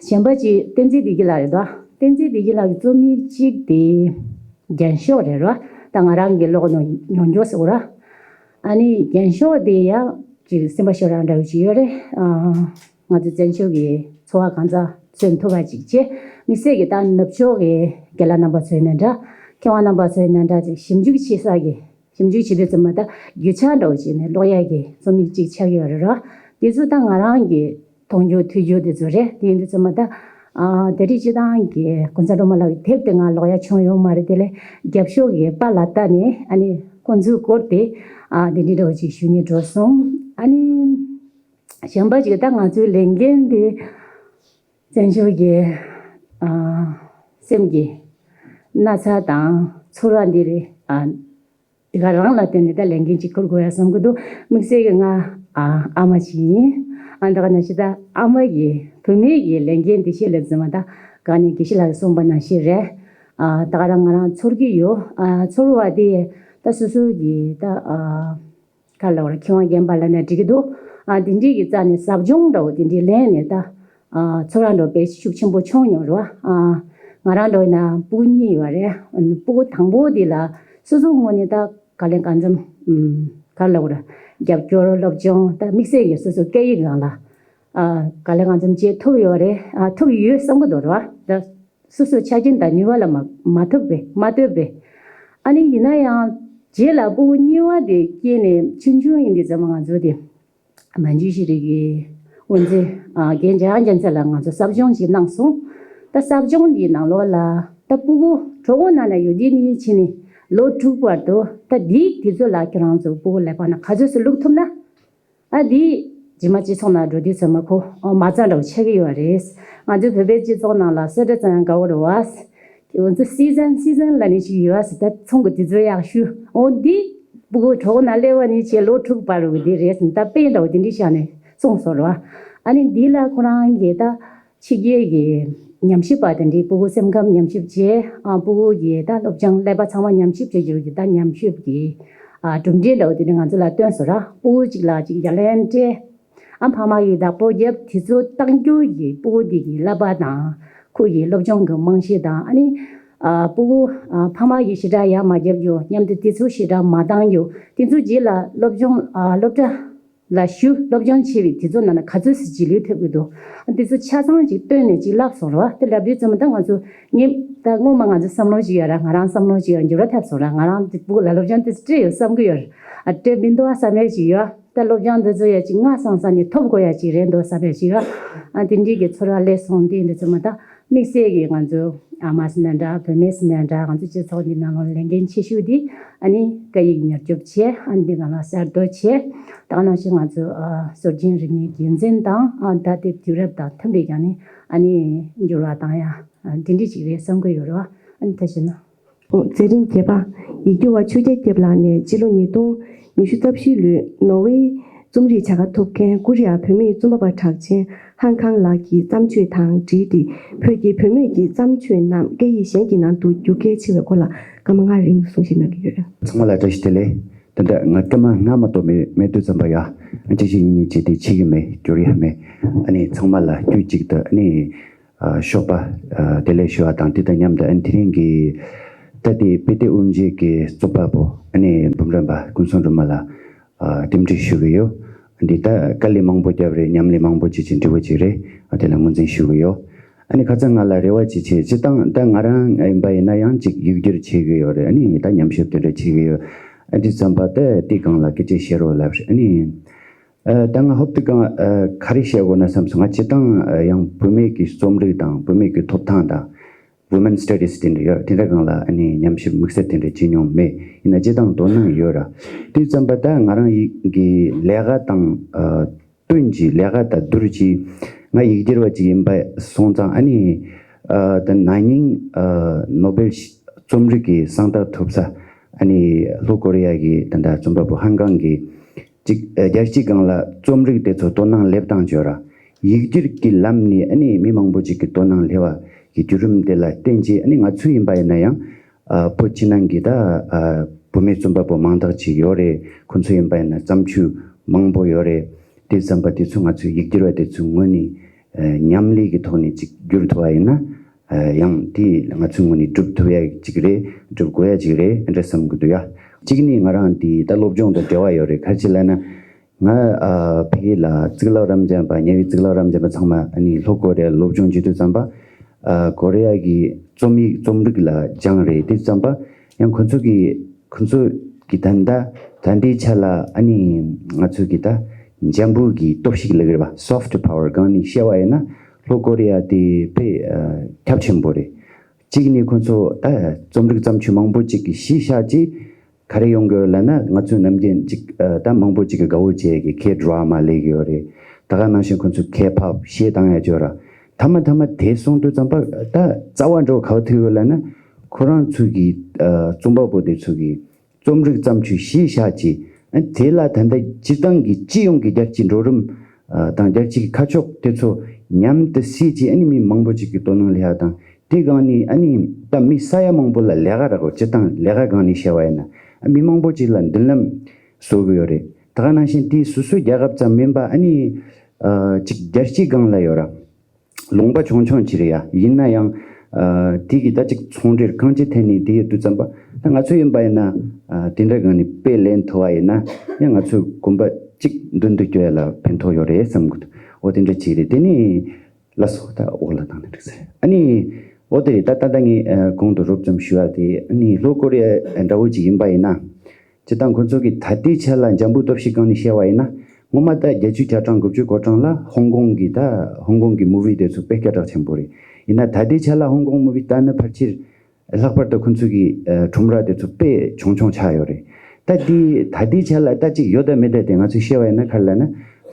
གཞན་པ་ཅིག་བསྟན་འཛིན་བདེ་སྐྱིད་ལགས་རེད་བ། བསྟན་འཛིན་བདེ་སྐྱིད་ལགས་ཀྱི་རྩོམ་ཡིག་ཅིག་དེ་རྒྱན་ཤོག་རེད་རོ། ད་ང་རང་གི་ཀློག་ནོ་མྱོང་རྒྱུ་ཟེར་ར། ཨ་ནི་རྒྱན་ཤོག་དེ་ཡ་ཅིག་སེམས་པ་ཤོར་རང་འདྲ་བོ་ཅིག་ཡོད་རེད། ཨ། ང་ཚོ་བཙན་བྱོལ་གྱི་འཚོ་བ་གང་ཙམ་མཚོན་ཐུབ་པ་ཅིག་བྱས། དམིགས་བསལ་གྱི་ད་ནུབ་ཕྱོགས་ཀྱི་རྒན་ལགས་རྣམ་པ་ཚོ་ཡིན་ན་འདྲ། མཁས་དབང་རྣམ་པ་ཚོ་ཡིན་ན་འདྲ། ཅིག་ཞིབ་འཇུག་བྱེད་ས་གི་ཞིབ་འཇུག་བྱེད་དུས་ཙམ་པ་ད་རྒྱུ་ཆ་འདྲ་བོ་བྱས་ནས་ཀློག་ཡག་གི་རྩོམ་ཡིག་ཅིག་ཆགས་ཡོད་རེད་ར། དེ་ཚོ་ད་ང་རང་གི་མཐོང་རྒྱུ་ཐོས་རྒྱུ་དེ་ཚོ་རེད། དེ་ཡིན་དུས་ཙམ་པ་ད། ཨ། ད་རེས་སྤྱིར་བཏང་གི་ཀུན་བཟང་སྒྲོལ་མ་ལགས་ཀྱི་དེབ་དེ་ང་ཀློག་ཡ་བྱུང་ཡོད་མ་རེད། དེ་ལས་རྒྱབ་ཤོག་གི་པར་ལ་བལྟས་ནས་ཨ་ནི་ཁོང་ཚོའི་སྐོར་དེ། ཨ། དེ་འདྲའི་འདྲ་བོ་ཅིག་ཞུ་སྙིང་འདོད་སོང་། ཨ་ནི་གཞན་པ་ཅིག་ད་ང་ཚོའི་ལས་འགན་དེ་བཙན་བྱོལ་གྱི། ཨ། སེམས་ཀྱི་ན་ཚ་དང་ཚོར་བ་འདི་རེད། ཨ། དེ་ག་རང་ལ་བརྟེན་ནས་ད་ལས་འགན་ཅིག་འཁུར་དགོས་ཡ་བསམ་གྱི་འདུག་དམིགས་བསལ་གྱི་ང་ཨ་ཨ་མ་ཅིག་ཡིན། ཨ། འདི་ག་ནང་བཞིན་ད་ཨ་མ་ཡི་བུད་མེད་ཀྱི་ལས་འགན་འདི་ཤེས་ལེ་ཚང་མ་ད་ག་ནས་དགེ་བཤེས་ལགས་ཀྱིས་གསུངས་པ་ནང་བཞིན་རེད། ཨ། ད་ག་རང་ང་རང་ཚོར་གྱི་ཡོད། ཨ། ཚོར་བ་དེ་ད་སོ་སོ་གི་ད། ཨ། ག་ལ་བར་མཁས་དབང་རྒན་པ་ལ་ནས་འགྲིག་གི་འདུག་ཨ། དེ་འདྲའི་གི་རྩ་ནས་ཟབ་སྦྱོང་འདྲ་བོ་དེ་འདྲའི་ལེན་ནས་ད། ཨ། ཚོར་བ་འདྲ་བོ་དཔེ་ཤུགས་ཆེན་པོ་བྱུང་མྱོང་རེད་བ། ཨ། ང་རང་འདྲ་བོ་ཡིན་ན་སྤུ་གུ་གཉིས་ཡོད་རེད། སྤུ་གུ་དང་པོ་དེ་ལ་སོ་སོ་ངོས་ནས་ད་ག་ལེ་གང་འཚམ། ཨམ། ག་ལ་བར་རྒྱབ་སྐྱོར་སློབ་སྦྱོང་ད་དམིགས་བསལ་གྱི་སོ་སོ་སྐད་ཡིག་སྒང་ལ། ཨ། ག་ལེ་གང་འཚམ་བྱེད་ཐུབ་ཡོད་རེད། ཨ། ཐུབ་ཡོད་བསམ་གྱི་འདུག་རེད་བ། ད། སོ་སོའི་ཆ་རྐྱེན་དང་ནུས་པ་ལ་མ་མ་ཐུག་པས་མ་ལྟོས་པས། ཨ་ནི་ཡིན་ན་ཡང་རྗེས་ལ་སྤུ་གུ་གཉིས་པ་དེ་སྐྱེས་ནས་ཆུང་ཆུང་ཡིན་དུས་ཙམ་པ་ང་ཚོ་དེ་མན་ཇུ་ཤེས་རིག་གི་དབུ་མཛད། ཨ། རྒན་འཇམ་དབྱངས་རྒྱལ་མཚན་ལགས་ང་ཚོ་ཟབ་སྦྱོང་ཞིག་གནང་སོང་། ད་ཟབ་སྦྱོང་འདིའི་ནང་ལོགས་ལ་ད་སྤུ་གུ་གྲོད་ཁོག་ནང་ན་ཡོད་དུས་ནས་ཕྱིན་ནས་ལོ་དྲུག་བར་དུ་ད་འདིའི་དུས་ཚོད་ལ་ཁྱེད་རང་ཚོ་སྤུ་གུ་ལས་ཀ་ནང་ག་ཚོད་ཙམ་བླུག་ཐུབ་ན། ཨ། འདི་རྗེས་མ་སྤྱི་ཚོགས་ནང་འགྲོ་དུས་ཙམ་པ་ཁོ་མ་རྩ་འདྲ་བོ་ཆགས་ཀྱི་ཡོད་རེད། ང་ཚོའི་བོད་པའི་སྤྱི་ཚོགས་ནང་ལ་གསོལ་རས་བཏབ་ཡང་དགའ་བོ་རེད་བ། ང་ཚོ་སི་ཛན་སི་ཛན་ལབ་ནི་ཞིག་ཡོད་ཟེར། ད་ཚོང་གི་དུས་ཚོད་ཡག་ཤོས་འོ་འདི་སྤུ་གུ་གྲོད་ཁོག་ནང་སླེབས་པ་ནས་བྱས་ལོ་དྲུག་བར་དུ་འདི་རེད་ཟེར། ད་དཔེ་འདྲ་བོ་དེ་འདྲ་བཞག་ནས་གསུངས་སོང་རེད་བ། ཨ་ནི་འདི་ལ་ཁོ་རང་གིས་ད། ཕྱི་རྒྱལ་གྱི་ཉམས་ཞིབ་པ་དེ་འདྲའི་སྤུ་གུ་སེམས་ཁམས་ཉམས་ཞིབ་བྱས། ཨ། སྤུ་གུ་གི་ད་སློབ་སྦྱོང་ཀླད་པ་ཚང་མ་ཉམས་ཞིབ་བྱེད་རྒྱུ་གི་ད་ཉམས་ཞིབ་ཀྱི། ཨ། གྲུབ་འབྲས་འདྲ་བོ་དེ་འདྲ་ང་ཚོ་ལ་སྟོན་སོང་ར། སྤུ་གུ་གཅིག་ལ་གཅིག་ཡ་ལན་སྤྲད། ཨ། ཕ་མ་གིས་བདག་པོ་རྒྱབ་དེ་ཚོ་བཏང་རྒྱུ་གི་སྤུ་གུ་དེ་གི་བསླབ་པ་དང་ཁོ་གི་སློབ་སྦྱོང་གི་རྨང་གཞི་དང་། ཨ་ནི། ཨ། སྤུ་གུ། ཨ། ཕ་མ་གིས་ཞེ་དྲག་ཡ་མ་རྒྱབ་རྒྱུ། མཉམ་དུ་དེ་ཚོ་ཞེ་དྲག་མ་བཏང་རྒྱུ། དེ་ཚོ་རྗེས་ལ་སློབ་སྦྱོང་། ཨ། སློབ་གྲྭ་ལ་ཞུགས། སློབ་སྦྱོང་བྱས་པའི་དུས་ཚོད་ནང་ན་ག་ཚོད་ཙམ་རྗེས་ལུས་ཐེབས་ཀྱི་འདུག་འདི་ཚོ་ཆ་ཚང་ཅིག་བཏོན་ནས་ཅིག་ལབ་སོང་ར་བ། དེ་ལབ་དུས་ཙམ་ད་ང་ཚོ་ངེད་ད་སྔོན་མ་ང་ཚོ་བསམ་བློ་ཅིག་ཡོད་ར། ང་རང་བསམ་བློ་ཅིག་ཡོད། འགྱུར་བ་ཐེབས་སོང་ར། ང་རང་དེ་སྤུ་གུ་ལ་སློབ་སྦྱོང་དེ་སྤྲད་ཡོད་བསམ་གི་ཡོད་ར། ཨ། སྤྲད་མི་འདུག་ཨ་བསམ་ཡས་ཅིག་ཡོད། ད་སློབ་སྦྱོང་འདི་ཚོ་ཡ་ཅིག་སྔ་སང་ས་ནས་ཐོབ་དགོས་ཡ་ཅིག་རེད་འདུག་བསམ་ཡས་ཅིག་ཡོད། ཨ། དེ་འདྲའི་གི་ཚོར་བ་སླེབས་སོང་། དེ་འདི་ཚོ་མ་ད། དམིགས་བསལ་གྱིས་ང་ཚོ་ཨ་མ་ཟེར་ན་འདྲ། བུད་མེད་ཟེར་ན་འདྲ། ང་ཚོ་སྤྱི་ཚོགས་འདི་ནང་ལ་ལས་འགན་ཆེ་ཤོས་འདི་ཨ་ནི་སྐད་ཡིག་ཉར་སྐྱོབ་བྱས། ཨ་ནི་འདི་ནང་ལ་གསར་གཏོད་བྱས། ད་ག་ནང་བཞིན་ང་ཚོ་ཨ་སྲོལ་རྒྱུན་རིག་གནས་རྒྱུན་འཛིན་དང་། ཨ་ད་ལྟའི་དུས་རབས་དང་མཐུན་པའི་སྒང་ནས་ཨ་ནི་འགྱུར་བ་བཏང་ཡ་ཨ་འདི་འདྲ་ཅིག་རེད་བསམ་གྱི་ཡོད་རེད་བ། ཨ་ནི་ད་བྱས་ན། མཛད་རིམ་བརྒྱད་པ། ཡིག་སྒྱུར་བ་ཆོས་རྒྱལ་སྐྱབས་ལགས་ནས་སྤྱི་ལོ་ཉིས་སྟོང་ཉི་ཤུ་རྩ་བཞི་ལོའི་ནོར་ཝེའི་རྩོམ་རིག་བྱ་དགའ་ཐོབ་མཁན་ཀོ་རི་ཡ་བུད་མེད་རྩོམ་པ་པ་གྲགས་ཅན་ཧན་ཁང་ལགས་ཀྱི་བརྩམས་ཆོས་དང་འབྲེལ་ཏེ། བོད་ཀྱི་བུད་མེད་ཀྱི་བརྩམས་ཆོས་རྣམས་སྐད་ཡིག་གཞན་གྱི་ནང་དུ་བསྒྱུར་གལ་ཆེ་བའི་སྐོར་ལ་སྐར་མ་ལྔ་རིང་གསུང་བཤད་གནང་གི་ཡོད། ཚང་མ་ལ་བཀྲ་ཤིས་བདེ་ལེགས། ད་ལྟ་ང་སྐར་མ་ལྔ་མ་གཏོགས་མེད། མེད་དུས་ཙམ་པ་ཡ། ཨ་ཅི་ཞིག་ཡིན་ནི་བྱེད་དེ་བྱེད་ཀྱི་མེད། བསྒྱུར་ཡ་མེད། ཨ་ནི་ཚང་མ་ལ་དཀྱུས་གཅིག་ཏུ་ཨ་ནི། ཨ་ཞོགས་པ་ཨ་བདེ་ལེགས་ཞུ་བ་དང་། དེ་དང་མཉམ་དུ་ཨ་ནི་དེ་རིང་གི་ད་ལྟའི་དཔེ་དེབ་དབུ་འབྱེད་ཀྱི་རྩོམ་པ་པོ་ཨ་ནི་འབུམ་རམས་པ་ཀུན་བཟང་སྒྲོལ་མ་ལ་ཨ་རྟེན་འབྲེལ་ཞུ་གི་ཡོད། འདི་ད་དཀའ་ལས་མང་པོ་བརྒྱབ་རེད། ཉམས་ལེན་མང་པོ་བྱེད་ཀྱི་འབྲས་བུ་ཅིག་རེད། ཨ་དེ་ལ་ངོས་འཛིན་ཞུ་གི་ཡོད། ཨ་ནི་ཁ་སང་ང་ལ་རེ་བ་ཅིག་བྱས། སྤྱིར་བཏང་ད་ང་རང་ཡིན་པ་ཡིན་ན་ཡང་ཅིག་ཡིག་སྒྱུར་བྱེད་གི་ཡོད་རེད། ཨ་ནི་ད་ཉམས་ཞིབ་དེ་འདྲ་བྱེད་གི་ཡོད། ཨ་དེ་ཙམ་པ་ད་དེ་སྒང་ལ་སྐད་ཆ་བཤད་རོགས་ལབ་རེད། ཨ་ནི། ཨ་ད་ང་ཧོབ་ཏེ་གང་ཨ་ག་རེ་བཤད་དགོས་ན་བསམ་སོང་། ང་སྤྱིར་བཏང་ཨ་ཡང་བུད་མེད་ཀྱི་རྩོམ་རིག་དང་བུད་མེད་ཀྱི་ཐོབ་ཐང་དང་། Women Studies དེ་འདྲ་ཡོད། དེ་འདྲ་སྒང་ལ་ཨ་ནི་ཉམས་ཞིབ་དམིགས་བསལ་དེ་འདྲ་བྱེད་མྱོང་མེད། ཡིན་ན་སྤྱིར་བཏང་དོ་སྣང་ཡོད་ར། དེ་ཙམ་པ་ད་ང་རང་ཡི་གི་ལས་ཀ་དང་ཨ་བསྟུན་གྱི་ལས་ཀ་དང་བསྡུར་གྱི་ང་ཡིག་སྒྱུར་བ་ཅིག་ཡིན་པ་སོང་ཙང་། ཨ་ནི་ཨ་ད་ན་ནིང་ཨ་ནོ་བེལ་རྩོམ་རིག་གི་གསང་རྟགས་ཐོབ་ས་ཨ་ནི་ལྷོ་ཀོ་རི་ཡ་གི་ད་ལྟ་རྩོམ་པ་པོ་ཧན་ཁང་གི་ཅིག་ཨ་རྒྱལ་སྤྱིའི་སྒང་ལ་རྩོམ་རིག་དེ་ཚོ་དོ་སྣང་སླེབས་སྟངས་བརྗོད་ར། ཡིག་སྒྱུར་གྱི་ལམ་ནས་ཨ་ནི་མི་མང་པོ་ཅིག་གི་དོ་སྣང་སླེབས་པ་གི་བརྒྱུད་རིམ་དེ་ལ་བརྟེན་བྱས། ཨ་ནི་ང་ཚོ་ཡིན་པ་ཡིན་ན་ཡང་ཨ་བོད་ཕྱི་ནང་གི་ད་ཨ་བུད་མེད་རྩོམ་པ་པོ་མང་དག་ཅིག་ཡོད་རེད། ཁོ་ཚོ་ཡིན་པ་ཡིན་ན་བརྩམས་ཆོས་མང་པོ་ཡོད་རེད། དེ་ཙམ་པ་དེ་ཚོ་ང་ཚོའི་ཡིག་སྒྱུར་བ་དེ་ཚོའི་ངོས་ནས་ཨ་མཉམ་ལས་ཀྱི་ཐོག་ནས་ཅིག་བསྒྱུར་ཐུབ་པ་ཡིན་ན། ཨ་ཡང་དེ་ང་ཚོའི་ངོས་ནས་སྒྲུབ་ཐུབ་ཡ་ཅིག་རེད། སྒྲུབ་དགོས་ཡ་ཅིག་རེད་འདྲ་བསམ་གྱི་འདུག་ཡ། གཅིག་ནི་ང་རང་དེ་ད་སློབ་སྦྱོང་དང་འབྲེལ་བ་ཡོད་རེད། ག་རེ་ལབ་ན། ང་ཨ་ཕ་གི་ལ་གཙུག་ལག་རབ་འབྱམས་པ་ཉེ་བའི་གཙུག་ལག་རབ་འབྱམས་པ་ཚང་མ་ཨ་ནི་ལྷོ་ཀོ་རི་ཡ་སློབ་སྦྱོང་བྱེད་དུས་ཙམ་པ་ཨ་ཀོ་རི་ཡ་གི་རྩོམ་ཡིག་རྩོམ་རིག་ལ་སྦྱངས་རེད། དེ་ཙམ་པ་ཡང་ཁོ་ཚོ་གི་ཁོ་ཚོ་གི་ད་ལྟ་ད་ལྟའི་ཆ་ལ་ཨ་ནི་ང་ཚོ་གི་ད་འཇམ་པོ་གི་སྟོབས་ཤིག་ལབ་ཀྱི་རེད་པ། སོཕ་ཊི་པ་ཝར་སྒང་ནས་བཤད་པ་ཡིན་ན་ལྷོ་ཀོ་རི་ཡ་དེ་དཔེ་ཁྱབ་ཆེན་པོ་རེད། གཅིག་ནས་ཁོ་ཚོ་ད་རྩོམ་རིག་བརྩམས་ཆོས་མང་པོ་ཅིག་གི་གཞི་བཞག་རྗེས། ག་རེ་ཡོང་གི་ཡོད་ལབ་ན། ང་ཚོའི་ནམ་རྒྱུན་ཅིག་ཨ་ད་མང་པོ་ཅིག་གིས་དགའ་བོ་བྱེད་ཀྱི་ཁེ་ཌ་ར་མ་ལབ་ཀྱི་ཡོད་རེད། ད་ག་ནང་བཞིན་ཁོ་ཚོས་ཁེ་པོབ་གཞས་བཏང་ཡ་ཅིག་ཡོད་ར། མཐའ་མ་མཐའ་མ་དེ་སོང་དུས་ཙམ་པ་ད་རྩ་བ་འདྲ་བོ་ག་པར་ཐུག་ཡོད་ལབ་ན། ཁོ་རང་ཚོའི་གི་ཨ་རྩོམ་པ་པོ་དེ་ཚོ་གི་རྩོམ་རིག་བརྩམས་ཆོས་གཞི་བཞག་རྗེས། ཨ་དེ་ལ་ད་ལྟ་སྤྱིར་བཏང་གི་སྤྱི་ཡོངས་ཀྱི་རྒྱལ་སྤྱིའི་འགྲོ་རིམ་ཨ་དང་རྒྱལ་སྤྱིའི་ཁ་ཕྱོགས་དེ་ཚོ་མཉམ་དུ་བསྲེས་རྗེས། ཨ་ནི་མི་མང་པོ་ཅིག་གིས་དོ་སྣང་སླེབས་ཡ་དང་། དེ་སྒང་ནས་ཨ་ནི་ད་མི་ས་ཡ་མང་པོ་ལ་ལས་ཀ་རག་གོ། སྤྱིར་བཏང་ལས་ཀ་སྒང་ནས་བཤད་པ་ཡིན་ན། ཨ་མི་མང་པོ་ཅིག་ལ་མདུན་ལམ་བཟོ་གི་ཡོད་རེད། ད་ག་ནང་བཞིན་དེ་སོ་སོའི་རྒྱལ་ཁབ་ཙམ་མིན་པ། ཨ་ནི་ཨ་ཅིག་རྒྱལ་སྤྱིའི་སྒང་ལ་ཡོད་ར། ལུང་པ་ཆུང་ཆུང་ཅིག་རེད་ཡ། ཡིན་ན་ཡང་ཨ་དེ་གི་ད་ཅིག་ཚོང་འབྲེལ་གང་ཅིའི་ཐད་ནས་དེ་ཡོད་དུས་ཙམ་པ། ད་ང་ཚོ་ཡིན་པ་ཡིན་ན་ཨ་དེ་འདྲ་སྒང་ནས་དཔེ་ལེན་ཐུབ་པ་ཡིན་ན། ཡང་ང་ཚོའི་གོམ་པ་ཅིག་མདུན་དུ་སྐྱོད་ཡ་ལ་ཕན་ཐོགས་ཡོད་རེད་བསམ་གི་འདུག། འོ་དེ་འདྲ་ཅིག་རེད། དེ་ནས་ལགས་སོ། ད་འོག་ལ་བཏང་ན་འགྲིག་ས་རེད། ཨ་ནི་འོ་དེ་རེད། ད་ད་ལྟ་ངས་ཨ་གོང་དུ་རོབ་ཙམ་ཞུ་ཡ་དེ། ཨ་ནི་ལྷོ་ཀོ་རི་ཡ་འདྲ་བོ་ཅིག་ཡིན་པ་ཡིན་ན། སྤྱིར་བཏང་ཁོ་ཚོ་གི་ད་ལྟའི་ཆ་ལ་འཇམ་པོའི་སྟོབས་ཤུགས་སྒང་ནས་བཤད་པ་ཡིན་ན། སྔོན་མ་ད་བརྒྱད་ཅུ་གྱ་གྲངས་དགུ་བཅུ་གོ་གྲངས་ལ་ཧོང་ཀོང་གི་ད་ཧོང་ཀོང་གི་མུ་ཝི་དེ་ཚོ་དཔེ་སྐད་གྲགས་ཆེན་པོ་རེད། ཡིན་ན་ད་ལྟའི་ཆ་ལ་ཧོང་ཀོང་མུ་ཝི་ལྟ་ན་ཕལ་ཆེར་ལྷག་པར་དུ་ཁོ་ཚོ་གི་ཨ་ཁྲོམ་ར་དེ་ཚོ་དཔེ་ཆུང་ཆུང་ཆགས་ཡོད་རེད། ད་དེ་ད་ལྟའི་ཆ་ལ་ད་ཅིག་ཡོད་དང་མེད་དང་དེ་ང་ཚོས་བཤད་པ་ཡིན་ན། ག་རེ་ལབ་ན།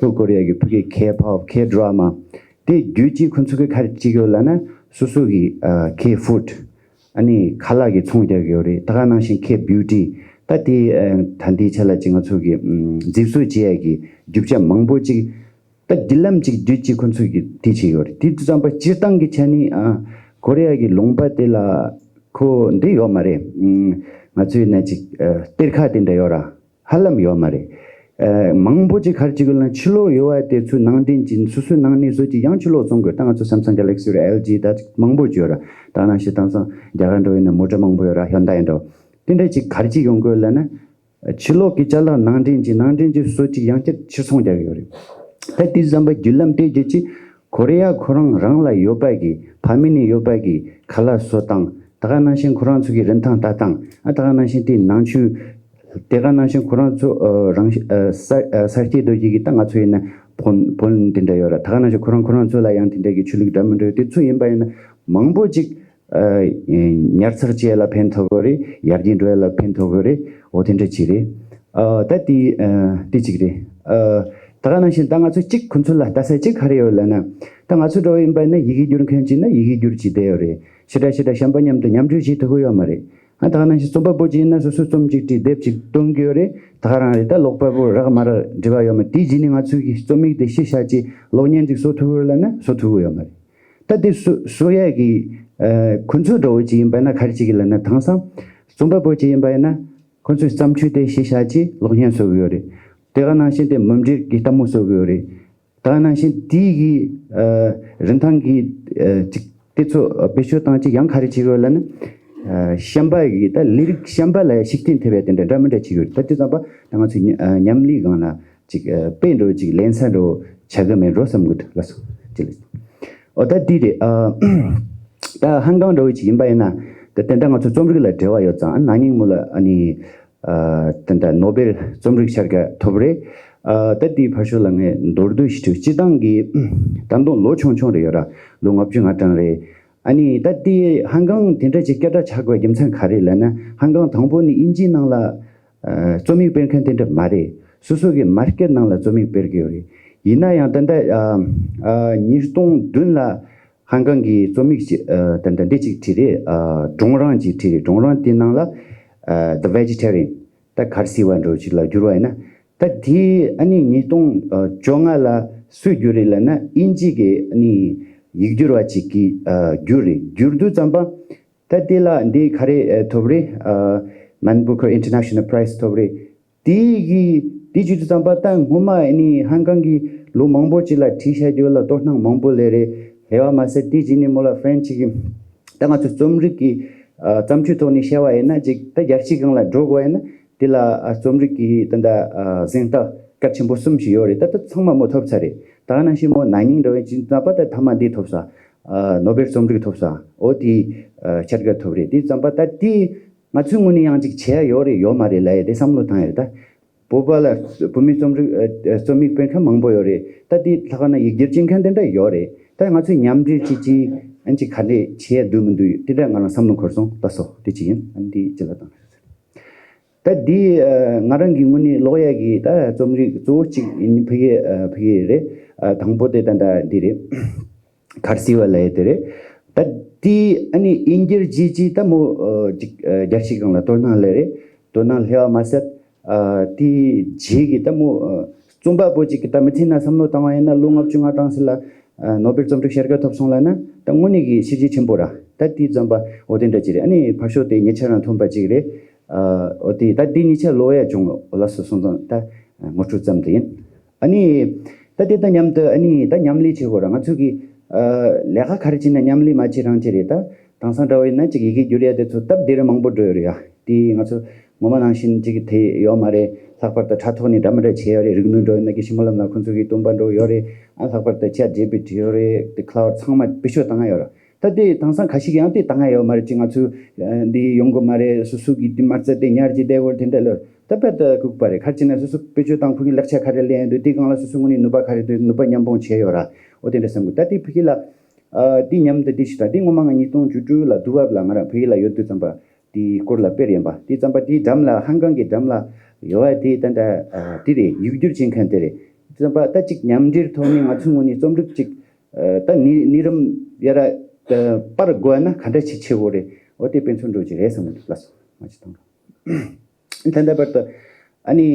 ལྷོ་ཀོ་རི་ཡ་གི་ཕ་གི་ཁེ་པོབ་ཁེ་ཌ་ར་མ་དེ་བརྒྱུད་ཀྱིས་ཁོ་ཚོ་གི་ག་རེ་བྱེད་ཀྱི་ཡོད་ལབ་ན། སོ་སོ་གི་ཨ་ཁེ་ཕུཌ། ཨ་ནི་ཁ་ལག་གི་ཚོང་རྒྱག་གི་ཡོད་རེད། ད་ག་ནང་བཞིན་ཁེ་བྷིའུ་ཊི། ད་དེ་ཨ་ད་ལྟའི་ཆ་ལ་ཅིག་ང་ཚོ་གི་ཨམ་མཛེས་བཟོ་བྱེད་ཡ་གི་རྒྱུ་ཆ་མང་པོ་ཅིག། ད་བརྒྱུད་ལམ་ཅིག་བརྒྱུད་ཅིག་ཁོ་ཚོ་གི་དེ་བྱེད་ཡོད་རེད། དེ་དུས་ཙམ་པ་སྤྱིར་བཏང་གི་ཆ་ནས་ཨ་ཀོ་རི་ཡ་གི་ལུང་པ་དེ་ལ་ཁོ་འདི་ཡོད་མ་རེད། ཨམ་ང་ཚོའི་ནང་ཅིག་ཨ་གཏེར་ཁ་དེ་འདྲ་ཡོད་ར། ཧ་ལམ་ཡོད་མ་རེད། ཨ་མང་པོ་ཅིག་ག་རེ་བྱེད་དགོས་ལབ་ན། ཕྱི་ལོགས་ཡོད་པ་དེ་ཚོའི་ནང་འདྲེན་གྱིས་སོ་སོའི་ནང་ནས་བཟོ་གྱིས་ཡང་ཕྱི་ལོགས་བཙོང་དགོས། ད་ང་ཚོ་སེམ་སང་གེ་ལེག་སི་ཡོད་ར། ཨེལ་ཇི་ད་མང་པོ་ཅིག་ཡོད་ར། ད་ནང་བཞིན་དེང་སང་རྒྱ་གར་འདྲ་བོ་ཡིན་ན་མོ་ཊ་མང་པོ་ཡོད་ར། ཧོན་ཌའི་འདྲ་བོ། དེ་འདྲ་ཅིག་ག་རེ་བྱེད་ཡོང་དགོས་ལབ་ན། ཕྱི་ལོགས་ཀྱི་ཅ་ལག་ནང་འདྲེན་གྱིས་ནང་འདྲེན་གྱིས་སོ་གཅིག་ཡང་བསྐྱར་ཕྱིར་ཚོང་རྒྱག་གི་ཡོད་རེད། ད་དེ་བསམ་པ་བརྒྱུད་ལམ་དེ་བརྒྱུད་ཀྱིས་ཀོ་རི་ཡ་ཁོ་རང་རང་ལ་ཡོད་པ་གི་ཕ་མེས་ནས་ཡོད་པ་གི་ཁ་ལག་བཟོ་སྟངས། ད་ག་ནང་བཞིན་ཁོ་རང་ཚོ་གི་རིན་ཐང་ལྟ་སྟངས། ཨ་ད་ག་ནང་བཞིན་དེའི་ནང་ཆོས། དེ་ག་ནང་བཞིན་ཁོ་རང་ཚོ་ཨ་རང་ཨ་ས་ཨ་ས་སྐྱེས་རྡོ་རྗེ་གི་ད་ང་ཚོ་ཡིན་ན་བོན་བོན་དེ་འདྲ་ཡོད་ར། ད་ག་ནང་བཞིན་ཁོ་རང་ཁོ་རང་ཚོ་ལ་ཡང་དེ་འདྲ་གི་ཆོས་ལུགས་འདྲ་མི་འདྲ་དེ་ཚོ་ཡིན་པ་ཡིན་ན། མང་པོ་ཅིག་ཨ་ཉར་ཚགས་བྱེད་ཡ་ལ་ཕན་ཐོགས་གི་རེད། ཡར་རྒྱས་འགྲོ་ཡ་ལ་ཕན་ཐོགས་གི་རེད། འོ་དེ་འདྲ་ཅིག་རེད། ཨ་ད་དེ་ཨ་དེ་ཅིག་རེད། ཨ་ད་ག་ནང་བཞིན་ད་ང་ཚོ་གཅིག་ཁོ་ཚོ་ལ་ལྟ་ས་གཅིག་ག་རེ་ཡོད་ལབ་ན། ད་ང་ཚོ་འདྲ་བོ་ཡིན་པ་ཡིན་ན་ཡི་གེ་སྒྱུར་མཁན་ཅིག་ན་ཡི་གེ་སྒྱུར་བྱས་བསྡད་ཡོད་རེད། ཞེ་དྲག་ཞེ་དྲག་གཞན་པ་མཉམ་དུ་མཉམ་འབྲེལ་བྱེད་ཐུབ་ཀྱི་ཡོད་མ་རེད། ཨ་ད་ག་ནང་བཞིན་རྩོམ་པ་པོ་ཅིག་ཡིན་ན་སོ་སོའི་རྩོམ་ཅིག་བྲིས་དེབ་ཅིག་བཏོན་གྱི་ཡོད་རེད། ད་ག་རང་རེད། ད་ཀློག་པ་པོ་རག་མ་རག་འབྲེལ་བ་ཡོད་མ་རེད། དེའི་རྗེས་ནས་ང་ཚོའི་གི་རྩོམ་ཡིག་དེ་གཞི་བཞག་ཅིག་གློག་བརྙན་ཅིག་བཟོ་ཐུབ་ཀྱི་ཡོད་ལབ་ན་བཟོ་ཐུབ་ཀྱི་ཡོད་མ་རེད། ད་དེ་བཟོ་བཟོ་ཡས་ཀྱི་ཨ་ཁོ་ཚོ་འདྲ་བོ་ཅིག་ཡིན་པ་ན་ག་རེ་བྱེད་ཀྱི་ལབ་ན། དེང་སང་རྩོམ་པ་པོ་ཅིག་ཡིན་པ་ཡིན་ན་ཁོ་ཚོའི་བརྩམས་ཆོས་དེ་གཞི་བཞག་ཅིག་གློག་བརྙན་བཟོ་གི་ཡོད་རེད། དེ་ག་ནང་བཞིན་དེ་མུ་འབྲེལ་གྱི་ལྟད་མོ་བཟོ་གི་ཡོད་རེད། དེ་ག་ནང་བཞིན་དེའི་གི་ཨ་རིན་ཐང་གི་ཨ་ཅིག་དེ་ཚོ་བེད་སྤྱོད་བཏང་ཅིག་ཡང་ག་རེ་བྱེད་གི་ཡོད་ལབ་ན། ཨ་གཞན་པ་གི་ད་ལས་རིགས་གཞན་པ་ལ་ཤུགས་རྐྱེན་ཐེབས་ཡ་དེ་འདྲ་འདྲ་མི་འདྲ་བྱེད་གི་ཡོད་རེད། ད་དེ་ཙམ་པ་ད་ང་ཚོའི་ཉ་ཨ་ཉམས་ལེན་སྒང་ལ་ཅིག་ཨ་དཔེ་འདྲ་བོ་ཅིག་ལེན་ས་འདྲ་བོ་ཆགས་གི་མེད་འགྲོ་བསམ་གི་འདུག་ལགས་སོ། ཅི་ལགས། འོ་ད་འདི་རེད། ཨ་ད་ཧང་ཀང་འདྲ་བོ་ཅིག་ཡིན་པ་ཡིན་ན། ད་དེ་འདྲ་ང་ཚོ་རྩོམ་རིག་ལ་འབྲེལ་བ་ཡོད་ཙང་། ཨ་ན་ནིང་མོ་ལ་ཨ་ནི་ཨ་དེ་འདྲ་ནོ་བེལ་རྩོམ་རིག་ཤར་ཁ་ཐོབ་རེད། ཨ་ད་དེའི་ཕར་ཕྱོགས་ལ་ངས་མདོར་བསྡུས་ཤིག་བྲིས། སྤྱིར་བཏང་གི་ད་དུང་ལོ་ཆུང་ཆུང་རེད་ཡོད་ར། ལོ་ལྔ་བཅུ་ང་གྲངས་རེད། ཨ་ནི་ད་དེ་ཧང་ཀང་དེ་འདྲ་ཅིག་སྐད་གྲགས་ཆགས་དགོས་རྒྱུ་མཚན་ག་རེ་ལབ་ན། ཧང་ཀང་དང་པོ་ནི་དབྱིན་ཇིའི་ནང་ལ་ཨ་རྩོམ་ཡིག་སྤེལ་མཁན་དེ་འདྲ་མ་རེད། སོ་སོ་གི་མར་ཀེཊ་ནང་ལ་རྩོམ་ཡིག་སྤེལ་གི་ཡོད་རེད། ཡིན་ན་ཡང་ད་ལྟ་ཨ་ཨ་ཉིས་སྟོང་བདུན་ལ་ཧང་ཀང་གི་རྩོམ་ཡིག་ཅིག་ཨ་ད་ལྟ་འདི་ཅིག་བྲིས་རེད། ཨ་སྒྲུང་རིང་ཅིག་བྲིས་རེད། སྒྲུང་རིང་དེའི་ནང་ལ་ཨ་The Vegetarian། ད་གར་སི་བ་འདྲ་བོ་ཅིག་ལ་བསྒྱུར་བ་ཡིན་ན། ད་དེ་ཨ་ནི་ཉིས་སྟོང་བཅོ་ལྔ་ལ་སུས་བསྒྱུར་རེད་ལབ་ན། དབྱིན་ཇི་གི་ཨ་ནི་ཡིག་སྒྱུར་བ་ཅིག་གིས་ཨ་བསྒྱུར་རེད། བསྒྱུར་དུས་ཙམ་པ་ད་དེ་ལ་འདི་ག་རེ་ཨ་ཐོབ་རེད། ཨ་Man Booker International Prize ཐོབ་རེད། དེ་གི་དེ་བྱེད་དུས་ཙམ་པ་ད་སྔོན་མ་ཨ་ནི་ཧང་ཀང་གི་ལོ་མང་པོ་ཅིག་ལ་བྲིས་བཞག་རྒྱུ་ལ་དོ་སྣང་མང་པོ་སླེབས་རེད། སླེབས་པ་མ་ཟད་དེ་རྗེས་ནས་མོ་ལ་ཧྥ་རན་ཆི་གི་ད་ང་ཚོ་རྩོམ་རིག་གི་ཨ་བརྩམས་ཆོས་ཐོག་ནས་བཤད་པ་ཡིན་ན། ཅིག་ད་རྒྱལ་སྤྱིའི་སྒང་ལ་འགྲོ་དགོས་ཡིན་ན། དེ་ལ་ཨ་རྩོམ་རིག་གི་ད་ལྟ་ཨ་གཟེངས་རྟགས་ གལ་ཆེན་པོ་གསུམ་ཞིག་ཡོད་རེད། ད་ད་ཚང་མ་མོ་ཐོབ་ཚར་རེད། ད་ག་ནང་བཞིན་མོ་ན་ནིང་འདྲ་བའི་ཅིག་ཙམ་པ་ད་ཐ་མ་འདི་ཐོབ་ས། ཨ་ནོ་བེལ་རྩོམ་རིག་ཐོབ་ས། འོ་དེ་ཨ་ཆེད་མངགས་ཐོབ་རེད། དེ་ཙམ་པ་ད་དེ་ང་ཚོའི་ངོས་ནས་ཡང་ཅིག་བྱེད་ཡ་ཡོད་རེད་ཡོད་མ་རེད་ལབ་ཡ་དེ་བསམ་བློ་བཏང་ཡ་རེད། ད་བོད་པ་ལ་བོད་མིའི་རྩོམ་རིག་ཨ་རྩོམ་ཡིག་སྤེལ་མཁན་མང་པོ་ཡོད་རེད། ད་དེ་ལྷག་པར་ན་ཡིག་སྒྱུར་བྱེད་མཁན་དེ་འདྲ་ཡོད་རེད། ད་ང་ཚོས་མཉམ་འབྲེལ་བྱེད་ཀྱི་ཨ་ཅིག་ག་འདྲས་བྱེད་ཡ་འདུག་མི་འདུག་དེ་འདྲ་ང་རང་བསམ་བློ་འཁོར་སོང་། ད་སོ་དེ་ཅིག་ཡིན། ཨ་འདི་ཅི་ལ་བཏང་རེད། ད་འདི་ཨ་ང་རང་གི་ངོས་ནས་ཀློག་ཡ་གི་ད་རྩོམ་རིག་གཙོ་བོ་གཅིག་ཡིན་ཕ་གི་ཨ་ཕ་གི་རེད། ཨ་དང་པོ་དེ་ད་ད་འདི་རེད། གར་སི་བ་ལབ་ཡ་དེ་རེད། ད་འདི་ཨ་ནི་དབྱིན་སྒྱུར་བྱས་ཀྱི་ད་མོ་ཨ་ཅིག་ཨ་རྒྱལ་སྤྱིའི་སྒང་ལ་དོ་སྣང་སླེབས་རེད། དོ་སྣང་སླེབས་པ་མ་ཟད་ཨ་དེའི་རྗེས་ཀྱི་ད་མོ་ཨ་རྩོམ་པ་པོ་ཅིག་གི་ད་མི་ཚེ་ནང་བསམ་བློ་བཏང་བ་ཡིན་ན་ལོ་ལྔ་བཅུ་ང་གྲངས་ཙམ་ལ་ཨ་ནོ་བེལ་རྩོམ་རིག་ཤེལ་དཀར་ཐོབ་སོང་ལབ་ན་ད་དངོས་གནས་ཀྱི་ཤེས་བྱ་ཆེན་པོ་ར། ད་དེའི་རྩོམ་པ་འོ་དེ་འདྲ་ཅིག་རེད། ཨ་ནི་ཕར་ཕྱོགས་དེ་ཉེ་ཆར་རང་ཐོན་པ་ཅིག་རེད། ཨ་འོ་དེ་ད་དེ་ཉེ་ཆར་ཀློག་ཡ་བྱུང་། འོ་ལགས་སོ་སོང་ཙང་ད་ངོ་སྤྲོད་ཙམ་དེ་ཡིན། ཨ་ནི་ད་དེ་ད་མཉམ་དུ་ཨ་ནི་ད་མཉམ་ལས་བྱེད་དགོས་ར། ང་ཚོ་གི་ཨ་ལས་ཀ་ག་རེ་བྱེད་ན་མཉམ་ལས་མ་བྱེད་རང་བྱེད་རེད། ད་དེང་སང་འདྲ་བོ་ཡིན་ན་ཅིག་ཡི་གེ་བསྒྱུར་ཡ་དེ་ཚོ་སྟབས་བདེ་རུ་མང་པོ་འགྲོ་ཡོད་རེད་ཡ། དེ་ང་ཚོ་ངོ་མ་ནང་བཞིན་ཅིག་དེ་ཡོད་མ་རེད། ལྷག་པར་དུ་དྲ་ཐོག་ནས་འདྲ་མི་འདྲ་བྱས་ཡོད་རེད། རིག་ནུས་འགྲོ་ཡོད་ན་གི་ཤི་མ་ལམ་ལ་ཁོང་ཚོ་གི་སྟོན་པ་འགྲོ་ཡོད་རེད། ཨ་ལྷག་པར་དུ་ཆེད་ཇེ་པི་ཊི་ཡོད་རེད། དེ་ཁ་ལ་བར་ཚང་མ་བེད་སྤྱོད་བཏང་ཡ་ཡོད་རེད། ད་དེ་དེང་སང་ཁ་ཤས་ཀྱིས་ཡང་དེ་བཏང་ཡ་ཡོད་མ་རེད། ཅིག་ང་ཚོ་ཨ་འདི་ཡོང་གི་མ་རེད། སོ་སོ་གི་དེ་མ་རྩ་དེ་ཉར་གྱི་བསྡད་ཡོད་རེད། དེ་འདྲ་ལ་ད་དཔེ་ད་ལྐུགས་པ་རེད། ག་རེ་བྱས་ན་སོ་སོ་བེད་སྤྱོད་བཏང་ཁོ་གི་ལེགས་ཆ་ག་རེ་ལེན་ཡ་འདུག་དེ་སྒང་ལ་སོ་སོ་ངོས་ནས་ནུས་པ་ག་རེ་འདུག་ནུས་པ་མཉམ་སྤུངས་བྱས་ཡོད་ར། འོ་དེ་འདྲ་བསམ་གི། ད་དེ་ཕ་གི་ལ་ཨ་དེ་མཉམ་དུ་དེ་ཞིག་ད་དེ་ངོ་མ་ང་ཉིས་སྟོང་བཅུ་དྲུག་ལ་དུ་བབ་ལ་ང་རང་ཕ་གི་ལ་ཡོད་དུས་ཙམ་པ་དེའི་སྐོར་ལ་དཔེར་ཡིན་པ་དེ་ཙམ་པ་དེའི་འགྲམ་ལ་ཧང་ཀང་གི་འགྲམ་ལ་ཡོད་པ་དེ་ད་ད་ཨ་དེ་རེད། ཡིག་སྒྱུར་བྱེད་མཁན་དེ་རེད། དེ་ཙམ་པ་ད་ཅིག་མཉམ་འབྲེལ་ཐོག་ནས་ང་ཚོའི་ངོས་ནས་རྩོམ་རིག་ཅིག་ཨ་ད་ནི་ནི་རིམ་ཡ་ར་ཨ་སྤར་དགོས་ན་ག་འདྲ་ཅིག་བྱེད་དགོས་རེད། འོ་དེ་དཔེ་མཚོན་འགྲོ་གི་རེད་བསམ་གི་འདུག་ལགས་སོ། མ་ཅིག་བཏང་རོགས། ད་ལྟ་བར་དུ་ཨ་ནི་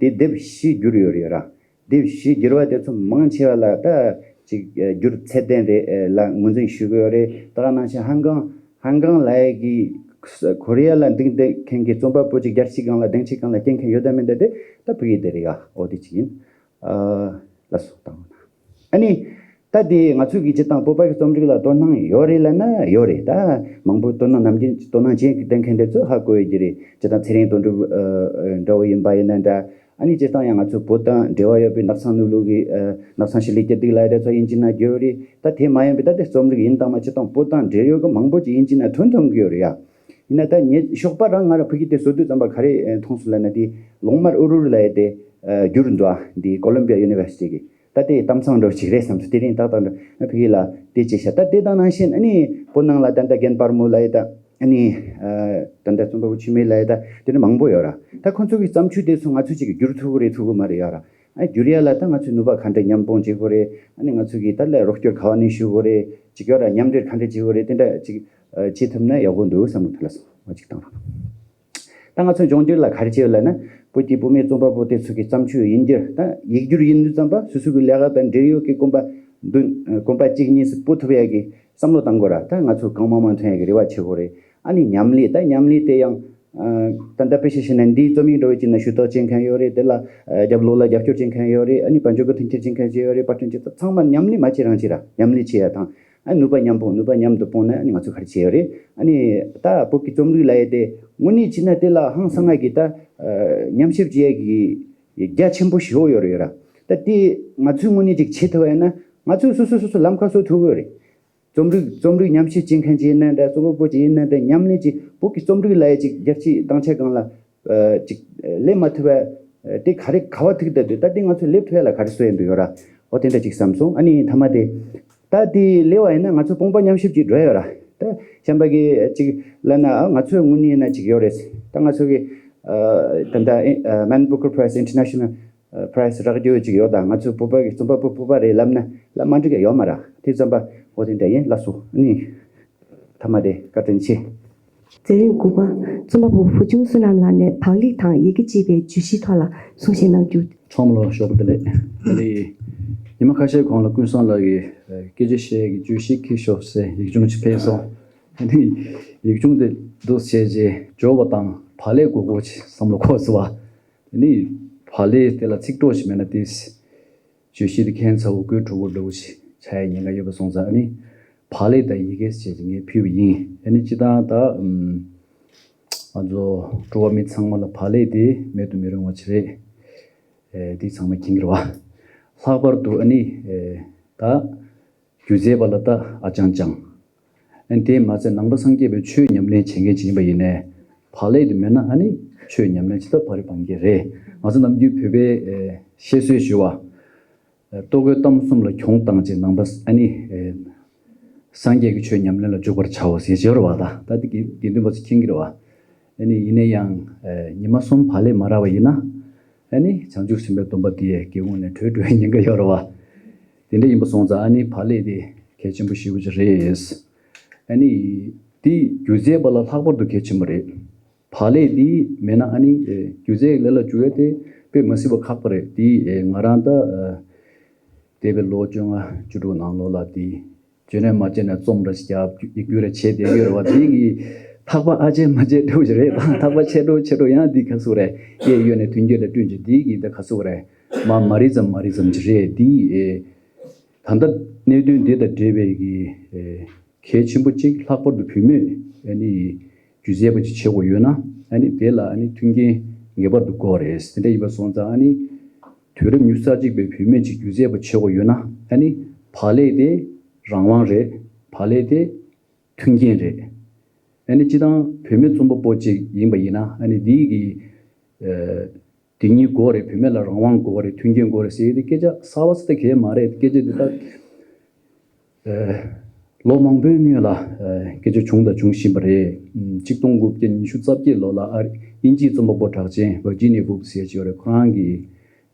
དེ་དེབ་བཞི་བསྒྱུར་ཡོད་རེད་ར། དེབ་བཞི་བསྒྱུར་བ་དེ་ཚོ་མང་ཆེ་བ་ལ་ད་ཅིག་བསྒྱུར་ཚད་ལྡན་རེད་ལ་ངོས་འཛིན་ཞུ་གི་ཡོད་རེད། ད་ག་ནང་བཞིན་ཧང་ཀང་ཧང་ཀང་ལ་ཡ་གི་ཁོ་རེ་ཡ་ལ་འདུག་བསྡད་མཁན་གྱི་རྩོམ་པ་པོ་ཅིག་རྒྱལ་སྤྱིའི་སྒང་ལ་སྡིངས་ཆའི་སྒང་ལ་སྐྱེལ་མཁན་ཡོད་དམ་མེད་དམ་དེ་ད་ཕ་གི་དེ་རེད་ཡ། འོ་དེ་ཅིག་ཡིན། ཨ་ལགས་སོ་བཏང་། ཨ་ནི། ད་དེ་ང་ཚོའི་གི་སྤྱིར་བཏང་བོད་པ་གི་རྩོམ་རིག་ལ་དོ་སྣང་ཡོད་རེད་ལབ་ན་ཡོད་རེད། ད་མང་པོ་དོ་སྣང་ནམ་རྒྱུན་དོ་སྣང་བྱེད་བསྡད་མཁན་དེ་ཚོ་ཧ་གོ་ཡོད་ཀྱི་རེད། སྤྱིར་བཏང་ཚེ་རིང་དོན་གྲུབ་ཨ་ཨ་འདྲ་བོ་ཡིན་པ་ཡིན་ན་འདྲ། ཨ་ནི་སྤྱིར་བཏང་ཡང་ང་ཚོ་བོད་དང་འབྲེལ་བ་ཡོད་པའི་ནགས་ཚང་ནོར་ལུག་གི་ཨ་ནགས་ཚང་ཞི་ལུའི་སྐྱིད་སྡུག་ལབ་ཡ་དེ་ཚོ་དབྱིན་ཇི་ནང་བསྒྱུར་ཡོད་རེད། ད་དེ་མ་ཡིན་པའི་ད་དེ་རྩོམ་རིག་ཡིན་དང་མ་སྤྱིར་བཏང་བོད་དང་འབྲེལ་ཡོད་གི་མང་པོ་ཅིག་དབྱིན་ཇི་ནང་ཐོན་ཐོན་གི་ཡོད་རེད་ཡ། ཡིན་ན་ད་ངས་ཞོགས་པ་རང་ང་རང་ཕ་གི་དེ་བཟོ་དུས་ཙམ་པ་ག་རེ་མཐོང་སོང་ལབ་ན། དེ་ལོང་མར་ཨུ་རུར་ལབ་ཡ་དེ་ཨ་བསྒྱུར་འདུག་ཨ། འདི་ཀོ་ལོམ་བི་ཡ་ཡུ་ནི་ཝར་སི་ཊི་གི། ད་དེ་གཏམ་ཚང་འདྲ་བོ་ཅིག་རེད་བསམ་སོང་། དེ་རིང་ཏག་ཏག་འདྲ་ཕ་གི་ལ་དེ་བྱས་ཤག་ད་དེ་དང་ནང་བཞིན་ཨ་ནི་བོད་ནང་ལ་ད་ལྟ་རྒན་དཔལ་མོ་ལབ་ཡ་ད་ཨ་ནི་ཨ་ད་ལྟ་རྩོམ་པ་པོ་འཆི་མེད་ལབ་ཡ་ད་དེ་འདྲ་མང་པོ་ཡོད་ར། ད་ཁོ་ཚོ་གི་བརྩམས་ཆོས་དེ་ཚོ་ང་ཚོས་ཅིག་བསྒྱུར་ཐུབ་ཀྱི་རེད་ཐུབ་ཀྱི་མ་རེད་ཡ་ར། ཨ་བསྒྱུར་ཡ་ལ་ད་ང་ཚོས་ནུས་པ་ག་འདྲ་མཉམ་སྤུངས་བྱེད་དགོས་རེད། ཨ་ནི་ང་ཚོ་གིས་ད་ལས་རོགས་སྐྱོར་ག་བ་ནས་ཞུ་དགོས་རེད། ཅིག་ཡོད་ར་མཉམ་འབྲེལ་ག་འདྲ་བྱེད་དགོས་རེད། དེ་འདྲ་ཅིག་ཨ་བྱེད་ཐུབ་ན་ཡག་པོ་འདུག་བསམ་གི་འདུག་ལགས་སོ། འོ་ཅིག་བཏང་རོགས། ད་ང་ཚོ་འབྱུང་འགྱུར་ལ་ག་རེ་བྱེད་ཡོད་ལབ་ན། བོད་ཀྱི་བུད་མེད་རྩོམ་པ་པོ་དེ་ཚོ་གི་བརྩམས་ཆོས་དབྱིན་སྒྱུར་ད་ཡིག་སྒྱུར་ཡིན་དུས་ཙམ་པ་སོ་སོ་གི་ལས་ཀ་དང་འབྲེལ་ཡོད་ཀྱི་གོམ་པ་མདུན་གོམ་པ་གཅིག་གཉིས་སུ་སྤོ་ཐུབ་ཡ་གི་བསམ་བློ་བཏང་དགོས་ར། ད་ང་ཚོ་གང་མང་མང་ཐོན་ཡ་གི་རེ་བ་བྱེད་དགོས་རེད། ཨ་ནི་མཉམ་ལས་ད་མཉམ་ལས་དེ་ཡང་ཨ་ད་ལྟ་དཔེ་ཆ་བཞག་ན་འདིའི་རྩོམ་ཡིག་འདྲ་བོ་ཅིག་ན་ཞུ་དག་བྱེད་མཁན་ཡོད་རེད། དེ་ལ་ཨ་རྒྱབ་ལོགས་ལ་རྒྱབ་སྐྱོར་བྱེད་མཁན་ཡོད་རེད། ཨ་ནི་དཔལ་འབྱོར་གྱི་མཐུན་རྐྱེན་བྱེད་མཁན་ཅིག་ཡོད་རེད། པར་སྐྲུན་བྱེད་ད་ཚང་མ་མཉམ་ལས་མ་བྱེད་རང་བྱེད་ར། མཉམ་ལས་བྱེད་ཡ་དང་། ཨ་ནུས་པ་མཉམ་སྤུངས། ནུས་པ་མཉམ་དུ་སྤུངས་ན་ཨ་ནི་ང་ཚོ་ག་རེ་བྱེད་ཡོད་རེད། ཨ་ནི་ད་བོད་ཀྱི་རྩོམ་རིག་ལབ་ཡ་དེ་དངོས་གནས་བྱས་ན་དེ་ལ་ཧང་སང་ང་གི་ད་ཨ་ཉམས་ཞིབ་བྱེད་ཡ་གི་རྒྱ་ཆེན་པོ་ཞིག་ཡོད་ཡོད་རེད་ར། ད་དེ་ང་ཚོས་དངོས་གནས་ཅིག་བྱེད་ཐུབ་པ་ཡིན་ན་ང་ཚོས་སོ་སོ་སོ་སོ་ལམ་ཁ་བཟོ་ཐུབ་ཀྱི་ཡོད་རེད། རྩོམ་རིག་རྩོམ་རིག་ཉམས་ཞིབ་བྱེད་མཁན་ཅིག་ཡིན་ན་འདྲ། རྩོམ་པ་པོ་ཅིག་ཡིན་ན་འདྲ། མཉམ་ལས་ཅིག་བོད་ཀྱི་རྩོམ་རིག་ལབ་ཡ་ཅིག་རྒྱལ་སྤྱིའི་སྡིངས་ཆ་སྒང་ལ་ཨ་ཅིག་ཨ་སླེབས་མ་ཐུབ་པ་ཨ་དེ་ག་རེ་ག་བ་ཐུག་བསྡད་འདུག་ད་དེ་ང་ཚོ་སླེབས་ཐུབ་ཡ་ལ་ག་རེ་བཟོ་ཡ་འདུག་ཡོད་ར། འོ་དེ་འདྲ་ཅིག་བསམ་སོང་། ཨ་ནི་མཐའ་མ་དེ་ད་དེ་སླེབས་པ་ཡིན་ན་ང་ཚོ་དཔུང་པ་མཉམ་གཤིབ་ཅིག་འགྲོ་ཡོད་ར། ད་གཞན་པ་གི་ཅིག་ལབ་ན་ཨ་ང་ཚོའི་ངོས་ནས་ཡིན་ན་ཅིག་ཡོད་རེད། ད་ང་ཚོ་གི་ཨ་ད་ལྟ་ཨ་Man Booker Prize International Prize རག་རྒྱུ་ཅིག་ཡོད། ད་ང་ཚོའི་བོད་པ་གི་རྩོམ་པ་པོ་བོད་པ་རེད་ལབ་ན་ལ་མ་འགྲིག་ཡ་ཡོད་མ་ར། དེ་ཙམ་པ་འོ་དེ་འདྲ་ཡིན། ལགས་སོ། ཨ་ནི་མཐའ་མ་དེ་བཀའ་དྲིན་ཆེ། མཛད་རིམ་དགུ་པ། རྩོམ་པ་པོ་བུ་ཆུང་བསོད་ནམས་ལགས་ནས་བག་ལེབ་དང་ཡི་གེ་ཅེས་པའི་བརྗོད་གཞིའི་ཐོག་ལ་གསུང་བཤད་གནང་རྒྱུ། ཁྲོམ་ལོ་ཞོགས་པ་བདེ་ལེགས། ཨ་ནི་ཉི་མ་ཁ་ཤས་གོང་ལ་ཀུན་བཟང་ལགས་ཀྱིས་སྐད་ཆ་བཤད་ཀྱི་བརྗོད་གཞི་འཁྱེར་ཤོག་ཟེར་ཡིག་ཆུང་ཅིག་ཕེབས་སོང་། ཨ་ནི་ཡིག་ཆུང་དེ་འདུག་བྱས་རྗེས་འབྱོར་བ་དང་བག་ལེབ་དགོས་མཁོ་ཅིག་བསམ་བློ་འཁོར་སོང་བ། དེ་ནི་བག་ལེབ་དེ་ལ་ཚིག་གྲོགས་ཤིག་མེད་ན་དེ་བརྗོད་གཞི་དེ་ཁྱད་མཚར་པོ་དགོད་བྲོ་པོ་འདྲ་བོ་ཞིག་ཆགས་ཡ་ཉེན་ཁ་ཡོད་པ་སོང་ཙང་། ཨ་ནི་བག་ལེབ་དང་ཡི་གེ་ཟེར་ཏེ་ངས་ཕུལ་བ་ཡིན། ཨ་ནི་སྤྱིར་བཏང་ད་ཨམ་ང་ཚོ་འགྲོ་བ་མི་ཚང་མ་ལ་བག་ལེབ་དེ་མེད་དུ་མི་རུང་བ་ཅིག་རེད། ཨེ་འདི་ཚང་མས་མཁྱེན་གྱི་རེད་བ། ལྷག་པར་དུ་ཨ་ནི་ཨེ་ད་སྒྱུ་རྩལ་པ་ལ་ད་ཨ་ཅང་ཅང་། ཨ་ནི་དེ་མ་ཚད་ནང་པ་སངས་རྒྱས་པའི་ཆོས་ཉམས་ལེན་བྱེད་མཁན་ཅིག་ཡིན་པ་ཡིན་ནའི་བག་ལེབ་དེ་མེད་ན་ཨ་ནི་ཆོས་ཉམས་ལེན་ཇི་ལྟར་བག་རེ་འབང་གི་རེད། ང་ཚོ་ནམ་རྒྱུན་བོད་པའི་ཨེ་བཤད་སྲོལ་ཞུ་བ། ལྟོ་གོས་གཏམ་གསུམ་ལ་གྱོང་བཏང་བྱས་ནང་པ་ཨ་ནི་སངས་རྒྱས་ཀྱི་ཆོས་ཉམས་ལེན་ལ་འཇུག་པར་བྱའོ་ཟེར་བྱས་རེད་བ། ད་ད་དེ་དགེ་དགེ་འདུན་པ་ཚོ་མཁྱེན་གྱི་རེད་བ། ཨ་ནི་ཡིན་ན་ཡང་ཉི་མ་གསུམ་བག་ལེབ་མ་རག་པ་ཡིན་ན་ཨ་ནི་བྱང་ཆུབ་སེམས་དཔའི་སྡོམ་པ་དེ་སྒེའུ་ཁུང་ནས་བྲོས་འགྲོ་བའི་ཉེན་ཁ་ཡོད་རེད་བ། དེ་འདྲ་ཡིན་པ་སོང་ཙང་ཨ་ནི་བག་ལེབ་དེ་གལ་ཆེན་པོ་ཞེ་པོ་ཅིག་རེད། ཨ་ནི་དེ་སྒྱུ་རྩལ་པ་ལ་ལྷག་པར་དུ་གལ་ཆེན་པོ་རེད། བག་ལེབ་འདི་མེད་ན་ཨ་ནི་ཨེ་སྒྱུ་རྩལ་ལས་ལ་འཇུག་ཡ་དེ་དཔེ་མ་སྲིད་པ་ཁག་པ་རེད། འདི་ཨེ་ང་རང་ད་ཨ་འདས་པའི་ལོ་བཅོ་ལྔ་བཅུ་དྲུག་ནང་ལོགས་ལ་འདི་བརྗོད་ནས་མ་བརྗོད་ནས་རྩོམ་ར་ཞིག་རྒྱབ་ཡིག་སྒྱུར་ར་བྱས་བསྡད་ཡོད་རེད་བ། འདི་གི་ཐག་པ་ཨ་ཆད་མ་ཆད་འགྲོ་གི་རེད། ཐག་པ་ཆད་འགྲོ་ཆད་འགྲོ་ཡང་འདི་ག་ཟེར་རེད། གཡས་གཡོན་ནས་མཐུན་རྐྱེན་ལ་བསྐྲུན་གྱི་འདི་གི་ད་ག་ཟེར་རེད། མ་མ་རིག་ཙམ་མ་རིག་ཙམ་ཅིག་རེད། འདི་ཨེ་ད་ལྟ་གནད་དོན་འདི་དང་འབྲེལ་བའི་གི་ཨེ་གལ་ཆེན་པོ་གཅིག་ལྷག་པར་དུ་བུད་མེད་ཨ་ནི་སྒྱུ་རྩལ་པ་ཅིག་བྱེད་དགོས་ཡོད་ན་ཨ་ནི་དེ་ལ་ཨ་ནི་མཐུན་རྐྱེན་ངེས་པར་དུ་དགོས་རེད། དེ་འདྲ་ཡིན་པ་སོང་ཙང་ཨ་ནི་དུས་རབས་ཉི་ཤུ་རྩ་གཅིག་པའི་བུད་མེད་ཅིག་སྒྱུ་རྩལ་པ་བྱེད་དགོས་ཡོད་ན་ཨ་ནི་བག་ལེབ་དེ་རང་དབང་རེད། བག་ལེབ་དེ་མཐུན་རྐྱེན་རེད། ཨ་ནི་སྤྱི་བཏང་བུད་མེད་རྩོམ་པ་པོ་ཅིག་ཡིན་པ་ཡིན་ན་ཨ་ནི་འདིའི་གི་ཨ་དེ་གཉིས་དགོས་རེད། བུད་མེད་ལ་རང་དབང་དགོས་རེད། མཐུན་རྐྱེན་དགོས་རེད་ཟེར་ཡས་དེ་སྐད་ཆ་གསར་པ་ཟེར་ད་གང་ཡང་མ་རེད། སྐད་ཆ་འདི་དག་ཨེ་ལོ་མང་པོའི་སྔོན་ལ་ཨེ་སྐད་ཆ་བྱུང་དང་འབྱུང་བཞིན་པ་རེད། ཨམ་ཆིག་སྟོང་དགུ་བརྒྱ་ཉི་ཤུ་རྩ་བརྒྱད་ལོ་ལ་ཨ་རི་དབྱིན་ཇིའི་རྩོམ་པ་པོ་གྲགས་ཅན་ཝར་ཇི་ནི་ཝུལཕ་ཟེར་ཅིག་ཡོད་རེད། ཁོ་རང་གིས་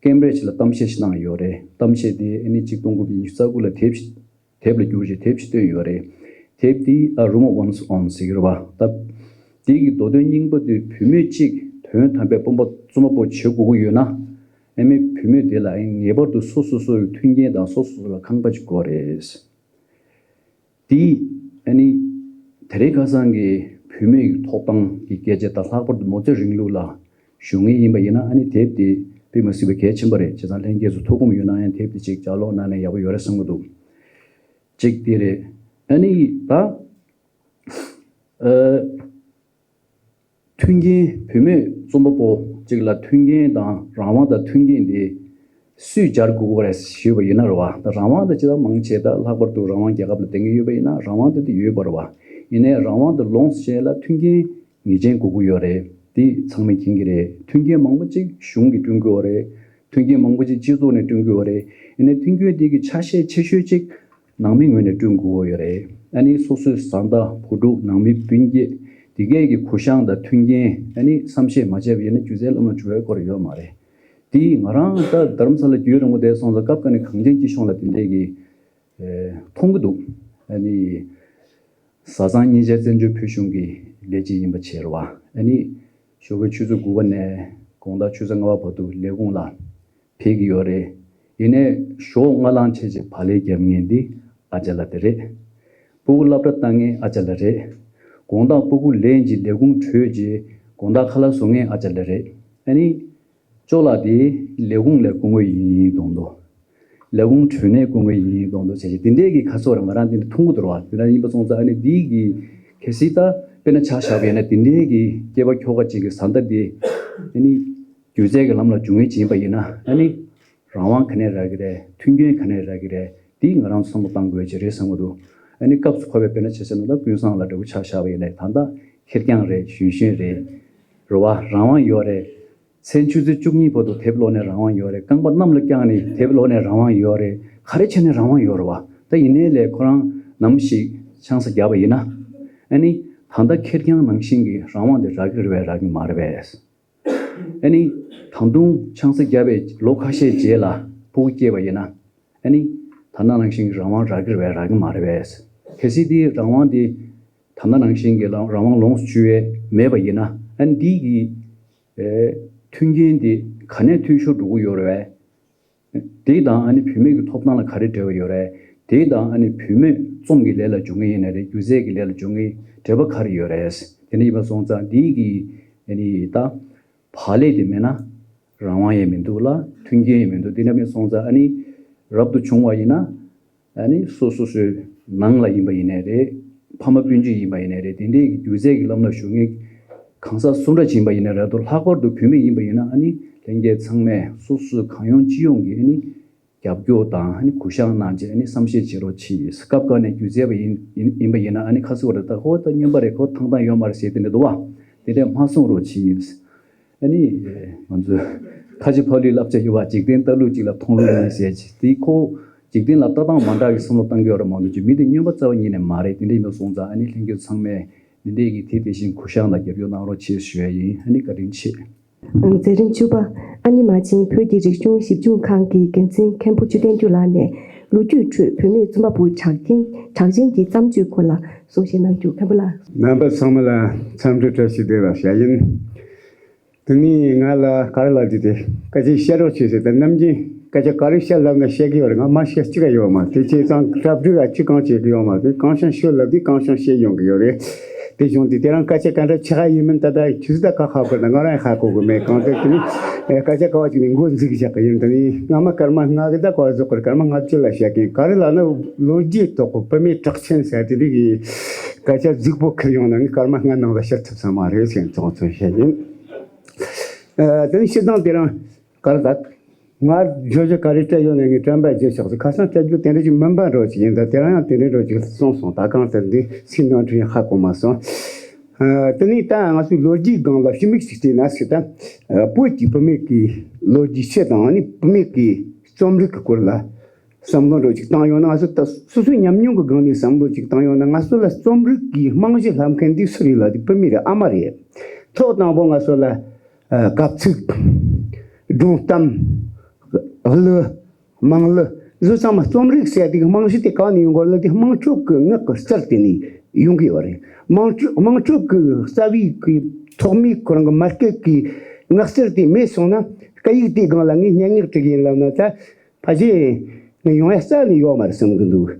ཀེམ་བྷྲིཇ་ལ་གཏམ་བཤད་ཞིག་གནང་ཡོད་རེད། གཏམ་བཤད་དེ་ཨ་ནི་ཆིག་སྟོང་དགུ་བརྒྱ་ཉི་ཤུ་རྩ་དགུ་ལ་དེབ་ཞིག་དེབ་ལ་བསྒྱུར་བྱས་དེབ་ཞིག་བཏོན་ཡོད་རེད། དེབ་འདི་ཨ་རུ་མ་ཝན་སི་ཨོན་ཟེར་གྱི་རེད་བ། ད་དེ་གི་མདོ་དོན་རྙིང་པ་དེ་བུད་མེད་གཅིག་དོན་དམ་པའི་དཔོན་པོ་རྩོམ་པ་པོ་བྱེད་དགོས་ཀྱི་ཡོད་ན་ཨ་ནི་བུད་མེད་དེ་ལ་ཨ་ནི་ངེས་པར་དུ་སོ་སོ་སོ་ཡི་མཐུན་རྐྱེན་དང་སོ་སོ་སོ་ལ་ཁང་པ་ཅིག་དགོས་རེད། དེ་ཨ་ནི་དེ་རིང་ཁ་སང་གི་བུད་མེད་ཀྱི་ཐོབ་ཐང་གི་སྐད་ཆ་དང་ལྷག་པར་དུ་མའོ་ཙེ་རིང་ལུགས་ལ་ཞུགས་མཁན་ཡིན་པ་ཡིན་ན་ཨ་ནི་དེབ་དེ་དཔེ་མ་སྲིད་པའི་གལ་ཆེན་པོ་རེད། བྱས་ཙང་ལྷན་རྒྱས་ཚོ་ཐུགས་ཁོམ་ཡོད་ན་ཡང་དེབ་དེ་ཅིག་ལྗགས་ཀློག་གནང་ན་ཡག་པོ་ཡོད་རེད་བསམ་གྱི་འདུག་གཅིག་དེ་རེད། ཨ་ནི་ད་ཨ་མཐུན་རྐྱེན་བུད་མེད་རྩོམ་པ་པོ་གཅིག་ལ་མཐུན་རྐྱེན་དང་རང་དབང་དང་མཐུན་རྐྱེན་དེ་སུས་སྦྱར་དགོས་ཀྱི་རེད་ཞུས་པ་ཡིན་ན་རེད་བ། ད་རང་དབང་དེ་ཇི་ལྟར་མང་ཆེ་ད་ལྷག་པར་དུ་རང་དབང་རྒྱལ་ཁབ་ལ་བསྡད་ཀྱི་ཡོད་པ་ཡིན་ན་རང་དབང་དེ་དེ་ཡོད་པ་རེད་བ། ཡིན་ནའི་རང་དབང་དེ་ལོངས་སུ་སྤྱད་ལ་མཐུན་རྐྱེན་ངེས་ཅན་དགོས་ཀྱི་ཡོད་རེད། དེ་ཚང་མས་མཁྱེན་གྱི་རེད། མཐུན་རྐྱེན་མང་པོ་གཅིག་གཞུང་གིས་བསྐྲུན་དགོས་པ་རེད། མཐུན་རྐྱེན་མང་པོ་གཅིག་སྤྱི་ཚོགས་ནས་བསྐྲུན་དགོས་པ་རེད། ཡིན་ནའི་མཐུན་རྐྱེན་དེ་གི་ཆ་ཤས་ཆེ་ཤོས་གཅིག་ནང་མི་ངོས་ནས་བསྐྲུན་དགོས་ཀྱི་ཡོད་རེད། ཨ་ནི་སོ་སོའི་བཟའ་ཟླ་བུ་ཕྲུག་ནང་མི་སྤུན་མཆེད་དེ་གས་ཀྱི་གུ་བཤངས་དང་མཐུན་རྐྱེན་ཨ་ནི་བསམ་ཤེས་མ་བྱས་པ་ཡིན་ན་སྒྱུ་རྩལ་ལམ་ལ་འཇུག་ཡའི་སྐོར་ཡོད་མ་རེད། དེ་ང་རང་ད་རྡ་རམ་ས་ལ་རྒྱུན་རིང་པོ་བསྡད་སོང་ཙང་སྐབས་འགའ་ནས་གངས་ཅན་སྐྱིད་གཤོངས་ལ་དེ་འདྲས་ཀྱི་ཨེ་མཐོང་གི་འདུག་ཨ་ནི་བཟའ་ཚང་གཉིས་ཆ་བཙན་བྱོལ་བོད་གཞུང་གི་ལས་བྱེད་ཡིན་པ་བྱས་རེད་བ། ཨ་ནི་ཞོགས་པའི་ཆུ་ཚོད་དགུ་པ་ནས་དགོང་དག་ཆུ་ཚོད་ལྔ་པ་བར་དུ་ལས་ཁུངས་ལ་ཕེབས་ཀྱི་ཡོད་རེད། ཡིན་ནའི་ཞོགས་སྔ་ལངས་བྱས་བྱས་བག་ལེབ་བརྒྱབ་མཁན་འདི་ཨ་ཅག་ལགས་དེ་རེད། སྤུ་གུ་སློབ་གྲྭ་བཏང་མཁན་ཨ་ཅག་ལགས་རེད། དགོང་དག་སྤུ་གུ་ལེན་བྱས་ལས་ཁུངས་གྲོལ་བྱས་དགོང་དག་ཁ་ལག་བཟོ་མཁན་ཨ་ཅག་ལགས་རེད། ཨ་ནི་ཅོ་ལགས་དེ་ལས་ཁུངས་ལ་སྐུ་ངོ་ཡིན་ཡིན་མདོག་མདོག་ལས་ཁུངས་གྲོལ་ནས་སྐུ་ངོ་ཡིན་ཡིན་མདོག་མདོག་བྱས་བྱས་དེ་འདྲས་ཀྱི་ཁ་སོ་ར་ང་རང་དེ་འདྲ་མཐོང་གི་འདུག་ར་བ། དེ་འདྲ་ཡིན་པ་སོང་ཙང་ཨ་ནི་འདི་གི་གལ་སྲིད་ད་དཔེར་ན་ཆ་བཞག་པ་ཡིན་ན་དེ་འདྲས་ཀྱི་སྐྱེས་པ་ཁྱོ་ག་ཅིག་གི་བཟའ་ཟླ་དེ་ཨ་ནི་སྒྱུ་རྩལ་གྱི་ལམ་ལ་འཇུག་མཁན་ཅིག་ཡིན་པ་ཡིན་ན་ཨ་ནི་རང་དབང་ག་ནས་རག་གི་རེད། མཐུན་རྐྱེན་ག་ནས་རག་གི་རེད། འདི་ང་རང་ཚོ་བསམ་བློ་གཏང་དགོས་ཀྱི་རེད་བསམ་གྱི་འདུག་ཨ་ནི་སྐབས་སུ་བབས་པའི་དཔེར་ན་ཆ་བཞག་ན་ད་ཀུན་བཟང་ལགས་འདྲ་བོ་ཆ་བཞག་པ་ཡིན་ན་ད་ལྟ་ཁེར་རྐྱང་རེད། གཞོན་གཞོན་རེད། རེད་བ། རང་དབང་ཡོད་རེད། མཚན་ཆུ་ཚོད་བཅུ་གཉིས་བར་དུ་དེབ་ཀློག་ནས་རང་དབང་ཡོད་རེད། རྐང་པ་གནམ་ལ་བརྐྱངས་ནས་དེབ་ཀློག་ནས་རང་དབང་ཡོད་རེད། ག་རེ་བྱས་ནས་རང་དབང་ཡོད་རེད་བ། ད་ཡིན་ནའི་ལས་ཁོ་རང་ནམ་ཞིག་ཆང་ས་བརྒྱབ་པ་ཡིན་ན། ཨ་ནི་ད་ལྟ་ཁེར་རྐྱང་ནང་བཞིན་གྱི་རང་དབང་དེ་རག་གི་རེད་པས་རག་གི་མ་རེད་པས། ཨ་ནི་ད་དུང་ཆང་ས་བརྒྱབ་པའི་ལོ་ཁ་ཤས་རྗེས་ལ་སྤུ་གུ་སྐྱེས་པ་ཡིན་ན། ཨ་ནི་ད་ལྟ་ནང་བཞིན་གྱི་རང་དབང་རག་གི་རེད་པས་རག་གི་མ་རེད་པས། གལ་སྲིད་དེ་རང་དབང་དེ་ད་ལྟ་ནང་བཞིན་གྱི་རང་དབང་ལོངས་སུ་སྤྱོད་ཡས་མེད་པ་ཡིན་ན། ཨ་ནི་འདི་གི་ཨེ་མཐུན་རྐྱེན་དེ་ག་ནས་འཐུས་ཤོར་འགྲོ་གི་ཡོད་རེད་པས། དེ་དང་ཨ་ནི་བུད་མེད་ཀྱི་ཐོབ་ཐང་ལ་ག་རེ་འབྲེལ་བ་ཡོད་རེད། དེ་དང་ཨ་ནི་བུད་མེད་རྩོམ་གྱི་ལས་ལ་འཇུག་མཁན་ཡིན་ན་རེད། སྒྱུ་རྩལ་གྱི་ལས་ལ་འཇུག་མཁན་འབྲེལ་བ་ག་རེ་ཡོད་རེད། དེ་འདྲ་ཡིན་པ་སོང་ཙང་འདི་གི་ཨ་ནི་ད་བག་ལེབ་དེ་མེད་ན་རང་དབང་ཡང་མི་འདུག་ལ་མཐུན་རྐྱེན་ཡང་མི་འདུག་དེ་འདྲ་མེད་སོང་ཙང་ཨ་ནི་རབ་ཏུ་བྱུང་བ་ཡིན་ན། ཨ་ནི་སོ་སོ་སོའི་ནང་ལ་ཡིན་པ་ཡིན་ནའི་རེད། ཕ་མ་སྤུན་མཆེད་ཡིན་པ་ཡིན་ནའི་རེད། དེ་འདྲའི་སྒྱུ་རྩལ་གྱི་ལམ་ལ་ཞུགས་མཁན་གང་ཟག་སུ་འདྲ་ཅིག་ཡིན་པ་ཡིན་ནའི་རེད་དོ། ལྷག་པར་དུ་བུད་མེད་ཡིན་པ་ཡིན་ན་ཨ་ནི་ ལྷན་རྒྱས་ཚང་མས་སོ་སོའི་གང་ཡོང་ཅི་ཡོང་གིས་ཨ་ནི་རྒྱབ་སྐྱོར་དང་ཨ་ནི་གུ་བཤངས་གནང་བྱས་ཨ་ནི་བསམ་ཤེས་བྱེད་རོགས་གྱིས། སྐབས་འགའ་ནས་སྒྱུ་རྩལ་པ་ཡིན་ཡིན་ཡིན་པ་ཡིན་ན་ཨ་ནི་ཁ་སོ་རེ་ད་ཁོ་ད་སྨྱོན་པ་རེད། ཁོ་ཐང་ཐང་ཡོད་མ་རེད་ཟེར་དེ་འདྲ་འདུག་བ། དེ་འདྲས་མ་གསུང་རོགས་གྱིས། ཨ་ནི་ང་ཚོས་ཁ་ཆེ་ཕ་ལུའི་བསླབ་བྱ་ཡོད་པ། འཇིག་རྟེན་ལྟ་ལུགས་གཅིག་ལ་མཐོང་ལུགས་གཉིས་ཟེར་གྱི་དེ་ཁོ་འཇིག་རྟེན་ལ་ལྟ་སྟངས་མ་འདྲ་བའི་བསམ་བློ་བཏང་གི་ཡོད་རེད་མ་གཏོགས་ཀྱི་མི་དེ་སྨྱོན་པ་རྩ་བ་ཉིད་ནས་མ་རེད། དེ་འདྲས་ཡིན་པ་སོང་ཙང་ཨ་ནི་ལྷན་རྒྱས་ཚང་མས་འདི་འདྲས་ཀྱི་དེ་དེ་བཞིན་གུ་བཤངས་དང་རྒྱབ་སྐྱོར་གནང་རོགས་བྱེད་ཞུ་ཡ་ཡིན། ཨ་ནི་བཀའ་དྲིན་ཆེ། མཛད་རིམ་བཅུ་པ། ཨ་ནི་མ་ཆེན་བོད་ཀྱི་རིག་གཞུང་ཞིབ་འཇུག་ཁང་གི་འགན་འཛིན་མཁན་པོ་ཆོས་ལྡན་འབྲུག་ལགས་ནས་ལོ་རྒྱུས་ཁྲོད་བུད་མེད་རྩོམ་པ་པོ་གྲགས་ཅན་གྲགས་ཅན་གྱི་བརྩམས་ཆོས་སྐོར་ལ་གསུང་བཤད་གནང་རྒྱུ། མཁན་པོ་ལགས། རྣམ་པ་ཚང་མ་ལ་འཚམས་འདྲི་བཀྲ་ཤིས་བདེ་ལེགས་ཞུ་ཡ་ཡིན། དེ་ནས་ང་ལ་ག་རེ་ལབ་རྒྱུ་དེ་སྐད་ཆ་བཤད་རོགས་བྱོས་ཟེར་ད་ནམ་རྒྱུན་སྐད་ཆ་ག་རེ་བཤད་ལབ་ན་བཤད་གི་ཡོད་རེད། ང་མ་བཤད་གཅིག་ག་ཡོད་མ་རེད། དེ་བྱས་ཙང་གྲ་སྒྲིག་ག་ཅི་གང་བྱེད་གི་ཡོད་མ་རེད། གང་བྱུང་ཤོད་ལབ་དུས་གང་བྱུང་བཤད་ཡོང་གི་ཡོད་རེད། དེ་བྱུང་དུས་དེ་རང་སྐད་ཆ་ག་འདྲ་ཆགས་ཡིན་མིན་ད་ལྟ་ཁྱེད་ཚོ་ད་ག་ཧ་གོ་ན་ང་རང་ཧ་གོ་གི་མེད། གང་ལྟར་དེ་ནི་སྐད་ཆ་ག་བ་ཅིག་ནས་འགོ་འཛུགས་བཞག་གི་ཡིན། དེ་ནི་སྔ་མ་སྐར་མ་ལྔ་གི་ད་ག་བ་རྫོགས་པར་སྐར་མ་ལྔ་བཅུ་ལ་བཤད་གི་ཡིན། ག་རེ་ལབ་ན་ལོ་རྒྱུས་ཐོག་གི་བུད་མེད་གྲགས་ཅན་ཟེར་དེ་རིགས་ཀྱི་སྐད་ཆ་རྫིག་པོ་ཁུར་ཡོང་ན་ངས་སྐར་མ་ལྔ་ནང་ལ་བཤད་ཐུབ་ས་མ་རེད་ཟེར་ཚོང་ཚོང་བཤད་ཡིན། ཨ། དེ་ནི་སྤྱིར་བཏང་དེ་རང་ག་རེ་ད། ང་བརྗོད་གཞི་ག་རེ་སྤྲད་ཡོད་ན་ངས་དྲན་པ་བརྗེད་ཆོག་ཟེར། ཁ་སང་སྤྲད་རྒྱུ་དེ་འདྲ་ཞིག་མིན་པ་འདྲ་ཞིག་ཡིན། ད་དེ་རང་ཡང་དེ་འདྲ་འདྲ་ཞིག་གསུངས་སོང་། ད་གང་ལྟར་འདི་སེམས་ནང་དྲན་ཧ་གོ་མ་སོང་། ཨ། དེ་ནས་ད་ང་ཚོའི་ལོ་རྒྱུས་སྒང་ལ་ཞིབ་མིག་ཅིག་བལྟས་ན་ཟེར། ད་བོད་ཀྱི་བུད་མེད་ཀྱི་ལོ་རྒྱུས་ཆེད་དང་ནི་བུད་མེད་ཀྱི་རྩོམ་རིག་གི་སྐོར་ལ་བསམ་བློ་འདྲ་ཅིག་བཏང་ཡོང་ན། ང་ཚོ་ད་སོ་སོའི་ཉམས་མྱོང་གི་སྒང་ནས་བསམ་བློ་ཅིག་བཏང་ཡོང་ན། ང་ཚོ་ལ་རྩོམ་རིག་གི་རྨང་གཞི་ལྷབ་མཁན་འདི་སུ་རེད་ལབ་དུས་བུད་མེད་རེད། ཨ་མ་རེད། ཐོག་དང་པོ་ང་ཚོ་ལ་ཨ། གབ་ཚིག་སྒྲུང་གཏམ། གླུ། དམངས་གླུ། བཟོ་ཚང་མ་རྩོམ་རིག་ཟེར་དེ་གི་རྨང་གཞི་དེ་གང་ནས་ཡོང་དགོས་ལབ་དུས་དམངས་ཁྲོད་ཀྱི་ངག་གི་རྩལ་དེ་ནས་ཡོང་གི་ཡོད་རེད། དམངས་ཁྲོད་དམངས་ཁྲོད་ཀྱི་རྩ་བའི་གི་ཐོག་མའི་ཁོ་རང་གི་མ་སྐད་ཀྱི་ངག་རྩལ་དེ་མེད་སོང་ན་སྐད་ཡིག་དེའི་སྒང་ལ་ངས་སྙན་ངག་བྲི་གི་ཡིན་ལབ་ན་ད་ཕལ་ཆེར་ངས་ཡོང་ཡ་རྩ་ནས་ཡོད་མ་རེད་བསམ་གི་འདུག་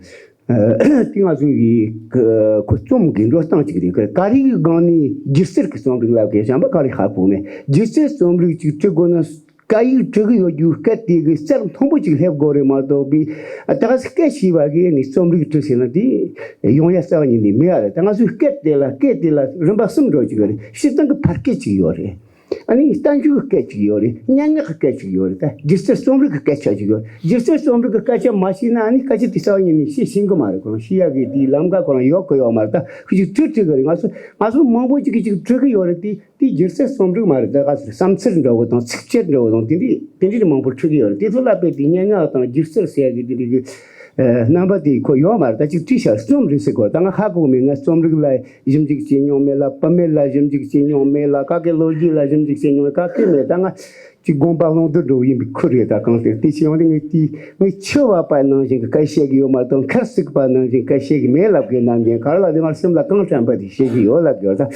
ཨ། དེ་ང་ཚོའི་གི་ཁོ་རྩོམ་གི་འགྲོ་སྟངས་ཅིག་རེད། ག་རེ་གི་སྒང་ནས་སྒྱུ་རྩལ་གི་རྩོམ་རིག་ལབ་མཁན་གཞན་པ་ག་རེ་ཧ་གོ་མེད། སྒྱུ་རྩལ་རྩོམ་རིག་ཅིག་བྲི་དགོས་ན། སྐད་ཡིག་བྲི་གི་ཡོད་རྒྱུའི་སྐད་དེ་གི་རྩལ་མཐོན་པོ་ཅིག་སླེབས་དགོས་རེད་མ་གཏོགས་པའི་ཨ། ད་ག་སི་སྐད་ཤེས་པ་གིས་ནི་རྩོམ་རིག་བྲི་ཟེར་ན་དེ་ཡོང་ཡ་རྩ་བ་ཉིད་ནས་མེད་ཡ་རེད། ད་ང་ཚོའི་སྐད་དེ་ལ་སྐད་དེ་ལ་རིམ་པ་གསུམ་འགྲོ་གི་ཡོད་རེད། སྤྱིར་བཏང་གི་ཕར་སྐད་ཅིག་ཡོད་རེད། ཨ་ནི་བསྟན་བཅོས་ཀྱི་སྐད་ཅིག་ཡོད་རེད། སྙན་ངག་གི་སྐད་ཅིག་ཡོད་རེད། ད་སྒྱུ་རྩལ་རྩོམ་རིག་གི་སྐད་ཆ་ཅིག་ཡོད་རེད། སྒྱུ་རྩལ་རྩོམ་རིག་གི་སྐད་ཆ་མ་ཤེས་ན་ཨ་ནི་སྐད་ཆ་དེ་རྩ་བ་ཉིད་ནས་ཤེས་ཤེས་གི་མ་རེད། ཁོ་རང་ཤེས་ཡ་གི་དེའི་ལམ་ཀ་ཁོ་རང་ཡོད་གི་ཡོད་མ་རེད། ད་ཁོ་ཅིག་བྲི་བྲི་གི་རེད། ང་ཚོ་ང་ཚོ་མང་པོ་ཅིག་གིས་ཅིག་བྲི་གི་ཡོད་རེད། དེ། དེ་སྒྱུ་རྩལ་རྩོམ་རིག་མ་རེད། ད་ག་ཚོད་བསམ་ཚུལ་འདྲ་བོ་དང་ཚིགས་བཅད་འདྲ་བོ་དང་དེ་འདྲའི་དེ་འདྲའི་མང་པོ་འཁྲུག་གི་ཡོད་རེད། དེ་ཚོ་ལ་དཔེ་དེ་སྙན་ངག་དང་སྒྱུ་རྩལ་ཟེར་ཡ་གི་དེ་འདྲའི་གི་རྣམ་པ་དེ་ཁོ་ཡོད་མ་རེད། ད་ཅིག་བྲིས་ཤག་རྩོམ་རིག་ཟེར་གོ་ད་ང་ཧ་གོ་མེད། ང་རྩོམ་རིག་ལ་ཞིབ་འཇུག་བྱེད་མྱོང་མེད་ལ། བུད་མེད་ལ་ཞིབ་འཇུག་བྱེད་མྱོང་མེད་ལ། ག་གེ་ལོ་རྒྱུས་ལ་ཞིབ་འཇུག་བྱེད་མྱོང་མེད། ག་གེ་མེད། ད་ང་ཅིག་དགོངས་པ་བླང་དོར་འགྲོ་གི་ཡིན་པའི་ཁུལ་རེད། ད་གང་ལྟར་དེ་ཕྱི་ཡོང་དེ་ངས་དེ་ངས་འཆི་བ་པ་ནང་བཞིན་གི་སྐད་བཤད་གི་ཡོད་མ་གཏོགས་མཁར་བརྩིགས་པ་ནང་བཞིན་སྐད་བཤད་གི་མེད་ལབ་གི་ནམ་རྒྱུན་ག་རེ་ལ་དེ་ང་སེམས་ལ་གང་དྲན་པ་དེ་བཤད་གི་ཡོད་ལབ་གི་ཡོད། ད།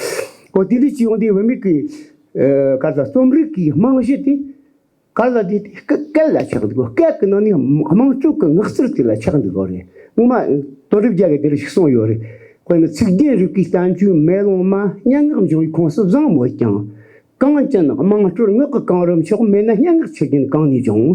ཨོ་དེ་འདྲ་ཅིག་ཡོང་དུས་བུད་མེད་ཀྱི་ཨ། ག་རེ་ཟ། རྩོམ་རིག་གི་རྨང་གཞི་དེ་ག་རེ་ལ་དེ་དེ་སྐད་སྐད་ལ་ཆགས་འདུག་སྐད་ཀྱི་ནང་ནས་དམངས་ཁྲོད་ཀྱི་ངག་རྩལ་དེ་ལ་ཆགས་འདུག་གོ་རེད། སྔོན་མ་དོན་གྲུབ་རྒྱལ་གྱིས་དེ་འདྲ་ཞིག་གསུངས་ཡོད་རེད། དཔེར་ན་ཚིག་རྒྱན་རིག་པའི་བསྟན་བཅོས་མེ་ལོང་མ། སྙན་ངག་འབྱུང་བའི་ཁོངས་སུ་བཟང་མོད་ཀྱང་། གངས་ཅན་དམངས་ཁྲོད་ངག་གི་གང་རུ་མཆོག་མེད་ན་སྙན་ངག་ཆུ་རྒྱུན་གང་ནས་འབྱུང་།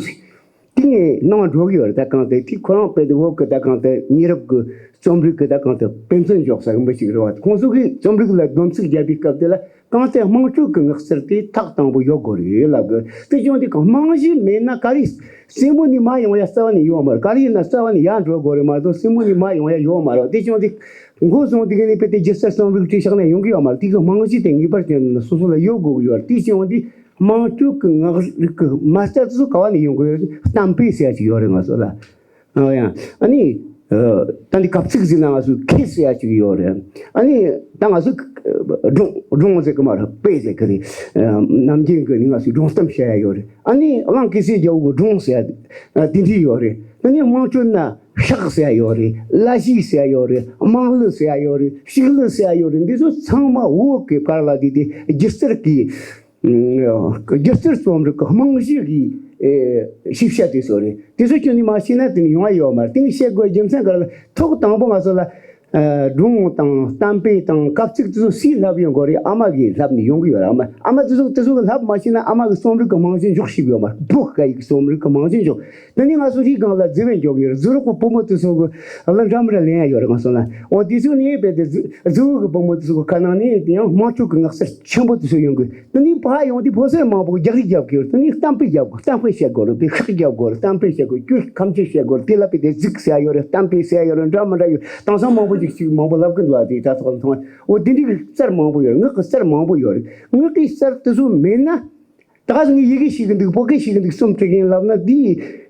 དེ་ངས་གནང་འགྲོ་གི་ཡོད་རེད། ད་གང་དེ་དེ་ཁོ་རང་དཔེ་དེ་བོད་ཀྱི་ད་གང་དེ་ཉེ་རབས་ཀྱི་རྩོམ་རིག་གི་ད་གང་དེ་དཔེ་མཚོན་འཇོག་ས་གི་མི་ཞིག་རེད་བ། ཁོང་ཚོ་གིས་རྩོམ་རིག་ལ་སྡོམ་ཚིག་བརྒྱབ་པའི་སྐབས་དེ་ལ་གང་དེ་དམངས་ཁྲོད་ཀྱི་ངག་རྩལ་དེ་ཐག་དང་པོ་ཡོད་དགོས་རེད་ལབ་གི། དེ་བྱུང་དུས་གང་རྨང་གཞི་མེད་ན་ག་རེ་རྩེ་མོ་ནས་མར་ཡོང་ཡ་རྩ་བ་ནས་ཡོད་མ་རེད། ག་རེ་ཡིན་ན་རྩ་བ་ནས་ཡར་འགྲོ་དགོས་རེད་མ་གཏོགས་རྩེ་མོ་ནས་མར་ཡོང་ཡ་ཡོད་མ་རེད། དེ་བྱུང་དུས་འགོ་བཟུང་དེ་ག་ནས་དཔེ་དེ་སྒྱུ་རྩལ་རྩོམ་རིག་བྲིས་བཞག་ན་ཡོང་གི་ཡོད་མ་རེད། དེ་གི་རྨང་གཞི་དེ་ངེས་པར་དུ་སོ་སོ་ལ་ཡོད་དགོས་ཀྱི་ཡོད་རེད། དེ་བྱུང་དུས། དམངས་ཁྲོད་ཀྱི་ངག་རིག་གི་མ་རྩ་དེ་ཚོ་ག་བ་ནས་ཡོང་གི་ཡོད་རེད། གཏམ་དཔེ་ཟེར་ཡ་ཅིག་ཡོད་རེད་ང་ཚོ་ལ། ཨ་ཡང་ཨ་ནི་ད་འདི་གབ་ཚིག་ཟེར་ན་ང་ཚོ་ཁེ་ཟེར་ཡ་ཅིག་ཡོད་རེད། ཨ་ནི་ད་ང་ཚོ་སྒྲུང་སྒྲུང་ཟེར་གི་མ་རེད། དཔེ་ཟེར་གི་རེད། ནམ་རྒྱུན་གི་ནི་ང་ཚོ་སྒྲུང་གཏམ་བཤད་ཡ་ཡོད་རེད། ཨ་ནི་གླང་གེ་སར་རྒྱལ་པོ་གི་སྒྲུང་ཟེར་ཡ་དེ་འདྲ་ཡོད་རེད། ཨ་ནི་དམངས་ཁྲོད་ན་ཕྱག་ཟེར་ཡ་ཡོད་རེད། བླ་གཞས་ཟེར་ཡ་ཡོད་རེད། དམངས་གླུ་ཟེར་ཡ་ཡོད་རེད། ཕྱུགས་གླུ་ཟེར་ཡ་ཡོད་རེད། འདི་ཚོ་ཚང་མ་བོད་ཀྱི་བར་ལ་དེ་དེ་སྒྱུ་རྩལ་གྱི་སྒྱུ་རྩལ་རྩོམ་རིག་གི་རྨང་གཞི་གི་ཨེ་ཤེས་བྱ་དེ་ཚོ་རེད། དེ་ཚོ་ཁྱོན་ནས་མ་ཤེས་ན་དེ་ནི་ཡོང་ཡ་ཡོད་མ་རེད། དེ་ནི་ཤེས་དགོས་རྒྱུ་མཚན་ག་རེ་ལ། ཐོག་དང་པོ་ང་ཚོ་ལ་ སྒྲུང་དང་གཏམ་དཔེ་དང་སྐབས་ཚིག་དེ་ཚོ་སུས་བསླབས་ཡོང་དགོས་རེད། ཨ་མ་གིས་བསླབས་ནས་ཡོང་གི་ཡོད་རེད། ཨ་མ་ཨ་མ་དེ་ཚོ་དེ་ཚོ་གིས་བསླབས་མ་ཤེས་ན་ཨ་མ་གི་རྩོམ་རིག་གི་རྨང་གཞི་འཇོག་ཤེས་ཀྱི་ཡོད་མ་རེད། བོད་སྐད་ཡིག་གི་རྩོམ་རིག་གི་རྨང་གཞི་འཇོག་དེ་ནས་ང་ཚོ་རིགས་སྒང་ལ་བརྫི་བས་འཇོག་གི་ཡོད་རེད། བརྫི་རོགས་གི་བུ་མོ་དེ་ཚོ་གི་གླུ་འདྲ་མི་འདྲ་ལེན་ཡ་ཡོད་རེད། ང་ཚོ་ན་འོ་དེ་ཚོ་ནས་རྦད་དེ་བརྫི་བརྫི་བོ་གི་བུ་མོ་དེ་ཚོ་གི་ཁ་ནང་ནས་དེ་ཡང་དམངས་ཁྲོད་གི་ངག་གསར་ཆེན་པོ་དེ་ཚོ་ཡོང་གི་དེ་ནས་ཕར་ཡོང་དུས་ཕོ་གསར་མང་པོ་རྒྱག་རེས་རྒྱབ་ཀྱི་ཡོད། དེ་ནས་གཏམ་དཔེ་རྒྱབ་དགོས། གཏམ་དཔེ་བཤད་དགོས་རེད། དེ་ཤག་རྒྱབ་དགོས་རེད། གཏམ་དཔེ་བཤད་དགོས། སྐྱོ་ཁམས་ཆེ་བཤད་དགོས་རེད། དེ་ལ་དཔེ་དེ་གཟིགས་ཟེར་ཡ་ཡོད་རེད། གཏམ་དཔེ་ཟེར་ཡ་ཡོད་རེད། འདྲ་མི་འདྲ་ཡོད། དེང་སང་མང་པོ་ཅིག་ཅིག་མང་པོ་ལབ་གི་འདུག་ཨ། དེ་ད་ཚོགས་མཐོང་། འོ་དེ་འདྲའི་གི་གསར་མང་པོ་ཡོད་རེད། ངག་གི་གསར་མང་པོ་ཡོད་རེད། ངག་གི་གསར་དེ་ཚོ་མེད་ན་ད་ག་ཟེ་ངས་ཡི་གེ་ཤེས་གི་འདུག་བོད་སྐད་ཤེས་གི་འདུག་རྩོམ་འབྲི་གི་ཡིན་ལབ་ན་དེ་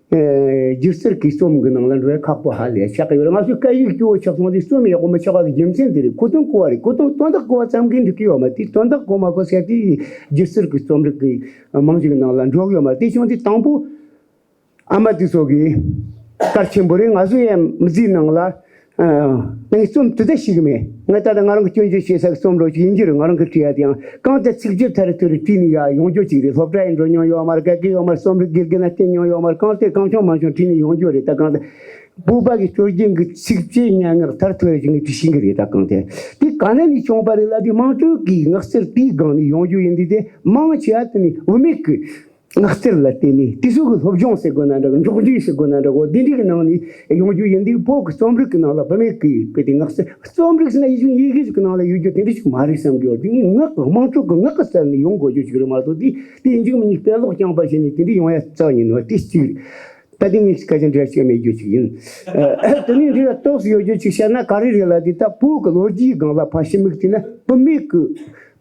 སྒྱུ་རྩལ་གྱི་རྩོམ་གི་ནང་ལ་འགྲོ་ཡ་ཁག་པོ་ཧ་ལས་ཆགས་ཀྱི་ཡོད་རེད། ང་ཚོའི་སྐད་ཡིག་སྐྱོ་བོ་ཆགས་སོང་དུས་རྩོམ་ཡག་པོ་མི་ཆགས་པ་གི་རྒྱུ་མཚན་དེ་རེད། གོ་དོན་གོ་བ་རེད། གོ་དོན་དོན་དག་གོ་བ་ཙམ་གྱིས་འགྲིག་གི་ཡོད་མ་རེད། དོན་དག་གོ་མ་གོ་ཟེར་དེ་སྒྱུ་རྩལ་གྱི་རྩོམ་རིག་གི་རྨང་གཞི་གི་ནང་ལ་འགྲོ་གི་ཡོད་མ་རེད། དེ་བྱུང་དུས་དང་པོ་ཨ་མ་དེ་ཚོ་གི་གལ་ཆེན་པོ་རེད། ང་ཚོ་ཡང་མི་ཚེའི་ནང་ལ་ངས་རྩོམ་དེ་འདྲ་ཞིག་མེད། ངས་ད་ལྟ་ང་རང་གི་སྐྱོན་བརྗོད་བྱེད་ས་གི་རྩོམ་འགྲོ་ཞིག་ཡིན་གྱི་རེད། ང་རང་གི་བྲིས་ཡ་དེ་ཡང་གང་ལྟར་ཚིག་སྦྱོར་ཐར་ཐོར་བྲིས་ནས་ཡ་ཡོང་རྒྱུ་ཅིག་རེད། སློབ་གྲྭ་ཡི་འགྲོ་མྱོང་ཡོད་མ་རེད། དགེ་རྒན་ཡོད་མ་རེད། རྩོམ་རིག་དགེ་རྒན་ན་བསྟེན་མྱོང་ཡོད་མ་རེད། གང་ལྟར་གང་བྱུང་མང་བྱུང་བྲིས་ནས་ཡོང་རྒྱུ་རེད། ད་གང་ལྟར་བོད་པ་གི་སྲོལ་རྒྱུན་གྱི་ཚིགས་བཅད་སྙན་ངག་ཐར་ཐོར་ཞིག་ངས་བྲིས་ཤེས་ཀྱི་རེད། ད་གང་ལྟར་དེ་ག་ནས་ནས་བྱུང་བ་རེད་ལབ་དུས་དམངས་ཁྲོད་ཀྱི་ངག་རྩལ་དེའི་སྒང་ནས་ཡོང་རྒྱུ་ཡིན་དུས་དེ་མང་ཆེ་བ་དེ་ནི་བུད་མེད་ཀྱི་ངག་རྩལ་ལ་བརྟེན་ནས་དེ་ཚོ་གི་སློབ་སྦྱོང་ཟེར་དགོས་ན་འདྲ་གི་མགྱོགས་འགྲོས་ཟེར་དགོས་ན་འདྲ་གི་འོ་དེ་འདྲའི་གི་ནང་ནས་ཡོང་རྒྱུ་ཡིན་དུས་བོད་ཀྱི་རྩོམ་རིག་གི་ནང་ལ་བུད་མེད་ཀྱི་དཔེ་དེ་ངག་རྩལ་རྩོམ་རིག་ཟེར་ན་ཡིག་ཆུང་ཡི་གེ་ཟིག་གི་ནང་ལ་ཡོད་རྒྱུ་དེ་འདྲ་ཞིག་མ་རེད་བསམ་གི་ཡོད། དེ་ངས་ངག་གི་དམངས་ཁྲོད་ཀྱི་ངག་གི་རྩལ་ནས་ཡོང་དགོས་རྒྱུ་ཞིག་རེད་མ་གཏོགས་དེ་དེ་ཡིན་གཅིག་མིན་གཉིས་དཔེ་ཀློག་རྐྱང་པ་བྱས་ནས་དེ་འདྲ་ཡོང་ཡ་རྩ་བ་ཉིད་ནས་དེ་གཅིག་རེད། ད་དེ་ངས་སྐད་ཆ་འདྲ་ཞིག་མེད་རྒྱུ་ཞིག་ཡིན། དེ་ནས་འདི་ལ་ཏོག་ཙམ་ཡོད་རྒྱུ་ཞིག་བཤད་ན་ག་རེ་རེད་ལབ་དུས་ད་བོད་ཀྱི་ལོ་རྒྱུས་སྒང་ལ་ཕར་ཞིབ་མིག་བལྟས་ན་བུད་མེད་ཀྱི་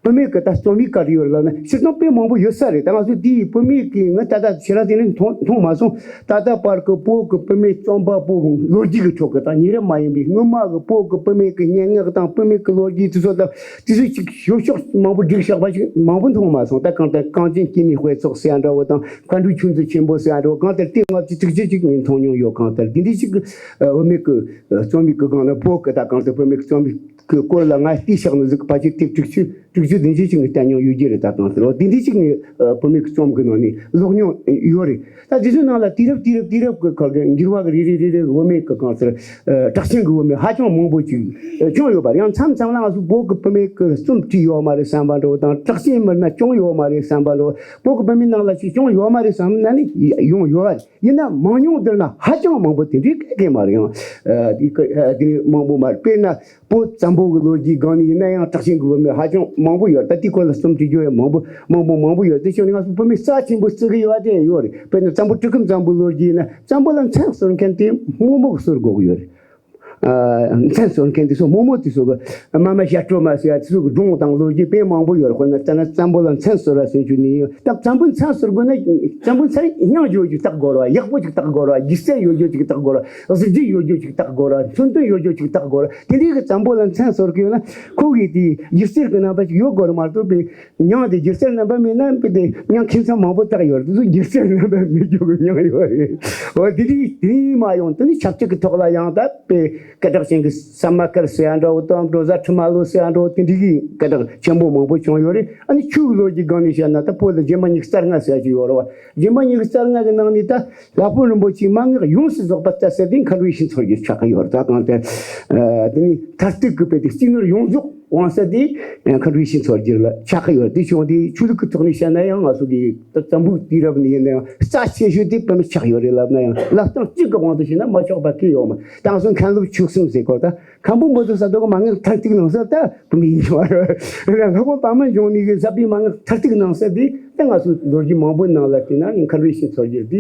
བུད་མེད་ཀྱི་ད་རྩོམ་ཡིག་ག་རེ་ཡོད་ལབ་ན་སྤྱིར་བཏང་དཔེ་མང་པོ་ཡོད་ས་རེད། ད་ང་ཚོ་དེའི་བུད་མེད་ཀྱི་ངས་ད་ལྟ་ཞེ་དྲག་དེ་ནས་མཐོང་མཐོང་མ་སོང་། ད་ལྟ་བར་གྱི་བོད་ཀྱི་བུད་མེད་རྩོམ་པ་པོ་ལོ་རྒྱུས་ཀྱི་ཁྲོད་ཀྱི་ད་ཉེ་རབས་མ་ཡིན་པའི་སྔོན་མ་གི་བོད་ཀྱི་བུད་མེད་ཀྱི་སྙན་ངག་དང་བུད་མེད་ཀྱི་ལོ་རྒྱུས་དེ་ཚོ་དང་དེ་ཚོ་ཅིག་ཞིབ་ཕྱོགས་མང་པོ་བསྒྲིགས་བཞག་པ་ཞིག་མང་པོ་མཐོང་མ་སོང་། ད་གང་ལྟར་གངས་ཅན་སྐྱེད་མོས་དཔེ་ཚོགས་ཟེར་ཡ་འདྲ་བོ་དང་མཁའ་འགྲོའི་ཆུ་མཛོད་ཆེན་པོ་ཟེར་ཡ་འདྲ་བོ་གང་ལྟར་དེ་ལྔ་བཅུ་དྲུག་ཅུ་ཅིག་ངས་མཐོང་མྱོང་ཡོད། གང་ལྟར་དེ་འདྲའི་ཞིག་གི་བུད་མེད་ཀྱི་རྩོམ་ཡིག་གི་སྒང་ལ་བོད་ཀྱི་ད་གང་ལྟར་བུད་མེད་ཀྱི་རྩོམ་ཡིག་གི་སྐོར་ལ་ང་བལྟས་བཞག་ནི་ཟིག་ཕལ་ཆེར་དེབ་དྲུག་ཅུ་དྲུག་ཅུ་བདུན་ཅུ་ཅིག་ངས་བལྟས་མྱོང་ཡོད་ཀྱི་རེད། ད་གང་ལྟར་འོ་དེ་འདྲའི་ཞིག་ངས་བུད་མེད་ཀྱི་རྩོམ་གྱི་ནང་ནས་ཀློག་མྱོང་ཡོད་རེད། ད་དེ་ཚོའི་ནང་ལ་དུས་རབས་དུས་རབས་དུས་རབས་ཀྱི་ཁར་གྱི་འགྱུར་བ་གི་རེ་རེ་རེ་རེ་བུད་མེད་ཀྱི་གང་ཟེར་གྲགས་ཅན་གྱི་བུད་མེད་ཧ་ཅང་མང་པོ་ཅིག་བྱུང་ཡོད་པ་རེད། ཡང་མཚམས་མཚམས་ལ་ང་ཚོ་བོད་ཀྱི་བུད་མེད་ཀྱི་རྩོམ་བྲིས་ཡོད་མ་རེད་བསམ་པ་འདྲ་བོ་དང་གྲགས་ཅན་མི་སྣ་བྱུང་ཡོད་མ་རེད་བསམ་པ་འདྲ་བོ་བོད་ཀྱི་བུད་མེད་ནང་ལ་ཅིག་བྱུང་ཡོད་མ་རེད་བསམ་ན་ནི་ཡོང་ཡོད་པ་རེད། ཡིན་ན་མང་ཉུང་བསྡུར་ན་ཧ་ཅང་མང་པོ་དེ་འདྲའི་ག་གེ་མ་རེད། ཡང་དེ་དེ་མང་པོ་མ་རེད། དཔེར་ན། བོད་བཙན་པོ་གི་ལོ་རྒྱུས་སྒང་ནས་ཡིན་ན་ཡང་གྲགས་ཅན་གྱི་བུད་མེད་ཧ་ཅང་མང་པོ་ཡོད་རེད། ད་དེའི་སྐོར་ལ་རྩོམ་བྲིས་རྒྱུ་ཡང་མང་པོ་མང་པོ་མང་པོ་ཡོད་རེད། དེ་བྱུང་ནས་ང་ཚོ་བུད་མེད་རྩ་ཆེན་པོ་བརྩི་གི་ཡོད་པ་དེ་ཡང་ཡོད་རེད། དཔེར་ན་བཙན་པོ་གྲི་གུམ་བཙན་པོའི་ལོ་རྒྱུས་ཡིན་ན་བཙན་པོ་ལ་མཚན་གསོལ་མཁན་དེ་རྨོ་མོ་གིས་གསོལ་དགོས་ཀྱི་ཡོད་རེད། ཨ། མཚན་གསོལ་མཁན་དེ་ཚོ་རྨོ་མོ་དེ་ཚོ་གི་མ་མ་ཞྭ་སྒྲོ་མ་ཟེར་ཡ་དེ་ཚོ་གི་སྒྲུང་དང་ལོ་རྒྱུས་དཔེ་མང་པོ་ཡོད་རེད། དཔེར་ན་ད་ན་བཙན་པོ་ལ་མཚན་གསོལ་བ་ཟེར་རྒྱུ་ནི་ཡོད། ད་བཙན་པོ་མཚན་གསོལ་དགོས་ན་བཙན་པོ་མཚན་སྙིང་རྗེ་བོ་ཅིག་བཏགས་དགོས་རེད་བ། ཡག་པོ་ཅིག་བཏགས་དགོས་རེད་བ། སྒྱུ་རྩལ་ཡོད་རྒྱུ་ཅིག་བཏགས་དགོས་རེད་བ། གཟི་བརྗིད་ཡོད་རྒྱུ་ཅིག་བཏགས་དགོས་རེད། མཚོན་དོན་ཡོད་རྒྱུ་ཅིག་བཏགས་དགོས་རེད། དེ་འདྲའི་གི་བཙན་པོ་ལ་མཚན་གསོལ་གི་ཡོད་ན་ཁོ་གི་དེ་སྒྱུ་རྩལ་གི་རྣམ་པ་ཅིག་ཡོད་དགོས་རེད་མ་གཏོགས་པའི་མྱང་དེ་སྒྱུ་རྩལ་རྣམ་པ་མེད་ན་དཔེ་དེ་མྱང་ཁྱིམ་ཚང་མང་པོ་བཏགས་ཡོད་རེད། དེ་ཚོ་སྒྱུ་རྩལ་རྣམ་པ་མེད་རྒྱུ་གི་མྱང་ཡོད་རེད། འོ་དེ་འདྲའི་དེ་མ་ཡོང་དེ་ནི་ཆབ་སྲིད་གི་ཐོག་ལ་ཡང་ད་དཔེ་སྐད་གྲགས་ཅན་གི་ས་མ་དཀར་ཟེར་ཡ་འདྲ་བོ་དང་འབྲོ་བཟའ་ཁྲི་མ་ལོ་ཟེར་ཡ་འདྲ་བོ་དེ་འདྲའི་གི་སྐད་གྲགས་ཆེན་པོ་མང་པོ་བྱུང་ཡོད་རེད། ཨ་ནི་ཆོས་གི་ལོ་རྒྱུས་སྒང་ནས་བཤད་ན་ད་བོད་ལ་རྗེ་འབངས་ཉི་ཤུ་རྩ་ལྔ་ཟེར་ཡ་ཅིག་ཡོད་རེད་བ། རྗེ་འབངས་ཉི་ཤུ་རྩ་ལྔ་གི་ནང་ནས་ད་ལྷག་པ་རིན་པོ་ཆེའི་མན་ངག་ཡོངས་སུ་རྫོགས་པ་བསྩལ་ས་དེ་མཁའ་འགྲོ་ཡེ་ཤེས་མཚོ་རྒྱལ་ཆགས་ཀྱི་ཡོད་རེད། ད་གང་ལྟར་དེ་ནི་མཐར་ཐུག་གི་དཔེ་དེ་སྤྱི་ནོར་ཡོངས་རྫོགས་དབང་ས་དེ་མཁའ་འགྲོ་ཡེ་ཤེས་མཚོ་རྒྱལ་ལ་ཆགས་ཀྱི་ཡོད་རེད། དེ་བྱུང་དེ་ཆོས་ལུགས་ཀྱི་ཐོག་ནས་བཤད་ན་ཡང་ང་ཚོ་གི་ད་བཙན་པོའི་དུས་རབས་ནས་ཡིན་ན་ཡང་རྩ་ཆེ་ཤོས་དེ་བུད་མེད་ཆགས་ཡོད་རེད་ལབ་ན་ཡང་ལབ་སྟངས་གཅིག་གི་དབང་དུ་བྱས་ན་མ་ཆོག་པ་གང་ཡང་ཡོད་མ་རེད། ད་ང་ཚོ་མཁན་སློབ་ཆོས་གསུམ་ཟེར་སྐོར་ད། མཁན་པོ་མི་དུ་ས་དོ་གི་མན་ངག་མཐར་ཐུག་གནང་ས་ད་བུད་མེད་ཡིན་པ་རེད། ལྷག་པ་པདྨ་འབྱུང་གནས་ཀྱིས་མཛད་པའི་མན་ངག་མཐར་ཐུག་གནང་ས་དེ་ད་ང་ཚོ་ལོ་རྒྱུས་མང་པོའི་ནང་ལ་བལྟས་ན་ནི་མཁའ་འགྲོ་ཡེ་ཤེས་མཚོ་རྒྱལ་དེ་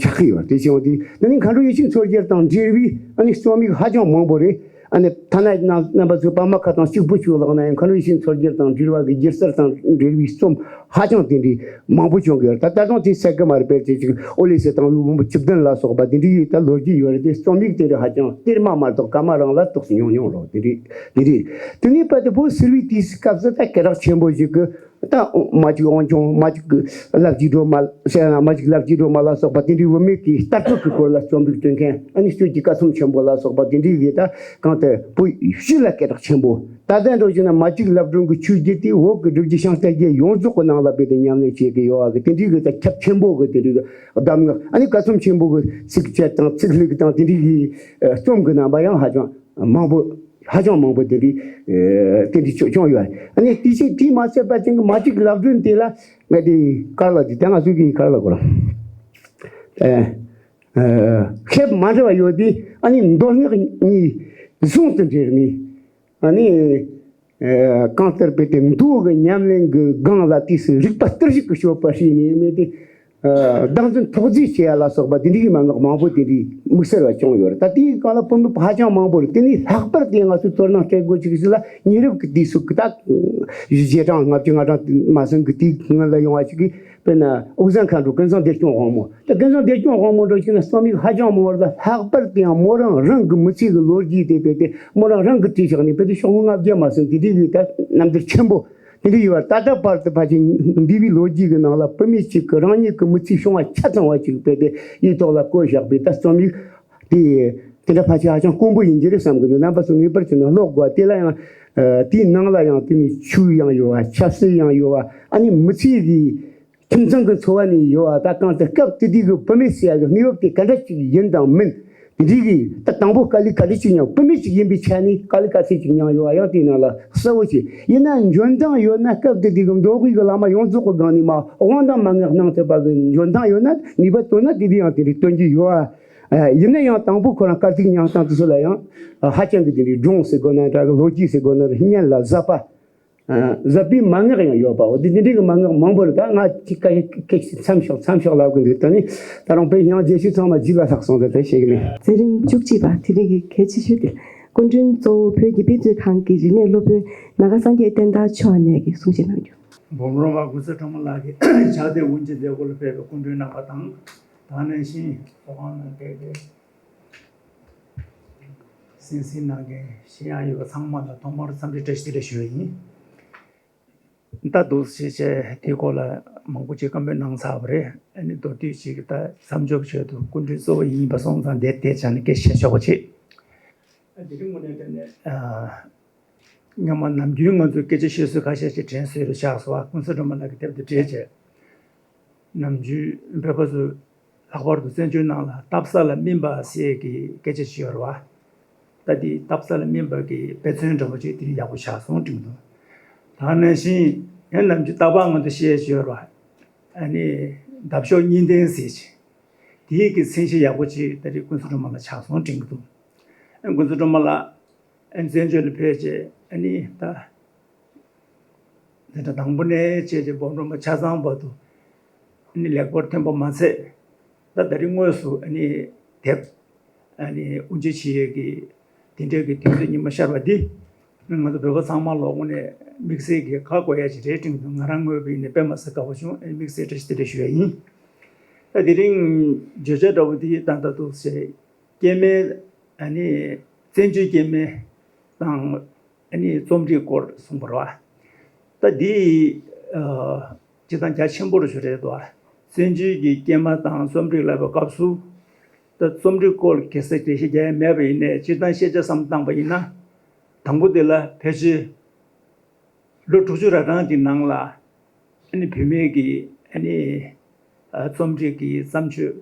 ཆགས་ཀྱི་ཡོད། དེ་བྱུང་དེ་ནི་མཁའ་འགྲོ་ཡེ་ཤེས་མཚོ་རྒྱལ་དང་འབྲེལ་བའི་ཨ་ནི་རྩོམ་ཡིག་ཧ་ཅང་མང་པོ་རེད། ཨ་ནི་ཐ་ན་རྣམ་རྣམ་པ་ཚོས་པདྨ་བཀའ་ཐང་གཅིག་པུ་ཞིག་ཀློག་ན་ཡང་མཁའ་འགྲོ་ཡེ་ཤེས་མཚོ་རྒྱལ་དང་འབྲེལ་བ་གི་སྒྱུ་རྩལ་དང་འབྲེལ་བའི་རྩོམ་ཧ་ཅང་དེ་འདྲའི་མང་པོ་བྱུང་གི་ཡོད་རེད། ད་ད་དུང་དེ་ཟེར་གི་མ་རེད། དཔེར་བྱས་ཅིག་ཨོ་ལེ་སི་དང་ལུའུ་བུམ་པ་བཅུ་བདུན་ལ་སོགས་པ་དེ་འདྲའི་ད་ལོ་རྒྱུས་ཡོད་རེད་དེ། རྩོམ་ཡིག་དེ་འདྲ་ཧ་ཅང་གཏེར་མ་མ་གཏོགས་སྐར་མ་རང་ལ་ཏོག་ཙམ་ཉུང་ཉུང་རོགས་དེ་འདྲའི་དེ་འདྲའི། དེ་ནས་ཕར་དེ་བོད་སིལ་བུའི་དུས་སུ་སྐབས་སུ་ད་སྐད་གྲགས་ཆེན་པོ་ཞིག་གི་ད་མ་གཅིག་དབང་ཆུང་མ་གཅིག་གི་ལབ་ཀྱི་སྒྲོལ་མ་ཟེར་ན་མ་གཅིག་ལབ་ཀྱི་སྒྲོལ་མ་ལ་སོགས་པ་དེ་འདྲའི་བུད་མེད་ཀྱི་ལྟ་གྲུབ་ཀྱི་སྐོར་ལ་རྩོམ་རིག་སྤྲོད་མཁན། ཨ་ནི་སྤྱོད་ཀྱི་བཀའ་ཚོམས་ཆེན་པོ་ལ་སོགས་པ་དེ་འདྲའི་གི་ད་གང་ལྟར་བོད་ཡུལ་ལ་སྐད་གྲགས་ཆེན་པོ། ད་ལྟ་འགྲོ་བཞིན་ན་མ་གཅིག་ལབ་སྒྲོན་གྱི་ཆོས་བརྒྱུད་དེ་བོད་ཀྱི་སྒྲུབ་བརྒྱུད་ཤིང་རྟ་བརྒྱད་ཡོངས་རྫོགས་ཀྱི་ནང་ལ་དཔེ་དེ་ཉམས་ལེན་བྱེད་ཀྱི་ཡོད་པ་གི་དེ་འདྲའི་གི་ད་ཁྱབ་ཆེན་པོ་གི་དེ་འདྲའི་གི་གདམས་ངག་ཨ་ནི་བཀའ་ཚོམས་ཆེན་པོ་གི་ཚིགས་བཅད་དང་ཚིག་ལྷུག་དང་དེ་འདྲའི་གི་རྩོམ་གི་རྣམ་པ་ཡང་ཧ་ཅང་མང་པོ་ ཧ་ཅང་མང་པོ་དེ་འདྲའི་དེ་འདྲའི་བྱུང་བྱུང་ཡོད་རེད། ཨ་ནི་དེ་ཕྱིན་དེས་མ་ཚད་པ་ཅན་གྱི་མ་གཅིག་ལབ་སྒྲོན་དེ་ལ་ངས་དེ་ག་རེ་ལབ་དེ་ད་ང་ཚོས་ཀྱིས་ག་རེ་ལབ་དགོས་རེད། ཨ། ཨ། ཁེབས་མ་འདྲ་བ་ཡོད་དེ། ཨ་ནི་མདོ་སྔགས་གཉིས་ཟུང་དུ་འབྲེལ་ནས། ཨ་ནི། ཨ། གང་ལྟར་དཔེ་དེ་མདོ་གི་ཉམས་ལེན་གྱི་སྒང་ལ་དུས་སུ་རིག་པ་སྟར་གཞུག་གི་སྤྱོད་པ་བྱས་ནས་མེད་དེ། ཨ། བདག་འཛིན་ཐོག་བརྫིས་བྱེད་ཡ་ལ་སོགས་པ་དེ་འདྲའི་མན་ངག་མང་པོ་དེ་འདྲའི་དམིགས་བསལ་བ་བྱུང་ཡོད་རེད། ད་དེའི་སྒང་ལ་བུད་མེད་ཧ་ཅང་མང་པོ་རེད། དེ་ནས་ལྷག་པར་དེ་ང་ཚོས་དོ་སྣང་སྤྲད་དགོས་ཅིག་ཞིག་ལ་ཉེ་རབས་ཀྱི་དུས་སུ་ད་རྗེས་འབྲང་ལྔ་བཅུ་ང་གྲངས་མ་ཟིན་གྱི་དུས་སྔོན་ལ་ཡོང་བ་ཞིག་གིས། དཔེར་ན་འུ་ཚང་མཁའ་འགྲོ་ཀུན་བཟང་བདེ་སྐྱོང་དབང་མོ། ད་ཀུན་བཟང་བདེ་སྐྱོང་དབང་མོ་འདྲ་ཞིག་ན་རྩོམ་ཡིག་ཧ་ཅང་མང་བ་རེད། ལྷག་པར་དུ་ཡང་མོ་རང་རང་གི་མི་ཚེ་གི་ལོ་རྒྱུས་དེ་དཔེ་དེ་མོ་རང་རང་གིས་བྲིས་བཞག་ནས་དཔེ་དེ་ཤོག་ངོས་ལྔ་བརྒྱ་མ་ཟིན་དེ་འདྲའི་གི་ད་རྣམ་ཐར་ཆེན་པོ་དེ་འདྲ་ཡོད་པ། ད་ལྟ་བར་དུ་ཕལ་ཆེར་འདས་པའི་ལོ་རྒྱུས་ཀྱི་ནང་ལ་བུད་མེད་ཅིག་གིས་རང་ཉིད་ཀྱི་མི་ཚེའི་བྱུང་བ་ཆ་ཚང་བ་ཅིག་དཔེ་དེ་ཡིག་ཐོག་ལ་བཀོད་བཞག་པའི་ད་རྩོམ་ཡིག་དེ་དེ་འདྲ་ཕལ་ཆེར་ཧ་ཅང་དཀོན་པོ་ཡིན་གྱི་རེད་བསམ་གྱི་འདུག་རྣམ་པ་ཚོ་ངེས་པར་དུ་ནི་ཀློག་དགོས། དེ་ལ་ཡང་། ཨ། དེའི་ནང་ལ་ཡང་དེ་ནས་ཆོས་ཡང་ཡོད་པ། ཆབ་སྲིད་ཡང་ཡོད་པ། ཨ་ནི་མི་ཚེ་གི་ཁྱིམ་ཚང་གི་འཚོ་བ་ནས་ཡོད་པ། ད་གང་ལྟར་སྐབས་དེ་དུས་ཀྱི་བུད་མེད་ཟེར་ཡ་གི་གནས་བབ་དེ་ག་འདྲ་ཅིག་ཡིན་དང་མིན། དེ་འདྲའི་གི་ད་དང་པོ་དཀའ་ལས་ག་འདྲ་ཅིག་མྱངས། བུད་མེད་ཅིག་ཡིན་པའི་ཆ་ནས་དཀའ་ལས་ག་ཚད་ཅིག་མྱངས་ཡོད་པ་ཡང་དེའི་ནང་ལ་གསལ་བོ་བྱས། ཡིན་ན་འཇོན་ཐང་ཡོད་ན་སྐབས་དེ་དུས་ཀྱི་མདོ་དབུས་ཀྱི་བླ་མ་ཡོངས་རྫོགས་ཀྱི་སྒང་ནས་མར་དབང་དང་མན་ངག་གནང་ཐུབ་པ་གི་འཇོན་ཐང་ཡོད་ན། ནུས་པ་བཏོན་ན་དེ་དུས་ཡང་དེ་འདྲའི་སྟོན་གྱི་ཡོད་པ། ཨ། ཡིན་ན་ཡང་དང་པོ་ཁོ་རང་དཀའ་སྡུག་མྱངས་སྟངས་དེ་ཚོ་ལ་ཡང་ཧ་ཅང་གི་དེ་འདྲའི་སྒྲུང་ཟེར་དགོས་ན་འདྲ་གི། ལོ་རྒྱུས་ཟེར་དགོས་ན་རེད། སྙན་ལ་ཟབ་པ། ཨ། ཟབ་པའི་མན་ངག་ཡང་ཡོད་པ། འོ་དེ་དེ་འདྲའི་གི་མན་ངག་མང་པོ་རེད། ད་ང་ཅིག་སྐད་ཆ་མཚམས་ཞོག་མཚམས་ཞོག་ལབ་གི་འདུག་ད་ནི་ད་རུང་དཔེ་ཡང་རྗེས་ཤུལ་ཚང་མ་རྗེས་ལ་ལྷག་སོང་ཟེར་དེ་བཤད་གི་མེད། མཛད་རིམ་བཅུ་གཅིག་པ་དེ་རིང་གི་གལ་ཆེ་ཤོས་དེ་སྐུ་མགྲོན་གཙོ་བོ་བོད་ཀྱི་དཔེ་མཛོད་ཁང་གི་རིག་གནས་སློབ་དཔོན་ནཱ་ག་སངས་རྒྱས་བསྟན་དར་མཆོག་ནས་ཀྱི་གསུང་བཤད་གནང་རྒྱུ། འབུམ་རམས་པ་ཀུན་བཟང་སྒྲོལ་མ་ལགས་ཀྱི་ཕྱག་དེབ་དབུ་འབྱེད་མཛད་སྒོ་ལ་ཕེབས་པའི་སྐུ་མགྲོན་རྣམ་པ་དང་། ད་ག་ནང་བཞིན་ཚོགས་ཁང་ནང་ཕེབས་པའི་གསན་གཟིགས་གནང་མཁན་ཞིག་ཡང་ཡོད་པ་ཚང་མ་ལ་ཐོག་མར་འཚམས་འདྲི་བཀྲ་ཤིས་བདེ་ལེགས་ཞུ་བ་ཡིན། ད་འདུག་སེ་བྱས་དེའི་སྐོར་ལ་མང་པོ་ཅིག་བཀའ་མོལ་གནང་ཚར་བ་རེད། ཨ་ནི་མདོར་བསྡུས་ཅིག་ད་མཚམས་འཇོག་ཆེད་དུ་སྐུ་མགྲོན་གཙོ་བོ་ཡིན་པ་སོང་ཙང་དེ་དེ་བྱས་ནས་སྐད་ཆ་བཤད་ཆོག་པ་བྱེད། ཨ། དེ་རིང་དངོས་གནས་དྲང་གནས། ཨ། སྔོན་མ་ནམ་རྒྱུན་ང་ཚོས་སྐད་ཆ་བཤད་སྲོལ་ཁ་ཤས་ཤིག་དྲན་སྲོལ་རུ་ཆགས་སོང་བ། ཀུན་བཟང་སྒྲོལ་མ་ལགས་ཀྱི་དེབ་དེ་བྲིས་བྱས། ནམ་རྒྱུན་བོད་པ་ཚོས་ལྷག་པར་དུ་བཙན་བྱོལ་ནང་ལ་ལྟ་ས་ལ་སྨིན་པ་ཟེར་གྱི་སྐད་ཆ་ཞིག་ཡོད་རེད་བ། ད་དེ་ལྟ་ས་ལ་སྨིན་པ་གི་དཔེ་མཚོན་འདྲ་པོ་ཅིག་དེ་རིང་ཡག་པོ་ཆགས་སོང་དྲན་གྱི་འདུག་ད་ག་ནང་བཞིན་ཡང་ནམ་རྒྱུན་རྟག་པར་ང་ཚོས་བཤད་ཀྱི་ཡོད་རེད་བ། ཨ་ནི་འདབ་གཤོག་གཉིས་ལྡན་ཟེར་གྱི་དེའི་གི་མཚན་གཞི་ཡག་པོ་ཅིག་ད་རེས་ཀུན་བཟང་སྒྲོལ་མ་ལགས་ཆགས་སོང་དྲན་གྱི་འདུག་ཨ། ཀུན་བཟང་སྒྲོལ་མ་ལགས། ཨ་ནི་བཙན་བྱོལ་ལ་ཕེབས་བྱས། ཨ་ནི་ད་འཛིན་གྲྭ་དང་པོ་ནས་བྱས་བྱས་འབུམ་རམས་པ་ཆ་ཚང་བར་དུ་ཨ་ནི་ལེགས་པར་ཐོན་པ་མ་ཚད། ད་ད་རེས་དངོས་སུ་ཨ་ནི་དེབ་ཨ་ནི་དབུ་འབྱེད་བྱེད་ཡས་ཀྱི་དེ་འདྲའི་གི་དུས་ཚོད་ཉི་མ་ཤར་བ་འདི་ང་ཚོ་བོད་པ་ཚང་མ་ལོག་དངོས་གནས་དམིགས་བསལ་གྱི་ཧ་གོ་ཡ་ཅིག་རེད་དྲན་གྱི་འདུག་ང་རང་ངོས་ཕྱོགས་ནས་དཔེ་མ་སྲིད་དགའ་པོ་བྱུང་། ཨ་ནི་དམིགས་བསལ་བཀྲ་ཤིས་བདེ་ལེགས་ཞུ་ཡ་ཡིན། ད་དེ་རིང་བརྗོད་བྱ་འདྲ་པོ་འདི་ད་ལྟ་འདུག་སེ། སྐྱེས་སྨེ། ཨ་ནི་བཙན་བྱོལ་སྐྱེས་སྨེ་དང་ཨ་ནི་རྩོམ་རིག་སྐོར་གསུངས་པ་རེད་བ། ད་འདི་ཨ་སྤྱིར་བཏང་རྒྱ་ཆེན་པོ་རུ་ཞུ་རེད་དོ། བཙན་བྱོལ་གྱི་སྐྱེས་མ་དང་རྩོམ་རིག་ལབ་པའི་སྐབས་སུ། ད་རྩོམ་རིག་སྐོར་གེ་སར་འགྲེལ་བཤད་རྒྱག་ཡ་མེད་པ་ཡིན་ནའི་སྤྱིར་བཏང་ཤེས་བྱ་བསམ་བཏང་པ་ཡིན་ན། དང་པོ་དེ་ལ་ཕལ་ཆེར་ལོ་དྲུག་ཅུ་ར་གྲངས་ཀྱི་ནང་ལ་ཨ་ནི་བུད་མེད་ཀྱི་ཨ་ནི་ཨ་རྩོམ་རིག་གི་བརྩམས་ཆོས།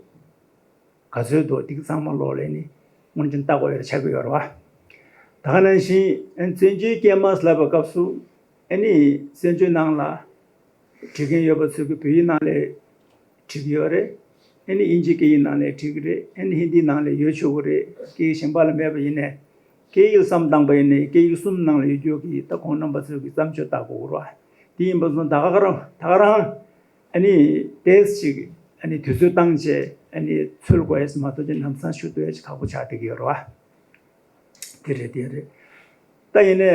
ག་ཚོད་འདུག་དེ་གི་ཚང་མ་ལོག་ལ་ནི་སྔོན་ཆད་ལྟ་དགོས་ཡོད་ཆགས་ཀྱི་ཡོད་རེད་བ། ད་ག་ནང་བཞིན་ཨ་ནི་བཙན་བྱོལ་སྐྱེས་མ་ལབ་པའི་སྐབས་སུ་ཨ་ནི་བཙན་བྱོལ་ནང་ལ་བྲིས་མཁན་ཡོད་པ་ཚོས་ཀྱི་བོད་ཡིག་ནང་ལ་བྲིས་ཀྱི་ཡོད་རེད། ཨ་ནི་དབྱིན་ཇིའི་སྐད་ཡིག་ནང་ལ་བྲིས་ཀྱི་རེད། ཨ་ནི་ཧིན་དིའི་ནང་ལ་ཡོད་ཆོག་གི་རེད། སྐད་ཡིག་གཞན་པ་ལ་མེད་པ་ཡིན་ནའི་སྐད་ཡིག་བསམ་བཏང་པ་ཡིན་ནའི་སྐད་ཡིག་གསུམ་ནང་ལ་ཡོད་རྒྱུ་གི་ད་ཁོང་རྣམ་པ་ཚོས་ཀྱི་བརྩམས་ཆོས་ལྟ་དགོས་རེད་བ། དེ་ཡིན་པ་སོང་ད་ག་རང་ད་ག་རང་། ཨ་ནི་ཏོག་ཙམ་ཅིག་ཨ་ནི་དུས་ཚོད་བཏང་བྱས་ཨ་ནི་འཚོལ་དགོས་ཡས་མ་གཏོགས་ཀྱི་ལམ་སང་ཞུ་ཐུབ་ཡས་ཅིག་ཁག་པོ་ཆགས་བསྡད་ཀྱི་ཡོད་རེད་བ། དེ་རེད་དེ་རེད། ད་ཡིན་ནའི་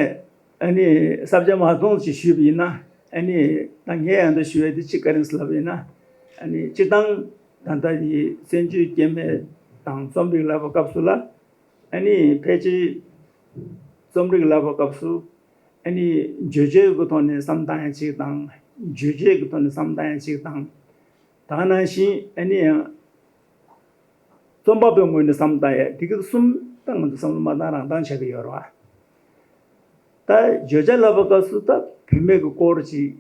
ཨ་ནི་བསམ་འཆར་མ་གཏོང་ཅིག་ཞུས་པ་ཡིན་ན། ཨ་ནི་ད་ངས་ཡང་ད་ཞུ་ཡས་དེ་གཅིག་ག་རེ་ཟེར་ལབ་པ་ཡིན་ན། ཨ་ནི་སྤྱིར་བཏང་ད་ལྟ་ཡི་བཙན་བྱོལ་སྐྱེས་སྨེ་དང་རྩོམ་རིག་ལབ་པའི་སྐབས་སུ་ལ། ཨ་ནི་ཕལ་ཆེར་རྩོམ་རིག་ལབ་པའི་སྐབས་སུ་ཨ་ནི་བརྗོད་བྱའི་གི་ཐོག་ནས་བསམ་བཏང་ཡ་གཅིག་དང་། རྗོད་བྱེད་ཀྱི་ཐོག་ནས་བསམ་བཏང་ཡ་གཅིག་དང་། ད་ག་ནང་བཞིན་ཨ་ནི་ཡང་རྩོམ་པ་པོའི་ངོས་ནས་བསམ་བཏང་ཡ་དེ་གི་གསུམ་ད་ང་ཚོ་བསམ་བློ་མ་བཏང་རང་བཏང་བྱ་གི་ཡོད་རེད་བ། ད་བརྗོད་བྱ་ལབ་པའི་སྐབས་སུ་ད་བུད་མེད་ཀྱི་སྐོར་ཅིག་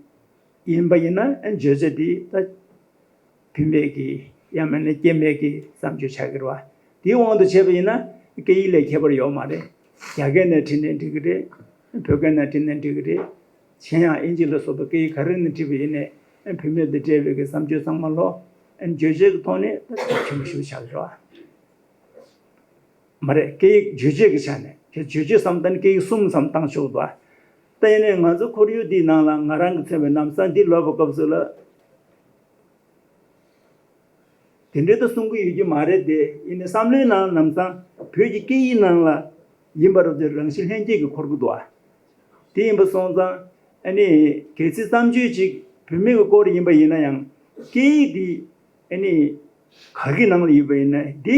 ཡིན་པ་ཡིན་ན། ཨ་ནི་བརྗོད་བྱ་དེ་ད་བུད་མེད་ཀྱི་ཡང་མིན་ན་སྐྱེས་སྨེ་གི་བརྩམས་ཆོས་ཆགས་ཀྱི་རེད་བ། དེའི་དབང་དུ་བྱས་པ་ཡིན་ན་སྐད་ཡིག་ལ་ཁྱད་པར་ཡོད་མ་རེད། རྒྱ་སྐད་ནས་བྲིས་ནས་འགྲིག་གི་རེད། བོད་སྐད་ནས་བྲིས་ནས་འགྲིག་གི་རེད། གཞན་ཡང་དབྱིན་ཇི་ལ་སོགས་པའི་སྐད་ཡིག་ག་རེ་ནས་བྲིས་པ་ཡིན་ནའི་བུད་མེད་དང་འབྲེལ་བའི་གི་བརྩམས་ཆོས་ཚང་མ་ལོ་བརྗོད་བྱའི་གི་ཐོག་ནས་ད་ཆེན་པོ་ཞིག་ཆགས་ཀྱི་རེད་བ། མ་རེད། སྐད་ཡིག་རྗོད་བྱེད་ཀྱི་ཆ་ནས་ཁྱེད་རྗོད་བྱེད་བསམ་ད་ནི་སྐད་ཡིག་གསུམ་ཙམ་བཏང་ཆོག་གི་འདུག་ད་ཡིན་ནའི་ང་ཚོ་ཁོར་ཡུག་འདིའི་ནང་ལ་ང་རང་གི་མཚོན་པའི་ལམ་སང་འདི་ལབ་པའི་སྐབས་སུ་ལ། དེ་འདྲའི་ད་གསུང་གི་ཡོད་ཀྱི་མ་རེད་དེ། ཡིན་ནའི་བསམ་བློའི་ནང་ལམ་སང་བོད་ཀྱི་སྐད་ཡིག་ནང་ལ་ཡིན་པ་རབ་ཀྱི་རང་བཞིན་ལྷན་སྐྱེས་ཀྱི་འཁོར་གྱི་འདུག་ཨ། དེ་ཡིན་པ་སོང་ཙང་ཨ་ནི་གལ་སྲིད་བརྩམས་ཆོས་ཅིག་བུད་མེད་ཀྱི་སྐོར་ཡིན་པ་ཡིན་ན་ཡང་སྐད་ཡིག་འདི་ཨ་ནི་ག་གི་ནང་ལ་ཡོད་པ་ཡིན་ན་འདི་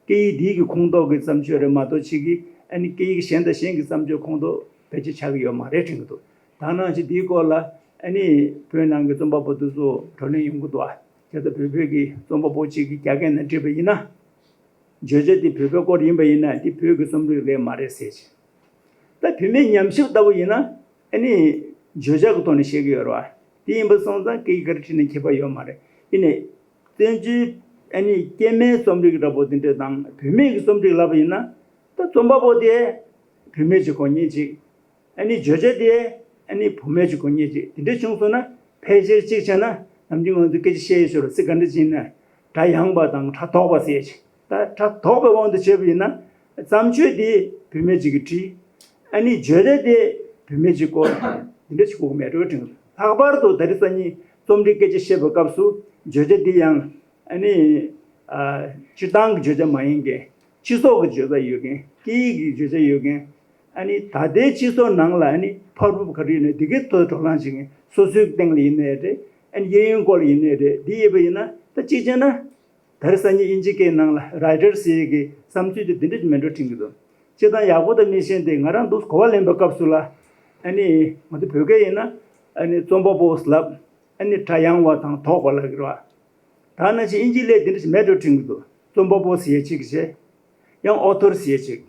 སྐད་ཡིག་འདིའི་གི་ཁོངས་གཏོགས་ཀྱི་བརྩམས་ཆོས་རེད་མ་གཏོགས་ཕྱི་གི་ཨ་ནི་སྐད་ཡིག་གཞན་དང་གཞན་གྱི་བརྩམས་ཆོས་ཁོངས་གཏོགས་ཕལ་ཆེར་ཆགས་ཀྱི་ཡོད་མ་རེད་དྲན་གྱི་འདུག་ད་ནང་བཞིན་འདིའི་སྐོར་ལ་ཨ་ནི་བོད་ནང་གི་རྩོམ་པ་པོ་དེ་ཚོ་བགྲོ་གླེང་ཡོང་གི་འདུག་ཨ། དེ་ལྟར་བོད་བོད་ཀྱི་རྩོམ་པ་པོ་གཅིག་གིས་རྒྱ་སྐད་ནང་བྲིས་པ་ཡིན་ན། བརྗོད་བྱ་དེ་བོད་པའི་སྐོར་ཡིན་པ་ཡིན་ན་དེ་བོད་ཀྱི་རྩོམ་རིག་ལས་མ་རེད་ཟེར་ཅིང་། ད་བུད་མེད་ཉམས་ཞིབ་ལྟ་བུ་ཡིན་ན་ཨ་ནི་བརྗོད་བྱ་གི་ཐོག་ནས་བཤད་ཀྱི་ཡོད་རེད་བ། དེ་ཡིན་པ་སོང་ཙང་སྐད་ཡིག་ག་རེ་བྲིས་ནས་ཁྱད་པར་ཡོད་མ་རེད། ཡིན་ནའི་བཙན་བྱོལ་ཨ་ནི་སྐྱེ་དམན་རྩོམ་རིག་འདྲ་པོ་དེ་འདྲ་དང་བུད་མེད་ཀྱི་རྩོམ་རིག་ལབ་པ་ཡིན་ན་ད་རྩོམ་པ་པོ་དེ་བུད་མེད་ཅིག་དགོས་ངེས་ཅིག་ཨ་ནི་བརྗོད་བྱ་དེ་ཨ་ནི་བུད་མེད་ཅིག་དགོས་ངེས་ཅིག་དེ་འདྲ་བྱུང་སོང་ན་ཕལ་ཆེར་གཅིག་བྱས་ན་ནམ་རྒྱུན་ང་ཚོས་སྐད་ཆ་བཤད་ཡོད་ཤོར་སྲིད་ག་འདྲ་ཅིག་ཡིན་ན་སྒྲ་ཡངས་པ་དང་སྒྲ་དོག་པ་ཟེར་ཅིག་ད་སྒྲ་དོག་པའི་དབང་དུ་བྱས་པ་ཡིན་ན་བརྩམས་ཆོས་དེ་བུད་མེད་ཅིག་གིས་བྲིས། ཨ་ནི་བརྗོད་བྱ་དེ་བུད་མེད་ཅིག་སྐོར་འདི་འདྲ་ཞིག་གོ་གི་མེད་འགྲོ་དྲན། ལྷག་པར་དུ་ད་རེས་སང་ཉིན་རྩོམ་རིག་སྐད་ཆ་བཤད་པའི་སྐབས་སུ་བརྗོད་བྱ་འདི་ཡང་ཨ་ནི་ཨ་སྤྱིར་བཏང་གི་བརྗོད་བྱ་མ་ཡིན་མཁན། སྤྱི་ཚོགས་ཀྱི་བརྗོད་བྱ་ཡོད་མཁན། སྐད་ཡིག་གི་བརྗོད་བྱ་ཡོད་མཁན། ཨ་ནི་ད་ལྟའི་སྤྱི་ཚོགས་ནང་ལ་ཨ་ནི་ཕར་ཕུབ་ག་རེ་ཡོད་ན་འདི་གའི་ཐོག་བགྲོ་གླེང་བྱེད་མཁན། སོ་སོའི་སྟེང་ལ་ཡིན་ནའི་རེད། ཨ་ནི་གཡས་གཡོན་སྐོར་ལ་ཡིན་ནའི་རེད། འདི་ཡོད་པ་ཡིན་ན་ད་གཅིག་བྱས་ན། ད་རེས་སང་ཉིན་དབྱིན་ཇི་སྐད་ནང་ལ་writer ཟེར་ཡས་ཀྱི་བསམ་ཚུལ་དེ་འདི་འདྲ་ཞིག་མེད་འགྲོ་དྲན་གྱི་འདུག་སྤྱིར་བཏང་ཡག་པོ་དང་མི་ཤེས་ཏེ་ང་རང་འདུག་གོ་བ་ལེན་པའི་སྐབས་སུ་ལ་ཨ་ནི་ང་ཚོ་བོད་སྐད་ཡིན་ན་ཨ་ནི་རྩོམ་པ་པོ་ལབ། ཨ་ནི་སྒྲ་ཡངས་པ་དང་དོག་པ་ལབ་ཀྱི་རེད་བ། ད་ནང་བཞིན་དབྱིན་ཇི་ལས་འདི་འདྲ་ཞིག་མེད་འགྲོ་དྲན་གྱི་འདུག་རྩོམ་པ་པོ་ཟེར་ཡས་གཅིག་བྱས། ཡང་author ཟེར་ཡས་གཅིག་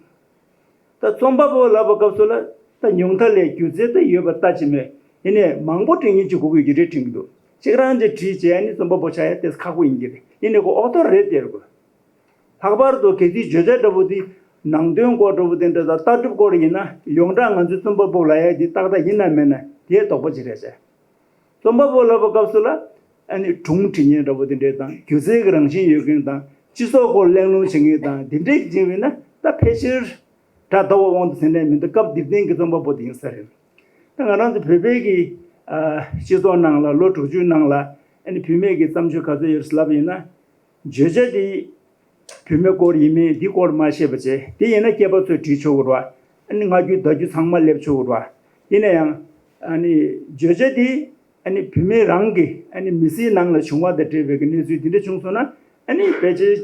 ད་རྩོམ་པ་པོ་ལབ་པའི་སྐབས་སུ་ལ་ད་ཉུང་མཐའ་ལས་སྒྱུ་རྩལ་ད་ཡོད་པ་ལྟ་ཅི་སྨོས། ཡིན་ནའི་མང་པོ་བྲིས་མཁན་ཅིག་དགོས་ཀྱི་ཡོད་རེད་དྲན་གྱི་འདུག་གཅིག་རང་གིས་བྲིས་བྱས་ཨ་ནི་རྩོམ་པ་པོ་ཆགས་ཡ་དེ་ཁག་པོ་ཡིན་གྱི་རེད། ཡིན་ནའི་ཁོ་author རེད་ཟེར་དགོས། ལྷག་པར་དུ་གལ་སྲིད་བརྗོད་བྱ་འདྲ་པོ་དེ་ནང་དོན་སྐོར་འདྲ་པོ་དེ་འདྲ་དང་ལྟ་གྲུབ་སྐོར་ཡིན་ན་ཡོངས་གྲགས་ང་ཚོའི་རྩོམ་པ་པོ་ལབ་ཡ་དེ་ཏག་ཏག་ཡིན་ན་མེད་ན་དེ་དོགས་པ་ཅིག་རེད་ཟེར། རྩོམ་པ་པོ་ལབ་པའི་སྐབས་སུ་ལ་ཨ་ནི་སྒྲུང་འབྲི་མཁན་འདྲ་པོ་དེ་འདྲས་དང་སྒྱུ་རྩལ་གྱི་རང་བཞིན་ཡོད་མཁན་དང་སྤྱི་ཚོགས་སྐོར་གླེང་སློང་བྱེད་མཁན་དང་དེ་འདྲས་ཀྱི་ཅིག་ཡིན་ན་ད་ཕལ་ཆེར་སྒྲ་དོག་པའི་དབང་དུ་ཟིན་ནས་མི་འདུག་སྐབས་དེ་བསྟན་གྱི་རྩོམ་པ་པོ་དེ་ཡིན་ས་རེད། ད་ང་རང་ཚོ་བོད་པའི་གི་ཨ་སྤྱི་ཚོགས་ནང་ལ་ལོ་དྲུག་ཅུའི་ནང་ལ་ཨ་ནི་བུད་མེད་ཀྱི་བརྩམས་ཆོས་ག་ཚོད་ཡོད་རེད་ལབ་པ་ཡིན་ན། བརྗོད་བྱ་དེ་བུད་མེད་སྐོར་ཡིན་མིན་འདི་སྐོར་མ་ཤེས་པ་བྱས། དེ་ཡིན་ན་སྐྱེས་པ་ཚོས་བྲིས་ཆོག་གི་རེད་བ། ཨ་ནི་སྔ་རྒྱུ་ཟླ་རྒྱུ་ཚང་མ་སླེབས་ཆོག་གི་རེད་བ། ཡིན་ན་ཡང་ཨ་ནི་བརྗོད་བྱ་དེ་ཨ་ནི་བུད་མེད་རང་གི་ཨ་ནི་མི་ཚེའི་ནང་ལ་བྱུང་བ་དང་འབྲེལ་བའི་གི་གནས་ཚུལ་དེ་འདྲ་བྱུང་སོང་ན་ཨ་ནི་ཕལ་ཆེར་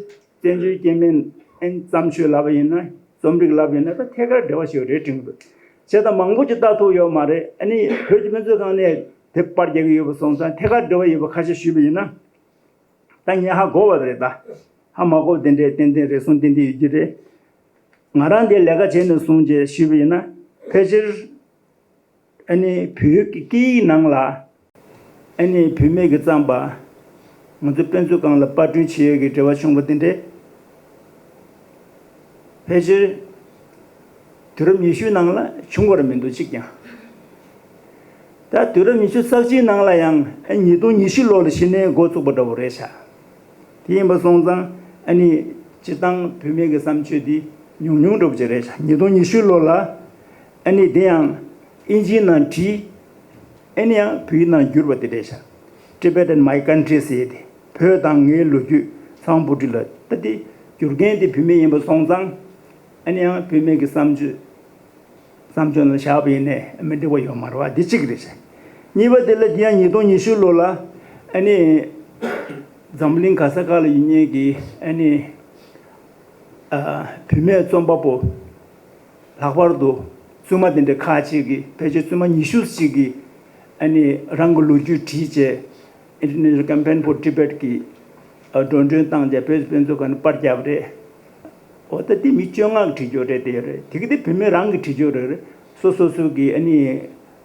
བཙན་བྱོལ་སྐྱེ་དམན་ཨ་ནི་བརྩམས་ཆོས་ལབ་པ་ཡིན་ན་རྩོམ་རིག་ལབ་པ་ཡིན་ན་ད་ཐད་ཀར་འབྲེལ་བ་ཞིག་ཡོད་རེད་དྲན་གྱི་འདུག་བྱས་ཙང་མང་པོ་ཅིག་ལྟ་ཐུབ་ཡོད་མ་རེད། ཨ་ནི་བོད་ཀྱི་དཔེ་མཛོད་ཁང་ནས་དེབ་པར་རྒྱག་གི་ཡོད་པ་སོང་ཙང་ཐད་ཀར་འབྲེལ་བ་ཡོད་པ་ཁ་ཤས་ཞུས་པ་ཡིན་ན། ད་ངས་ཧ་གོ་བ་རེད་ད། ཧ་མ་གོ་བ་དེ་འདྲའི་ཏན་ཏན་རེ་ཟུང་ཏན་ཏན་ཡོད་ཀྱི་རེད། ང་རང་འདིར་ལས་ཀ་བྱས་ནས་བཟུང་བྱས་ཞུས་པ་ཡིན་ན་ཕལ་ཆེར་ཨ་ནི་བོད་ཀྱི་སྐད་ཡིག་ནང་ལ་ཨ་ནི་བུད་མེད་ཀྱིས་བརྩམས་པ་ང་ཚོ་དཔེ་མཛོད་ཁང་ལ་པར་སྐྲུན་བྱེད་ཡས་ཀྱི་འབྲེལ་བ་བྱུང་བ་དེ་འདྲས། ཕལ་ཆེར་དུས་རབས་ཉི་ཤུའི་ནང་ལ་བྱུང་བ་ར་མི་འདུག་གཅིག་ཀྱང་། ད་དུས་རབས་ཉི་ཤུ་རྩ་གཅིག་ནང་ལ་ཡང་ཨ་ཉིས་སྟོང་ཉི་ཤུ་ལོ་ལ་གཞི་ནས་འགོ་བཙུགས་པ་འདྲ་བོ་རེད་ཤག་དེ་ཡིན་པ་སོང་ཙང་ཨ་ནི་སྤྱིར་བཏང་བུད་མེད་ཀྱི་བརྩམས་ཆོས་འདི་ཉུང་ཉུང་འདྲ་བོ་ཅིག་རེད་ཤག་ཉིས་སྟོང་ཉི་ཤུ་ལོ་ལ་ཨ་ནི་དེ་ཡང་དབྱིན་ཇིའི་ནང་བྲིས། ཨ་ནི་ཡང་བོད་ཡིག་ནང་བསྒྱུར་བ་དེ་རེད་ཤག Tibet and My Country ཟེར་ཏེ་བོད་དང་ངའི་ལོ་རྒྱུས་ཚངས་བུ་ཁྲིད་ལ་ད་དེ་བསྒྱུར་མཁན་དེ་བུད་མེད་ཡིན་པ་སོང་ཙང་ཨ་ནི་ཡང་བུད་མེད་ཀྱི་བརྩམས་ཆོས་བརྩམས་ཆོས་ལ་བཞག་པ་ཡིན་ནའི་མི་འགྲིག་པ་ཡོད་མ་རེད་བ། འདི་གཅིག་རེད་ཤག་གཉིས་པ་དེ་ལ་དེ་ཡང་ཉིས་སྟོང་ཉི་ཤུ་ལོ་ལ་ཨ་ནི་འཛམ་གླིང་ག་ས་ག་ལ་ཡོད་མཁན་གྱི་ཨ་ནི་ཨ་བུད་མེད་རྩོམ་པ་པོ། ལྷག་པར་དུ་བཙུན་མ་དེ་འདྲ་ཁག་ཅིག་གིས་ཕལ་ཆེར་བཙུན་མ་ཉི་ཤུ་ཅིག་གིས་ཨ་ནི་རང་གི་ལོ་རྒྱུས་བྲིས་བྱས་International Campaign for Tibet གི་ཨ་འགྲོ་གྲོན་བཏང་བྱས་བོད་དཔེ་མཛོད་ཁང་ནས་པར་བརྒྱབ་རེད། འོ་ད་དེ་མི་བཅོ་ལྔ་གིས་བྲིས་ཡོད་རེད། དེ་ཡོད་རེད། དེ་གི་དེ་བུད་མེད་རང་གིས་བྲིས་ཡོད་རེད། སོ་སོ་སོ་གི་ཨ་ནི་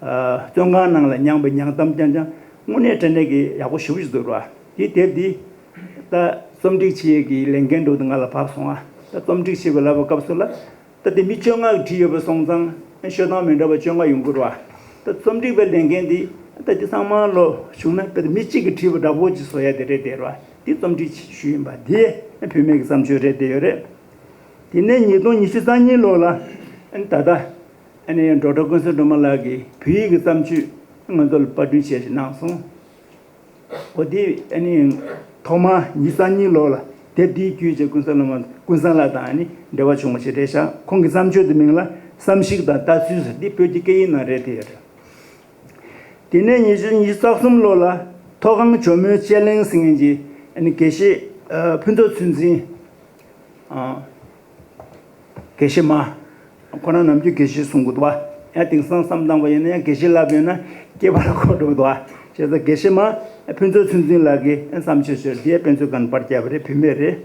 ཨ་བཙོན་ཁང་ནང་ལ་མྱངས་པའི་མྱངས་གཏམ་རྐྱང་རྐྱང་དངོས་གནས་དྲང་གནས་ཀྱི་ཡག་པོ་ཞེ་པོ་ཅིག་འདུག་ར། དེ་དེབ་འདི་ད་རྩོམ་སྒྲིག་བྱེད་ཡས་ཀྱི་ལས་འགན་འདྲ་བོ་དེ་ང་ལ་བབས་སོང་ཨ། ད་རྩོམ་སྒྲིག་བྱེད་པའི་ལབ་པའི་སྐབས་སུ་ལ། ད་དེ་མི་བཅོ་ལྔ་གིས་བྲིས་ཡོད་པ་སོང་ཙང་ཤོད་སྟངས་མི་འདྲ་བ་བཅོ་ལྔ་ཡོང་གི་རེད་བ། ད་རྩོམ་སྒྲིག་པའི་ལས་འགན་འདི་ད་དེ་ཚང་མ་ལོ་བྱུང་ན་དཔེ་མི་གཅིག་གིས་བྲིས་པ་འདྲ་པོ་ཅིག་བཟོ་ཡ་དེ་རེད་དེ་རེད་བ། དེ་རྩོམ་སྒྲིག་ཞུས་ཡིན་པ་དེ་བུད་མེད་ཀྱི་བརྩམས་ཆོས་རེད་དེ་ཡོད་རེད། དེ་ནས་ཉིས་སྟོང་ཉི་ཤུ་རྩ་གཉིས་ལོ་ལ་ད་ལྟ་ཨ་ནི་ཌོག་ཊར་ཀུན་བཟང་སྒྲོལ་མ་ལགས་ཀྱིས་བོད་ཡིག་གི་བརྩམས་ཆོས་ང་ཚོ་ལ་པར་སྐྲུན་བྱས་ཤིག་གནང་སོང་། འོ་དེ་ཨ་ནི་ཐོག་མ་ཉི་ཤུ་རྩ་གཉིས་ལོ་ལ་དེབ་དེའི་བརྒྱུད་བྱས་ཀུན་བཟང་ལ་མ་ཀུན་བཟང་ལགས་དང་ཨ་ནི་འབྲེལ་བ་བྱུང་བ་ཞིག་རེད་ཤག་ཁོང་གི་བརྩམས་ཆོས་དེ་མིང་ལ་བསམ་གཞིག་དང་ལྟ་ཚུལ་ཟེར་འདི་བོད་ཀྱི་སྐད་ཡིག་ནང་རེད་དེ་ཡོད་རེད། དེ་ནས་ཉི་ཤུ་ཉི་ཤུ་རྩ་གསུམ་ལོ་ལ་མཐོ་སྒང་ཇོ་མོའི་དཔྱད་གླེང་ཟེར་མཁན་གྱི་ཨ་ནི་དགེ་བཤེས་ཨ་ཕུན་ཚོགས་ཚུལ་འཛིན། ཨ། དགེ་བཤེས་མ། ཁོ་རང་ནམ་རྒྱུན་དགེ་བཤེས་གསུང་གི་འདུག་བ། ཡང་དེང་སང་བསམ་བཏང་བ་ཡིན་ན་ཡང་དགེ་བཤེས་ལབ་ཡོད་ན་སྐྱེས་པ་ལ་གོ་འགྲོ་གི་འདུག་བ། བྱས་ཙང་དགེ་བཤེས་མ་ཕུན་ཚོགས་ཚུལ་འཛིན་ལགས་ཀྱིས་བརྩམས་ཆོས་ཟེར་དེ་དཔེ་མཛོད་ཁང་པར་བརྒྱབ་པ་རེད། བུད་མེད་རེད།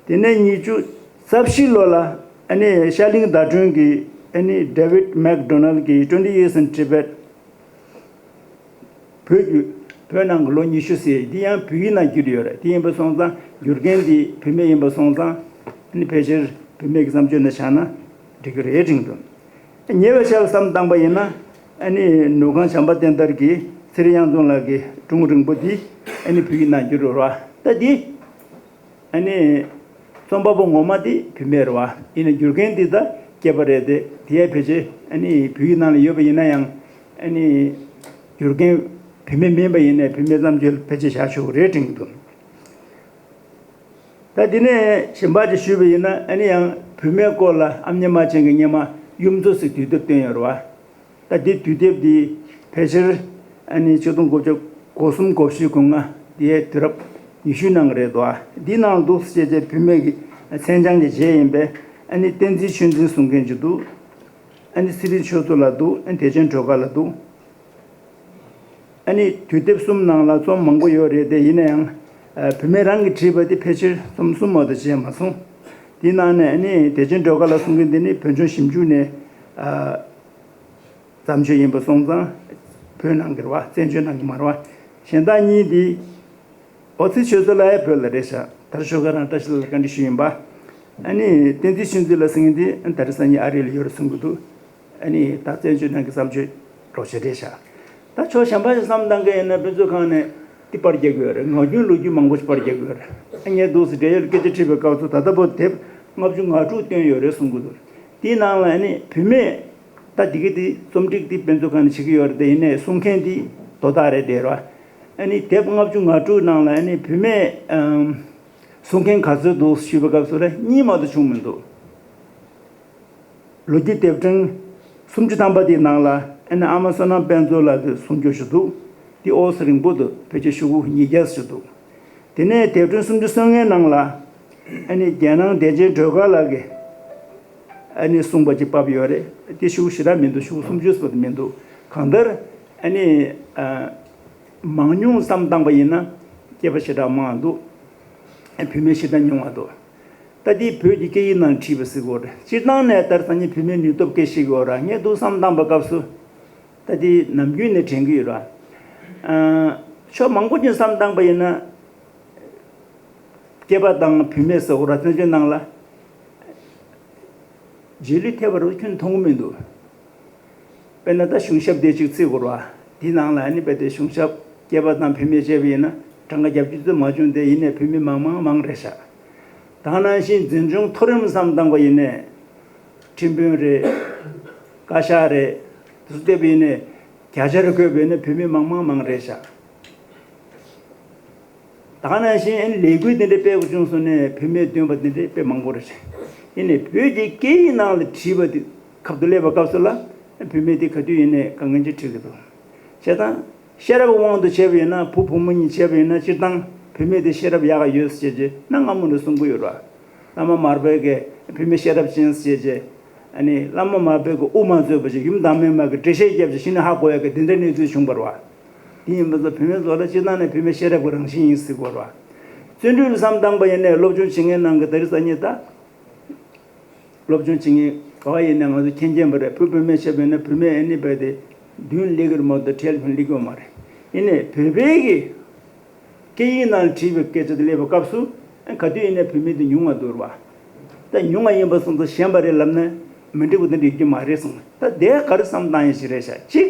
དེ་ནས་ཉི་ཤུ་རྩ་བཞི་ལོ་ལ་ཨ་ནི་ཤར་གླིང་བརྡ་སྒྲོན་གྱི་ཨ་ནི་David McDonald གྱི་Twenty Years in Tibet བོད་བརྒྱུད། བོད་ནང་གི་ལོ་ཉི་ཤུ་ཟེར་འདི་ཡང་བོད་ཡིག་ནང་བསྒྱུར་ཡོད་རེད། དེ་ཡིན་པ་སོང་ཙང་བསྒྱུར་མཁན་འདི་བུད་མེད་ཡིན་པ་སོང་ཙང་ཨ་ནི་ཕལ་ཆེར་བུད་མེད་ཀྱི་བརྩམས་ཆོས་ནང་བཞག་ན་འགྲིག་གི་རེད་དྲན་འདུག་ཉེ་བའི་ཆར་བསམ་བཏང་པ་ཡིན་ན་ཨ་ནི་ནུབ་ཁང་བྱམས་པ་བསྟན་དར་གྱིས་ཚེ་རིང་གཡང་འཛོམས་ལགས་ཀྱི་སྒྲུང་རིང་པོ་འདི་ཨ་ནི་བོད་ཡིག་ནང་བསྒྱུར་ཡོད་རེད་བ། ད་འདི་ཨ་ནི་རྩོམ་པ་པོ་ངོ་མ་དེ་བུད་མེད་རེད་བ། ཡིན་ན་བསྒྱུར་མཁན་དེ་ད་སྐྱེས་པ་རེད་དེ། དེ་ཡང་ཕལ་ཆེར་ཨ་ནི་བོད་ཡིག་ནང་ལ་ཡོད་པ་ཡིན་ན་ཡང་ཨ་ནི་བསྒྱུར་མཁན་བུད་མེད་མིན་པ་ཡིན་ནའི་བུད་མེད་བརྩམས་ཆོས་ལ་ཕལ་ཆེར་བཞག་ཆོག་གི་རེད་དྲན་གྱི་འདུག་ད་དེ་ནས་གཞན་པ་ཅིག་ཞུས་པ་ཡིན་ན་ཨ་ནི་ཡང་བུད་མེད་སྐོར་ལ་ཨ་མྱེས་རྨ་ཆེན་གྱིས་སྔོན་མ་གཡུ་མཚོ་ཟེར་དུས་དེབ་བཏོན་ཡོད་རེད་བ། ད་འདི་དུས་དེབ་འདི་ཕལ་ཆེར་ཨ་ནི་ཆིག་སྟོང་དགུ་བརྒྱ་གོ་གསུམ་གོ་བཞི་གོ་ལྔ་དེའི་དུས་རབས་ཉི་ཤུའི་ནང་གི་རེད་འདུག་འདི་ནང་འདུག་ཅེས་བྱས་བུད་མེད་ཀྱི་མཚན་བྱང་གི་རྗེས་ཡིན་པས་ཨ་ནི་བསྟན་འཛིན་ཆོས་འཛིན་གསུང་མཁན་ཅིག་འདུག་ཨ་ནི་ཚེ་རིང་ཆོས་མཚོ་ལགས་འདུག་ཨ་ནི་བདེ་ཆེན་སྒྲོལ་དཀར་ལགས་འདུག་ཨ་ནི་དུས་དེབ་གསུམ་ནང་ལ་རྩོམ་མང་པོ་ཡོད་རེད་དེ། ཡིན་ན་ཡང་ཨ་བུད་མེད་རང་གིས་བྲིས་པ་དེ་ཕལ་ཆེར་རྩོམ་གསུམ་མ་གཏོགས་བྱས་མ་སོང་། དེའི་ནང་ནས་ཨ་ནི་བདེ་ཆེན་སྒྲོལ་དཀར་ལགས་གསུང་མཁན་དེ་ནི་བོད་ལྗོངས་ཞིབ་འཇུག་ནས་ཨ། བརྩམས་ཆོས་ཡིན་པ་སོང་ཙང་བོད་ནང་གི་རེད་བ། བཙན་བྱོལ་ནང་གི་མ་རེད་བ། གཞན་དག་གཉིས་འདི་ཨོ་ཚེ་ཆོས་མཚོ་ལགས་ཡང་བོད་ལ་རེད་ཤག་ད་ཆོལ་ཁ་རང་བཀྲ་ཤིས་ལགས་ལ་བཀའ་འདྲི་ཞུས་ཡིན་པ། ཨ་ནི་བསྟན་འཛིན་ཆོས་འཛིན་ལགས་ཟེར་མཁན་འདི་ད་རེས་སང་ཉིན་ཨ་རི་ལ་ཡོད་རེད་གསུང་གི་འདུག་ཨ་ནི་ད་བཙན་བྱོལ་ནང་གི་བརྩམས་ཆོས་འགྲོ་བྱེད་རེད་ཤག་ད་ཕྱོགས་གཞན་པ་ཞིག་བསམ་བཏང་མཁན་ཡིན་ན་དཔེ་མཛོད་ཁང་ནས་འདི་པར་རྒྱག་གི་ཡོད་རེད། ངག་རྒྱུན་ལོ་རྒྱུས་མང་པོ་ཞིག་པར་རྒྱག་གི་ཡོད་རེད། ཨ་ངས་འདུག་སེ་འབྲེལ་ཡོད་ལ་སྐད་ཆ་དྲིས་པའི་སྐབས་སུ་ད་ལྟ་བར་དེབ་ལྔ་བཅུ་ང་དྲུག་བཏོན་ཡོད་རེད་གསུང་གི་འདུག་དེའི་ནང་ལ་ཨ་ནི་བུད་མེད། ད་འདི་གི་དེ་རྩོམ་སྒྲིག་དེ་དཔེ་མཛོད་ཁང་ནས་བྱེད་ཀྱི་ཡོད་རེད་དེ། ཡིན་ནའི་གསུང་མཁན་དེ་དོ་བདག་རེད་དེ་རེད་བ། ཨ་ནི་དེབ་ལྔ་བཅུ་ང་དྲུག་ནང་ལ་ཨ་ནི་བུད་མེད་ཨམ། གསུང་མཁན་ག་ཚོད་འདུག་ཞུས་པའི་སྐབས་སུ་ལ་གཉིས་མ་གཏོགས་བྱུང་མི་འདུག་ལོ་རྒྱུས་དེབ་ཕྲེང་སུམ་ཅུ་ཐམ་པ་དེའི་ནང་ལ་ཨ་ནི་ཨ་མ་བསོད་ནམས་དཔལ་འབྱོར་ལགས་ཀྱི་གསུང་རྒྱུན་ཞིག་འདུག་དེ་ཨོ་ཙི་རིང་པོ་འདུག་ཕལ་ཆེར་ཤོག་གུ་ཉིས་བརྒྱ་ཞིག་འདུག་དེ་ནས་དེབ་ཕྲེང་སུམ་ཅུ་སོ་ལྔའི་ནང་ལ་ཨ་ནི་རྒྱལ་ནང་བདེ་ཆེན་སྒྲོལ་དཀར་ལགས་ཀྱིས་ཨ་ནི་གསུངས་པ་ཅིག་ཕབ་ཡོད་རེད། དེ་ཤོག་གུ་ཞེ་དྲག་མི་འདུག་ཤོག་གུ་སུམ་ཅུ་ཙམ་མི་འདུག་གང་ལྟར་ཨ་ནི་ཨ། མང་ཉུང་བསམ་བཏང་པ་ཡིན་ན་སྐྱེས་པ་ཞེ་དྲག་མང་བ་འདུག་ཨ་བུད་མེད་ཞེ་དྲག་ཉུང་བ་འདུག་ད་དེ་བོད་ཀྱི་སྐད་ཡིག་ནང་བྲིས་པ་ཟེར་དགོས་རེད། སྤྱིར་བཏང་ནས་ད་སང་ཉིན་བུད་མེད་ནུས་སྟོབས་སྐད་ཤེས་ཀྱི་ཡོད་ར། ངས་འདུག་བསམ་བཏང་པའི་སྐབས་སུ་ད་དེ་ནམ་རྒྱུན་ནས་དྲན་གྱི་ཡོད་ར། ཨ། ཕྱོགས་མང་པོ་ཅིག་བསམ་བཏང་པ་ཡིན་ན། སྐྱེས་པ་དང་བུད་མེད་ཟེར་དགོས་ར། བཙན་བྱོལ་ནང་ལ་རྗེས་ལུས་ཐེབས་པ་རུ་ཁྱོན་མཐོང་གི་མི་འདུག་དཔེར་ན་ད་གཞུང་ཞབས་དེ་གཅིག་བརྩི་དགོས་ར། དེའི་ནང་ལ་ཨ་ནི་རྦད་དེ་གཞུང་ཞབས་སྐྱེས་པ་དང་བུད་མེད་བྱས་པ་ཡིན་ན་གྲངས་ཀ་བརྒྱད་ཅུ་ཙམ་མ་བྱུང་སྟེ། ཡིན་ནའི་བུད་མེད་མང་མང་མང་རེད་ཤག་ད་ག་ནང་བཞིན་འཛིན་སྐྱོང་མཐོ་རིམ་བསམ་བཏང་པ་ཡིན་ནའི་ཁྲིམས་དཔོན་རེད། བཀའ་ཤག་རེད། དེ་ཚོ་བལྟས་པ་ཡིན་ནའི་བརྒྱ་ཆ་རེ་བཀོད་པ་ཡིན་ན་བུད་མེད་མང་མང་མང་རེད་ཤག་ད་ག་ནང་བཞིན་ཨ་ནི་ལས་འགུལ་དེ་འདྲ་སྤེལ་དགོས་བྱུང་སོང་ནས་བུད་མེད་འདོན་པ་དེ་འདྲ་དཔེ་མང་པོ་རེད། ཡིན་ནའི་བོད་ཀྱི་སྐད་ཡིག་ནང་ལ་བྲིས་པ་དེ་ཁབ་ཏུ་སླེབས་པའི་སྐབས་སུ་ལ་བུད་མེད་དེ་ག་དུས་ཡིན་ནའི་དཀའ་ངལ་ཅིག་འཕྲད་ཀྱི་འདུག་བྱས་ཙང་ཤེས་རབ་དབང་དུ་བྱས་པ་ཡིན་ན། བུ་བུ་མོ་གཉིས་བྱས་པ་ཡིན་ན། སྤྱིར་བཏང་བུད་མེད་དེ་ཤེས་རབ་ཡག་ག་ཡོད་ཟེར་བྱས་རྗེས་གནའ་སྔ་མོ་ནས་གསུང་གི་ཡོད་རེད། བླ་མ་མར་པ་གིས་བུད་མེད་ཤེས་རབ་ཅན་ཟེར་བྱས། ཨ་ནི་བླ་མ་མར་པ་གིས་དབུ་མ་རྩོད་པ་ཞིག་ཡུམ་བདག་མེད་མ་གིས་འགྲེལ་བཤད་བརྒྱབ་བྱས་གཞི་ནས་ཧ་གོ་ཡག་གི་དེ་འདྲའི་གནས་ཚུལ་བྱུང་བ་རེད་བ། དེ་ཡིན་པ་ཙང་བུད་མེད་ཚོ་ལ་སྤྱིར་བཏང་ནས་བུད་མེད་ཤེས་རབ་ཀྱི་རང་བཞིན་ཡིན་ཟེར་གོ་ར། བརྩོན་འགྲུས་ལ་བསམ་བཏང་པ་ཡིན་ནའི་སློབ་སྦྱོང་བྱེད་མཁན་ནང་གི་ད་རེས་སང་ཉིན་ད། སློབ་སྦྱོང་བྱེད་མཁན་ག་བ་ཡིན་ནའི་ང་ཚོ་མཁྱེན་མཁྱེན་པ་རེད། བུ་བུད་མེད་བྱས་པ་ཡིན་ན་བུད་མེད་ཨ་ནི་རྦད་དེ་མདུན་སླེབས་ཀྱི་རེད་མ་གཏོགས་གྲལ་ལ་སླེབས་ཀྱི་ཡོད་མ་རེད། ཡིན་ནའི་བོད་པའི་གི་སྐད་ཡིག་ནང་བྲིས་པའི་སྐད་ཆ་དེ་སླེབས་པའི་སྐབས་སུ་ག་དུས་ཡིན་ནའི་བུད་མེད་དེ་ཉུང་བ་འདུག་ར་བ། ད་ཉུང་བ་ཡིན་པ་སོང་ཙང་ཞན་པ་རེད་ལབ་ན་མི་འགྲིག་པ་འདི་འགྲིག་རྒྱུ་མ་རེད་གསུངས། ད་དེ་ག་རེ་བསམ་བཏང་ཡ་ཞིག་རེད་ཤག་གཅིག་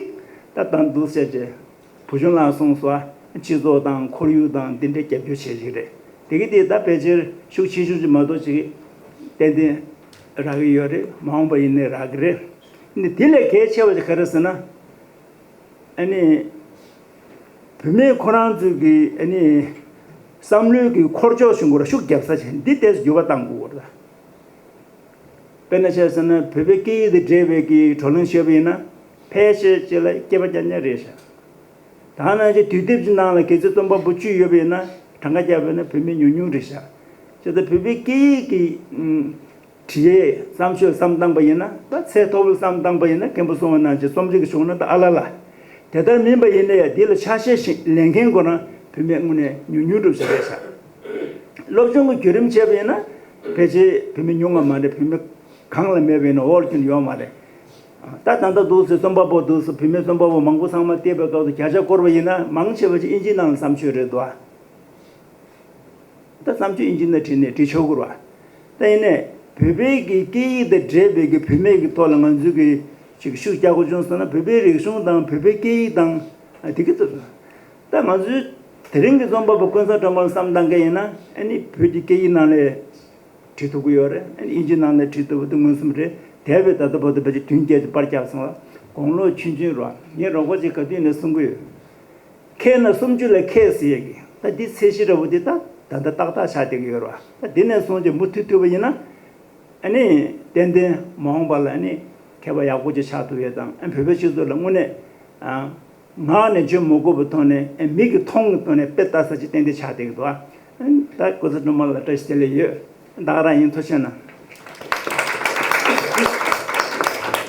ད་ད་འདུག་བཤད་རྗེས་བུ་ཆུང་ལགས་གསུངས་སོ། སྤྱི་ཚོགས་དང་ཁོར་ཡུག་དང་འདི་འདྲའི་རྒྱབ་སྐྱོར་བྱེད་ཀྱི་རེད། དེ་གི་དེ་ད་ཕལ་ཆེར་ཤུགས་ཆེ་ཤོས་ཅིག་མ་གཏོགས་ཅིག་ཏན་ཏན་རག་གི་ཡོད་རེད། མ་འོངས་པ་ཡིན་ནའི་རག་གི་རེད། འདི་དེ་ལས་གལ་ཆེ་བ་ཅིག་ག་རེ་ཟེར་ན། ཨ་ནི། བུད་མེད་ཁོ་རང་ཚོའི་གི་ཨ་ནི། བསམ་བློའི་གི་འཁོར་ཕྱོགས་གཞུང་སྐོར་ཤུགས་རྒྱབ་ས་ཆེ་འདི་ལྟས་སུ་འགྱུར་བ་གཏང་དགོས་པ་རེད། དཔེར་ན་ཆ་བཞག་ན་བོད་པའི་སྐད་ཡིག་དང་འབྲེལ་བའི་གི་བགྲོ་གླེང་བྱས་པ་ཡིན་ན་ཕལ་ཆེར་ཅིག་ལ་སྐྱེས་པ་རྐྱང་རྐྱང་རེད་ཤག་ད་ནང་བཞིན་དུས་དེབ་ཀྱི་ནང་ལ་གལ་སྲིད་རྩོམ་པ་པོ་བཅུ་ཡོད་པ་ཡིན་ན་གྲངས་ཀ་བརྒྱབ་པ་ཡིན་ན་བུད་མེད་ཉུང་ཉུང་རེད་ཤག་བྱས་ཙང་བོད་པའི་སྐད་ཡིག་གི་ཨུམ། བྲིས་ཡས་བརྩམས་ཆོས་བསམ་བཏང་པ་ཡིན་ན་ད་ཚད་མཐོ་པོ་བསམ་བཏང་པ་ཡིན་ན་མཁན་པོ་གསུངས་པ་ནང་བཞིན་རྩོམ་རིག་གི་གཞུང་ན་ད་ཨ་ལ་ལ། དེ་ལྟར་མིན་པ་ཡིན་ན་ཡང་འདི་ལ་ཆ་ཤས་ཤིག་ལེན་མཁན་ཁོ་རང་བུད་མེད་དངོས་གནས་ཉུང་ཉུང་འགྲུབ་ཞིག་རེད་ཤག་སློབ་སྦྱོང་གི་བརྒྱུད་རིམ་བྱས་པ་ཡིན་ན་ཕལ་ཆེར་བུད་མེད་ཉུང་བ་མ་རེད། བུད་མེད་གང་ལ་མེད་པ་ཡིན་ན་འོག་ཀྱང་ཡོད་མ་རེད། ད་ད་ལྟ་འདུག་སེ་རྩོམ་པ་པོ་འདུག་སེ་བུད་མེད་རྩོམ་པ་པོ་མང་པོ་ཚང་མ་བལྟས་པའི་སྐབས་སུ་བརྒྱ་ཆ་བསྐོར་བ་ཡིན་ན་མང་ཆེ་བ་ཅིག་ཨིན་ཇིའི་ནང་ལ་བརྩམས་ཆོས་རེད་འདུག་ཨ། ད་བརྩམས་ཆོས་ཨིན་ཇི་ནང་བྲིས་ནས་བྲིས་ཆོག་གི་རེད་བ། ད་ཡིན་ནའི་བོད་པའི་གི་སྐད་ཡིག་དང་འབྲེལ་བའི་གི་བུད་མེད་ཀྱི་ཐོག་ལ་ང་ཚོའི་གི་ཅིག་ཤུགས་རྒྱག་དགོས་བྱུང་སོང་ན་བོད་པའི་རིག་གཞུང་དང་བོད་པའི་སྐད་ཡིག་དང་ཨ་དེ་གི་ཚོ། ད་ང་ཚོའི་དེ་རིང་གི་རྩོམ་པ་པོ་ཀུན་བཟང་སྒྲོལ་མ་ལ་བསམ་བཏང་མཁན་ཡིན་ན་ཨ་ནི་བོད་ཀྱི་སྐད་ཡིག་ནང་ལ་བྲིས་ཐུབ་ཀྱི་ཡོད་རེད། ཨ་ནི་ཨིན་ཇི་ནང་ལ་བྲིས་ཐུབ་པ་དེ་མངོན་སུམ་རེད། དེ་བས་ད་ལྟ་བར་དུ་ཕལ་ཆེར་བདུན་བརྒྱད་ཅིག་པར་བརྒྱབ་སོང་ལ་དགུང་ལོ་ཆུང་ཆུང་རེད་བ། ངས་རོགས་པ་ཅིག་ག་དུས་ནས་གསུང་གི་ཡོད། མཁས་ན་སུམ་ཅུ་ལ་མཁས་ཟེར་ཡས་ཀྱི་ད་འདི་ཚད་གཞི་འདྲ་བོ་འདི་ད་ད་ལྟ་ཏག་ཏག་ཆགས་བསྡད་ཀྱི་ཡོད་རེད་བ། ད་འདི་ནས་བཟུང་སྟེ་མུ་མཐུད་ཐུབ་པ་ཡིན་ན་ཨ་ནི་ཏན་ཏན་མ་འོངས་པ་ལ་ཨ་ནི་མཁས་པ་ཡག་པོ་ཅིག་ཆགས་ཐུབ་ཡས་དང་ཨ་བོད་པའི་སྤྱི་ཚོགས་ལ་དངོས་གནས་ཨ། ངག་ནས་བརྗོད་མི་དགོས་པའི་ཐོག་ནས་ཨེ་མིག་གིས་མཐོང་གི་ཐོག་ནས་དཔེ་ལྟ་ས་ཅིག་ཏན་ཏན་ཆགས་བསྡད་ཀྱི་འདུག་ཨ། ད་སྐུ་ཚེ་སྒྲོལ་མ་ལ་བཀྲ་ཤིས་བདེ་ལེགས་ཡོད། ད་ག་རང་ཡིན། ཐུགས་རྗེ་གནང་།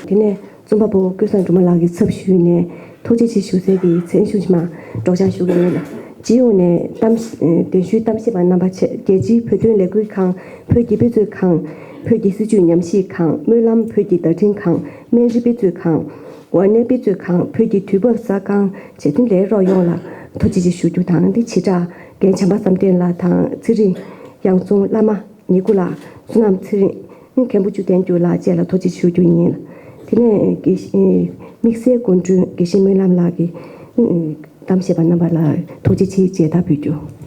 དེ་ནས་རྩོམ་པ་པོ་ཀུན་བཟང་སྒྲོལ་མ་ལགས་ཀྱི་ཚབ་ཞུས་ནས་ཐུགས་རྗེ་ཆེ་ཞུ་སའི་གི་མཚན་ཞུ་ཞིག་མ་སྒྲོག་སྦྱང་ཞུ་གི་ཡིན་ལ། སྤྱི་ཡོངས་ནས་གཏམ་གདན་ཞུའི་གཏམ་བཤད་པ་རྣམ་པ་ཆེད་རྒྱལ་སྤྱིའི་བོད་དོན་ལས་འགུལ་ཁང་། བོད་ཀྱི་དཔེ་མཛོད་ཁང་། བོད་ཀྱི་སྲིད་བྱུས་ཉམས་ཞིབ་ཁང་། སྨོན་ལམ་བོད་ཀྱི་བརྡ་འཕྲིན་ཁང་། སྨན་རི་དཔེ་མཛོད་ཁང་། ཝར་ནན་དཔེ་མཛོད་ཁང་། བོད་ཀྱི་དུས་བབ་གསར་ཁང་བཅས་མཐུན་ལས་རོགས་ཡོངས་ལ་ཐུགས་རྗེ་ཆེ་ཞུ་རྒྱུ་དང་། འདི་བྱེ་བྲག་རྒན་བྱམས་པ་བསམ་གཏན་ལགས་དང་ཚེ་རིང་གཡང་འཛོམས་བླ་མ་ཉི་གུ་ལགས། བསོད་ནམས་ཚེ་རིང་། མཁན་པོ་བཅུ་ལྡན་འགྱུར་ལགས་བཅས་ལ་ཐུགས་རྗེ་ཆེ་ཞུ་རྒྱུ་ཡིན། དེ་ནས་དམིགས་བསལ་སྐུ་མགྲོན་དགེ་བཤེས་སྨོན་ལམ་ལགས་ཀྱིས་གཏམ་བཤད་པ་རྣམ་པ་ལ་ཐུགས་རྗེ་ཆེ་མཇལ་དར་ཕུལ་རྒྱུ།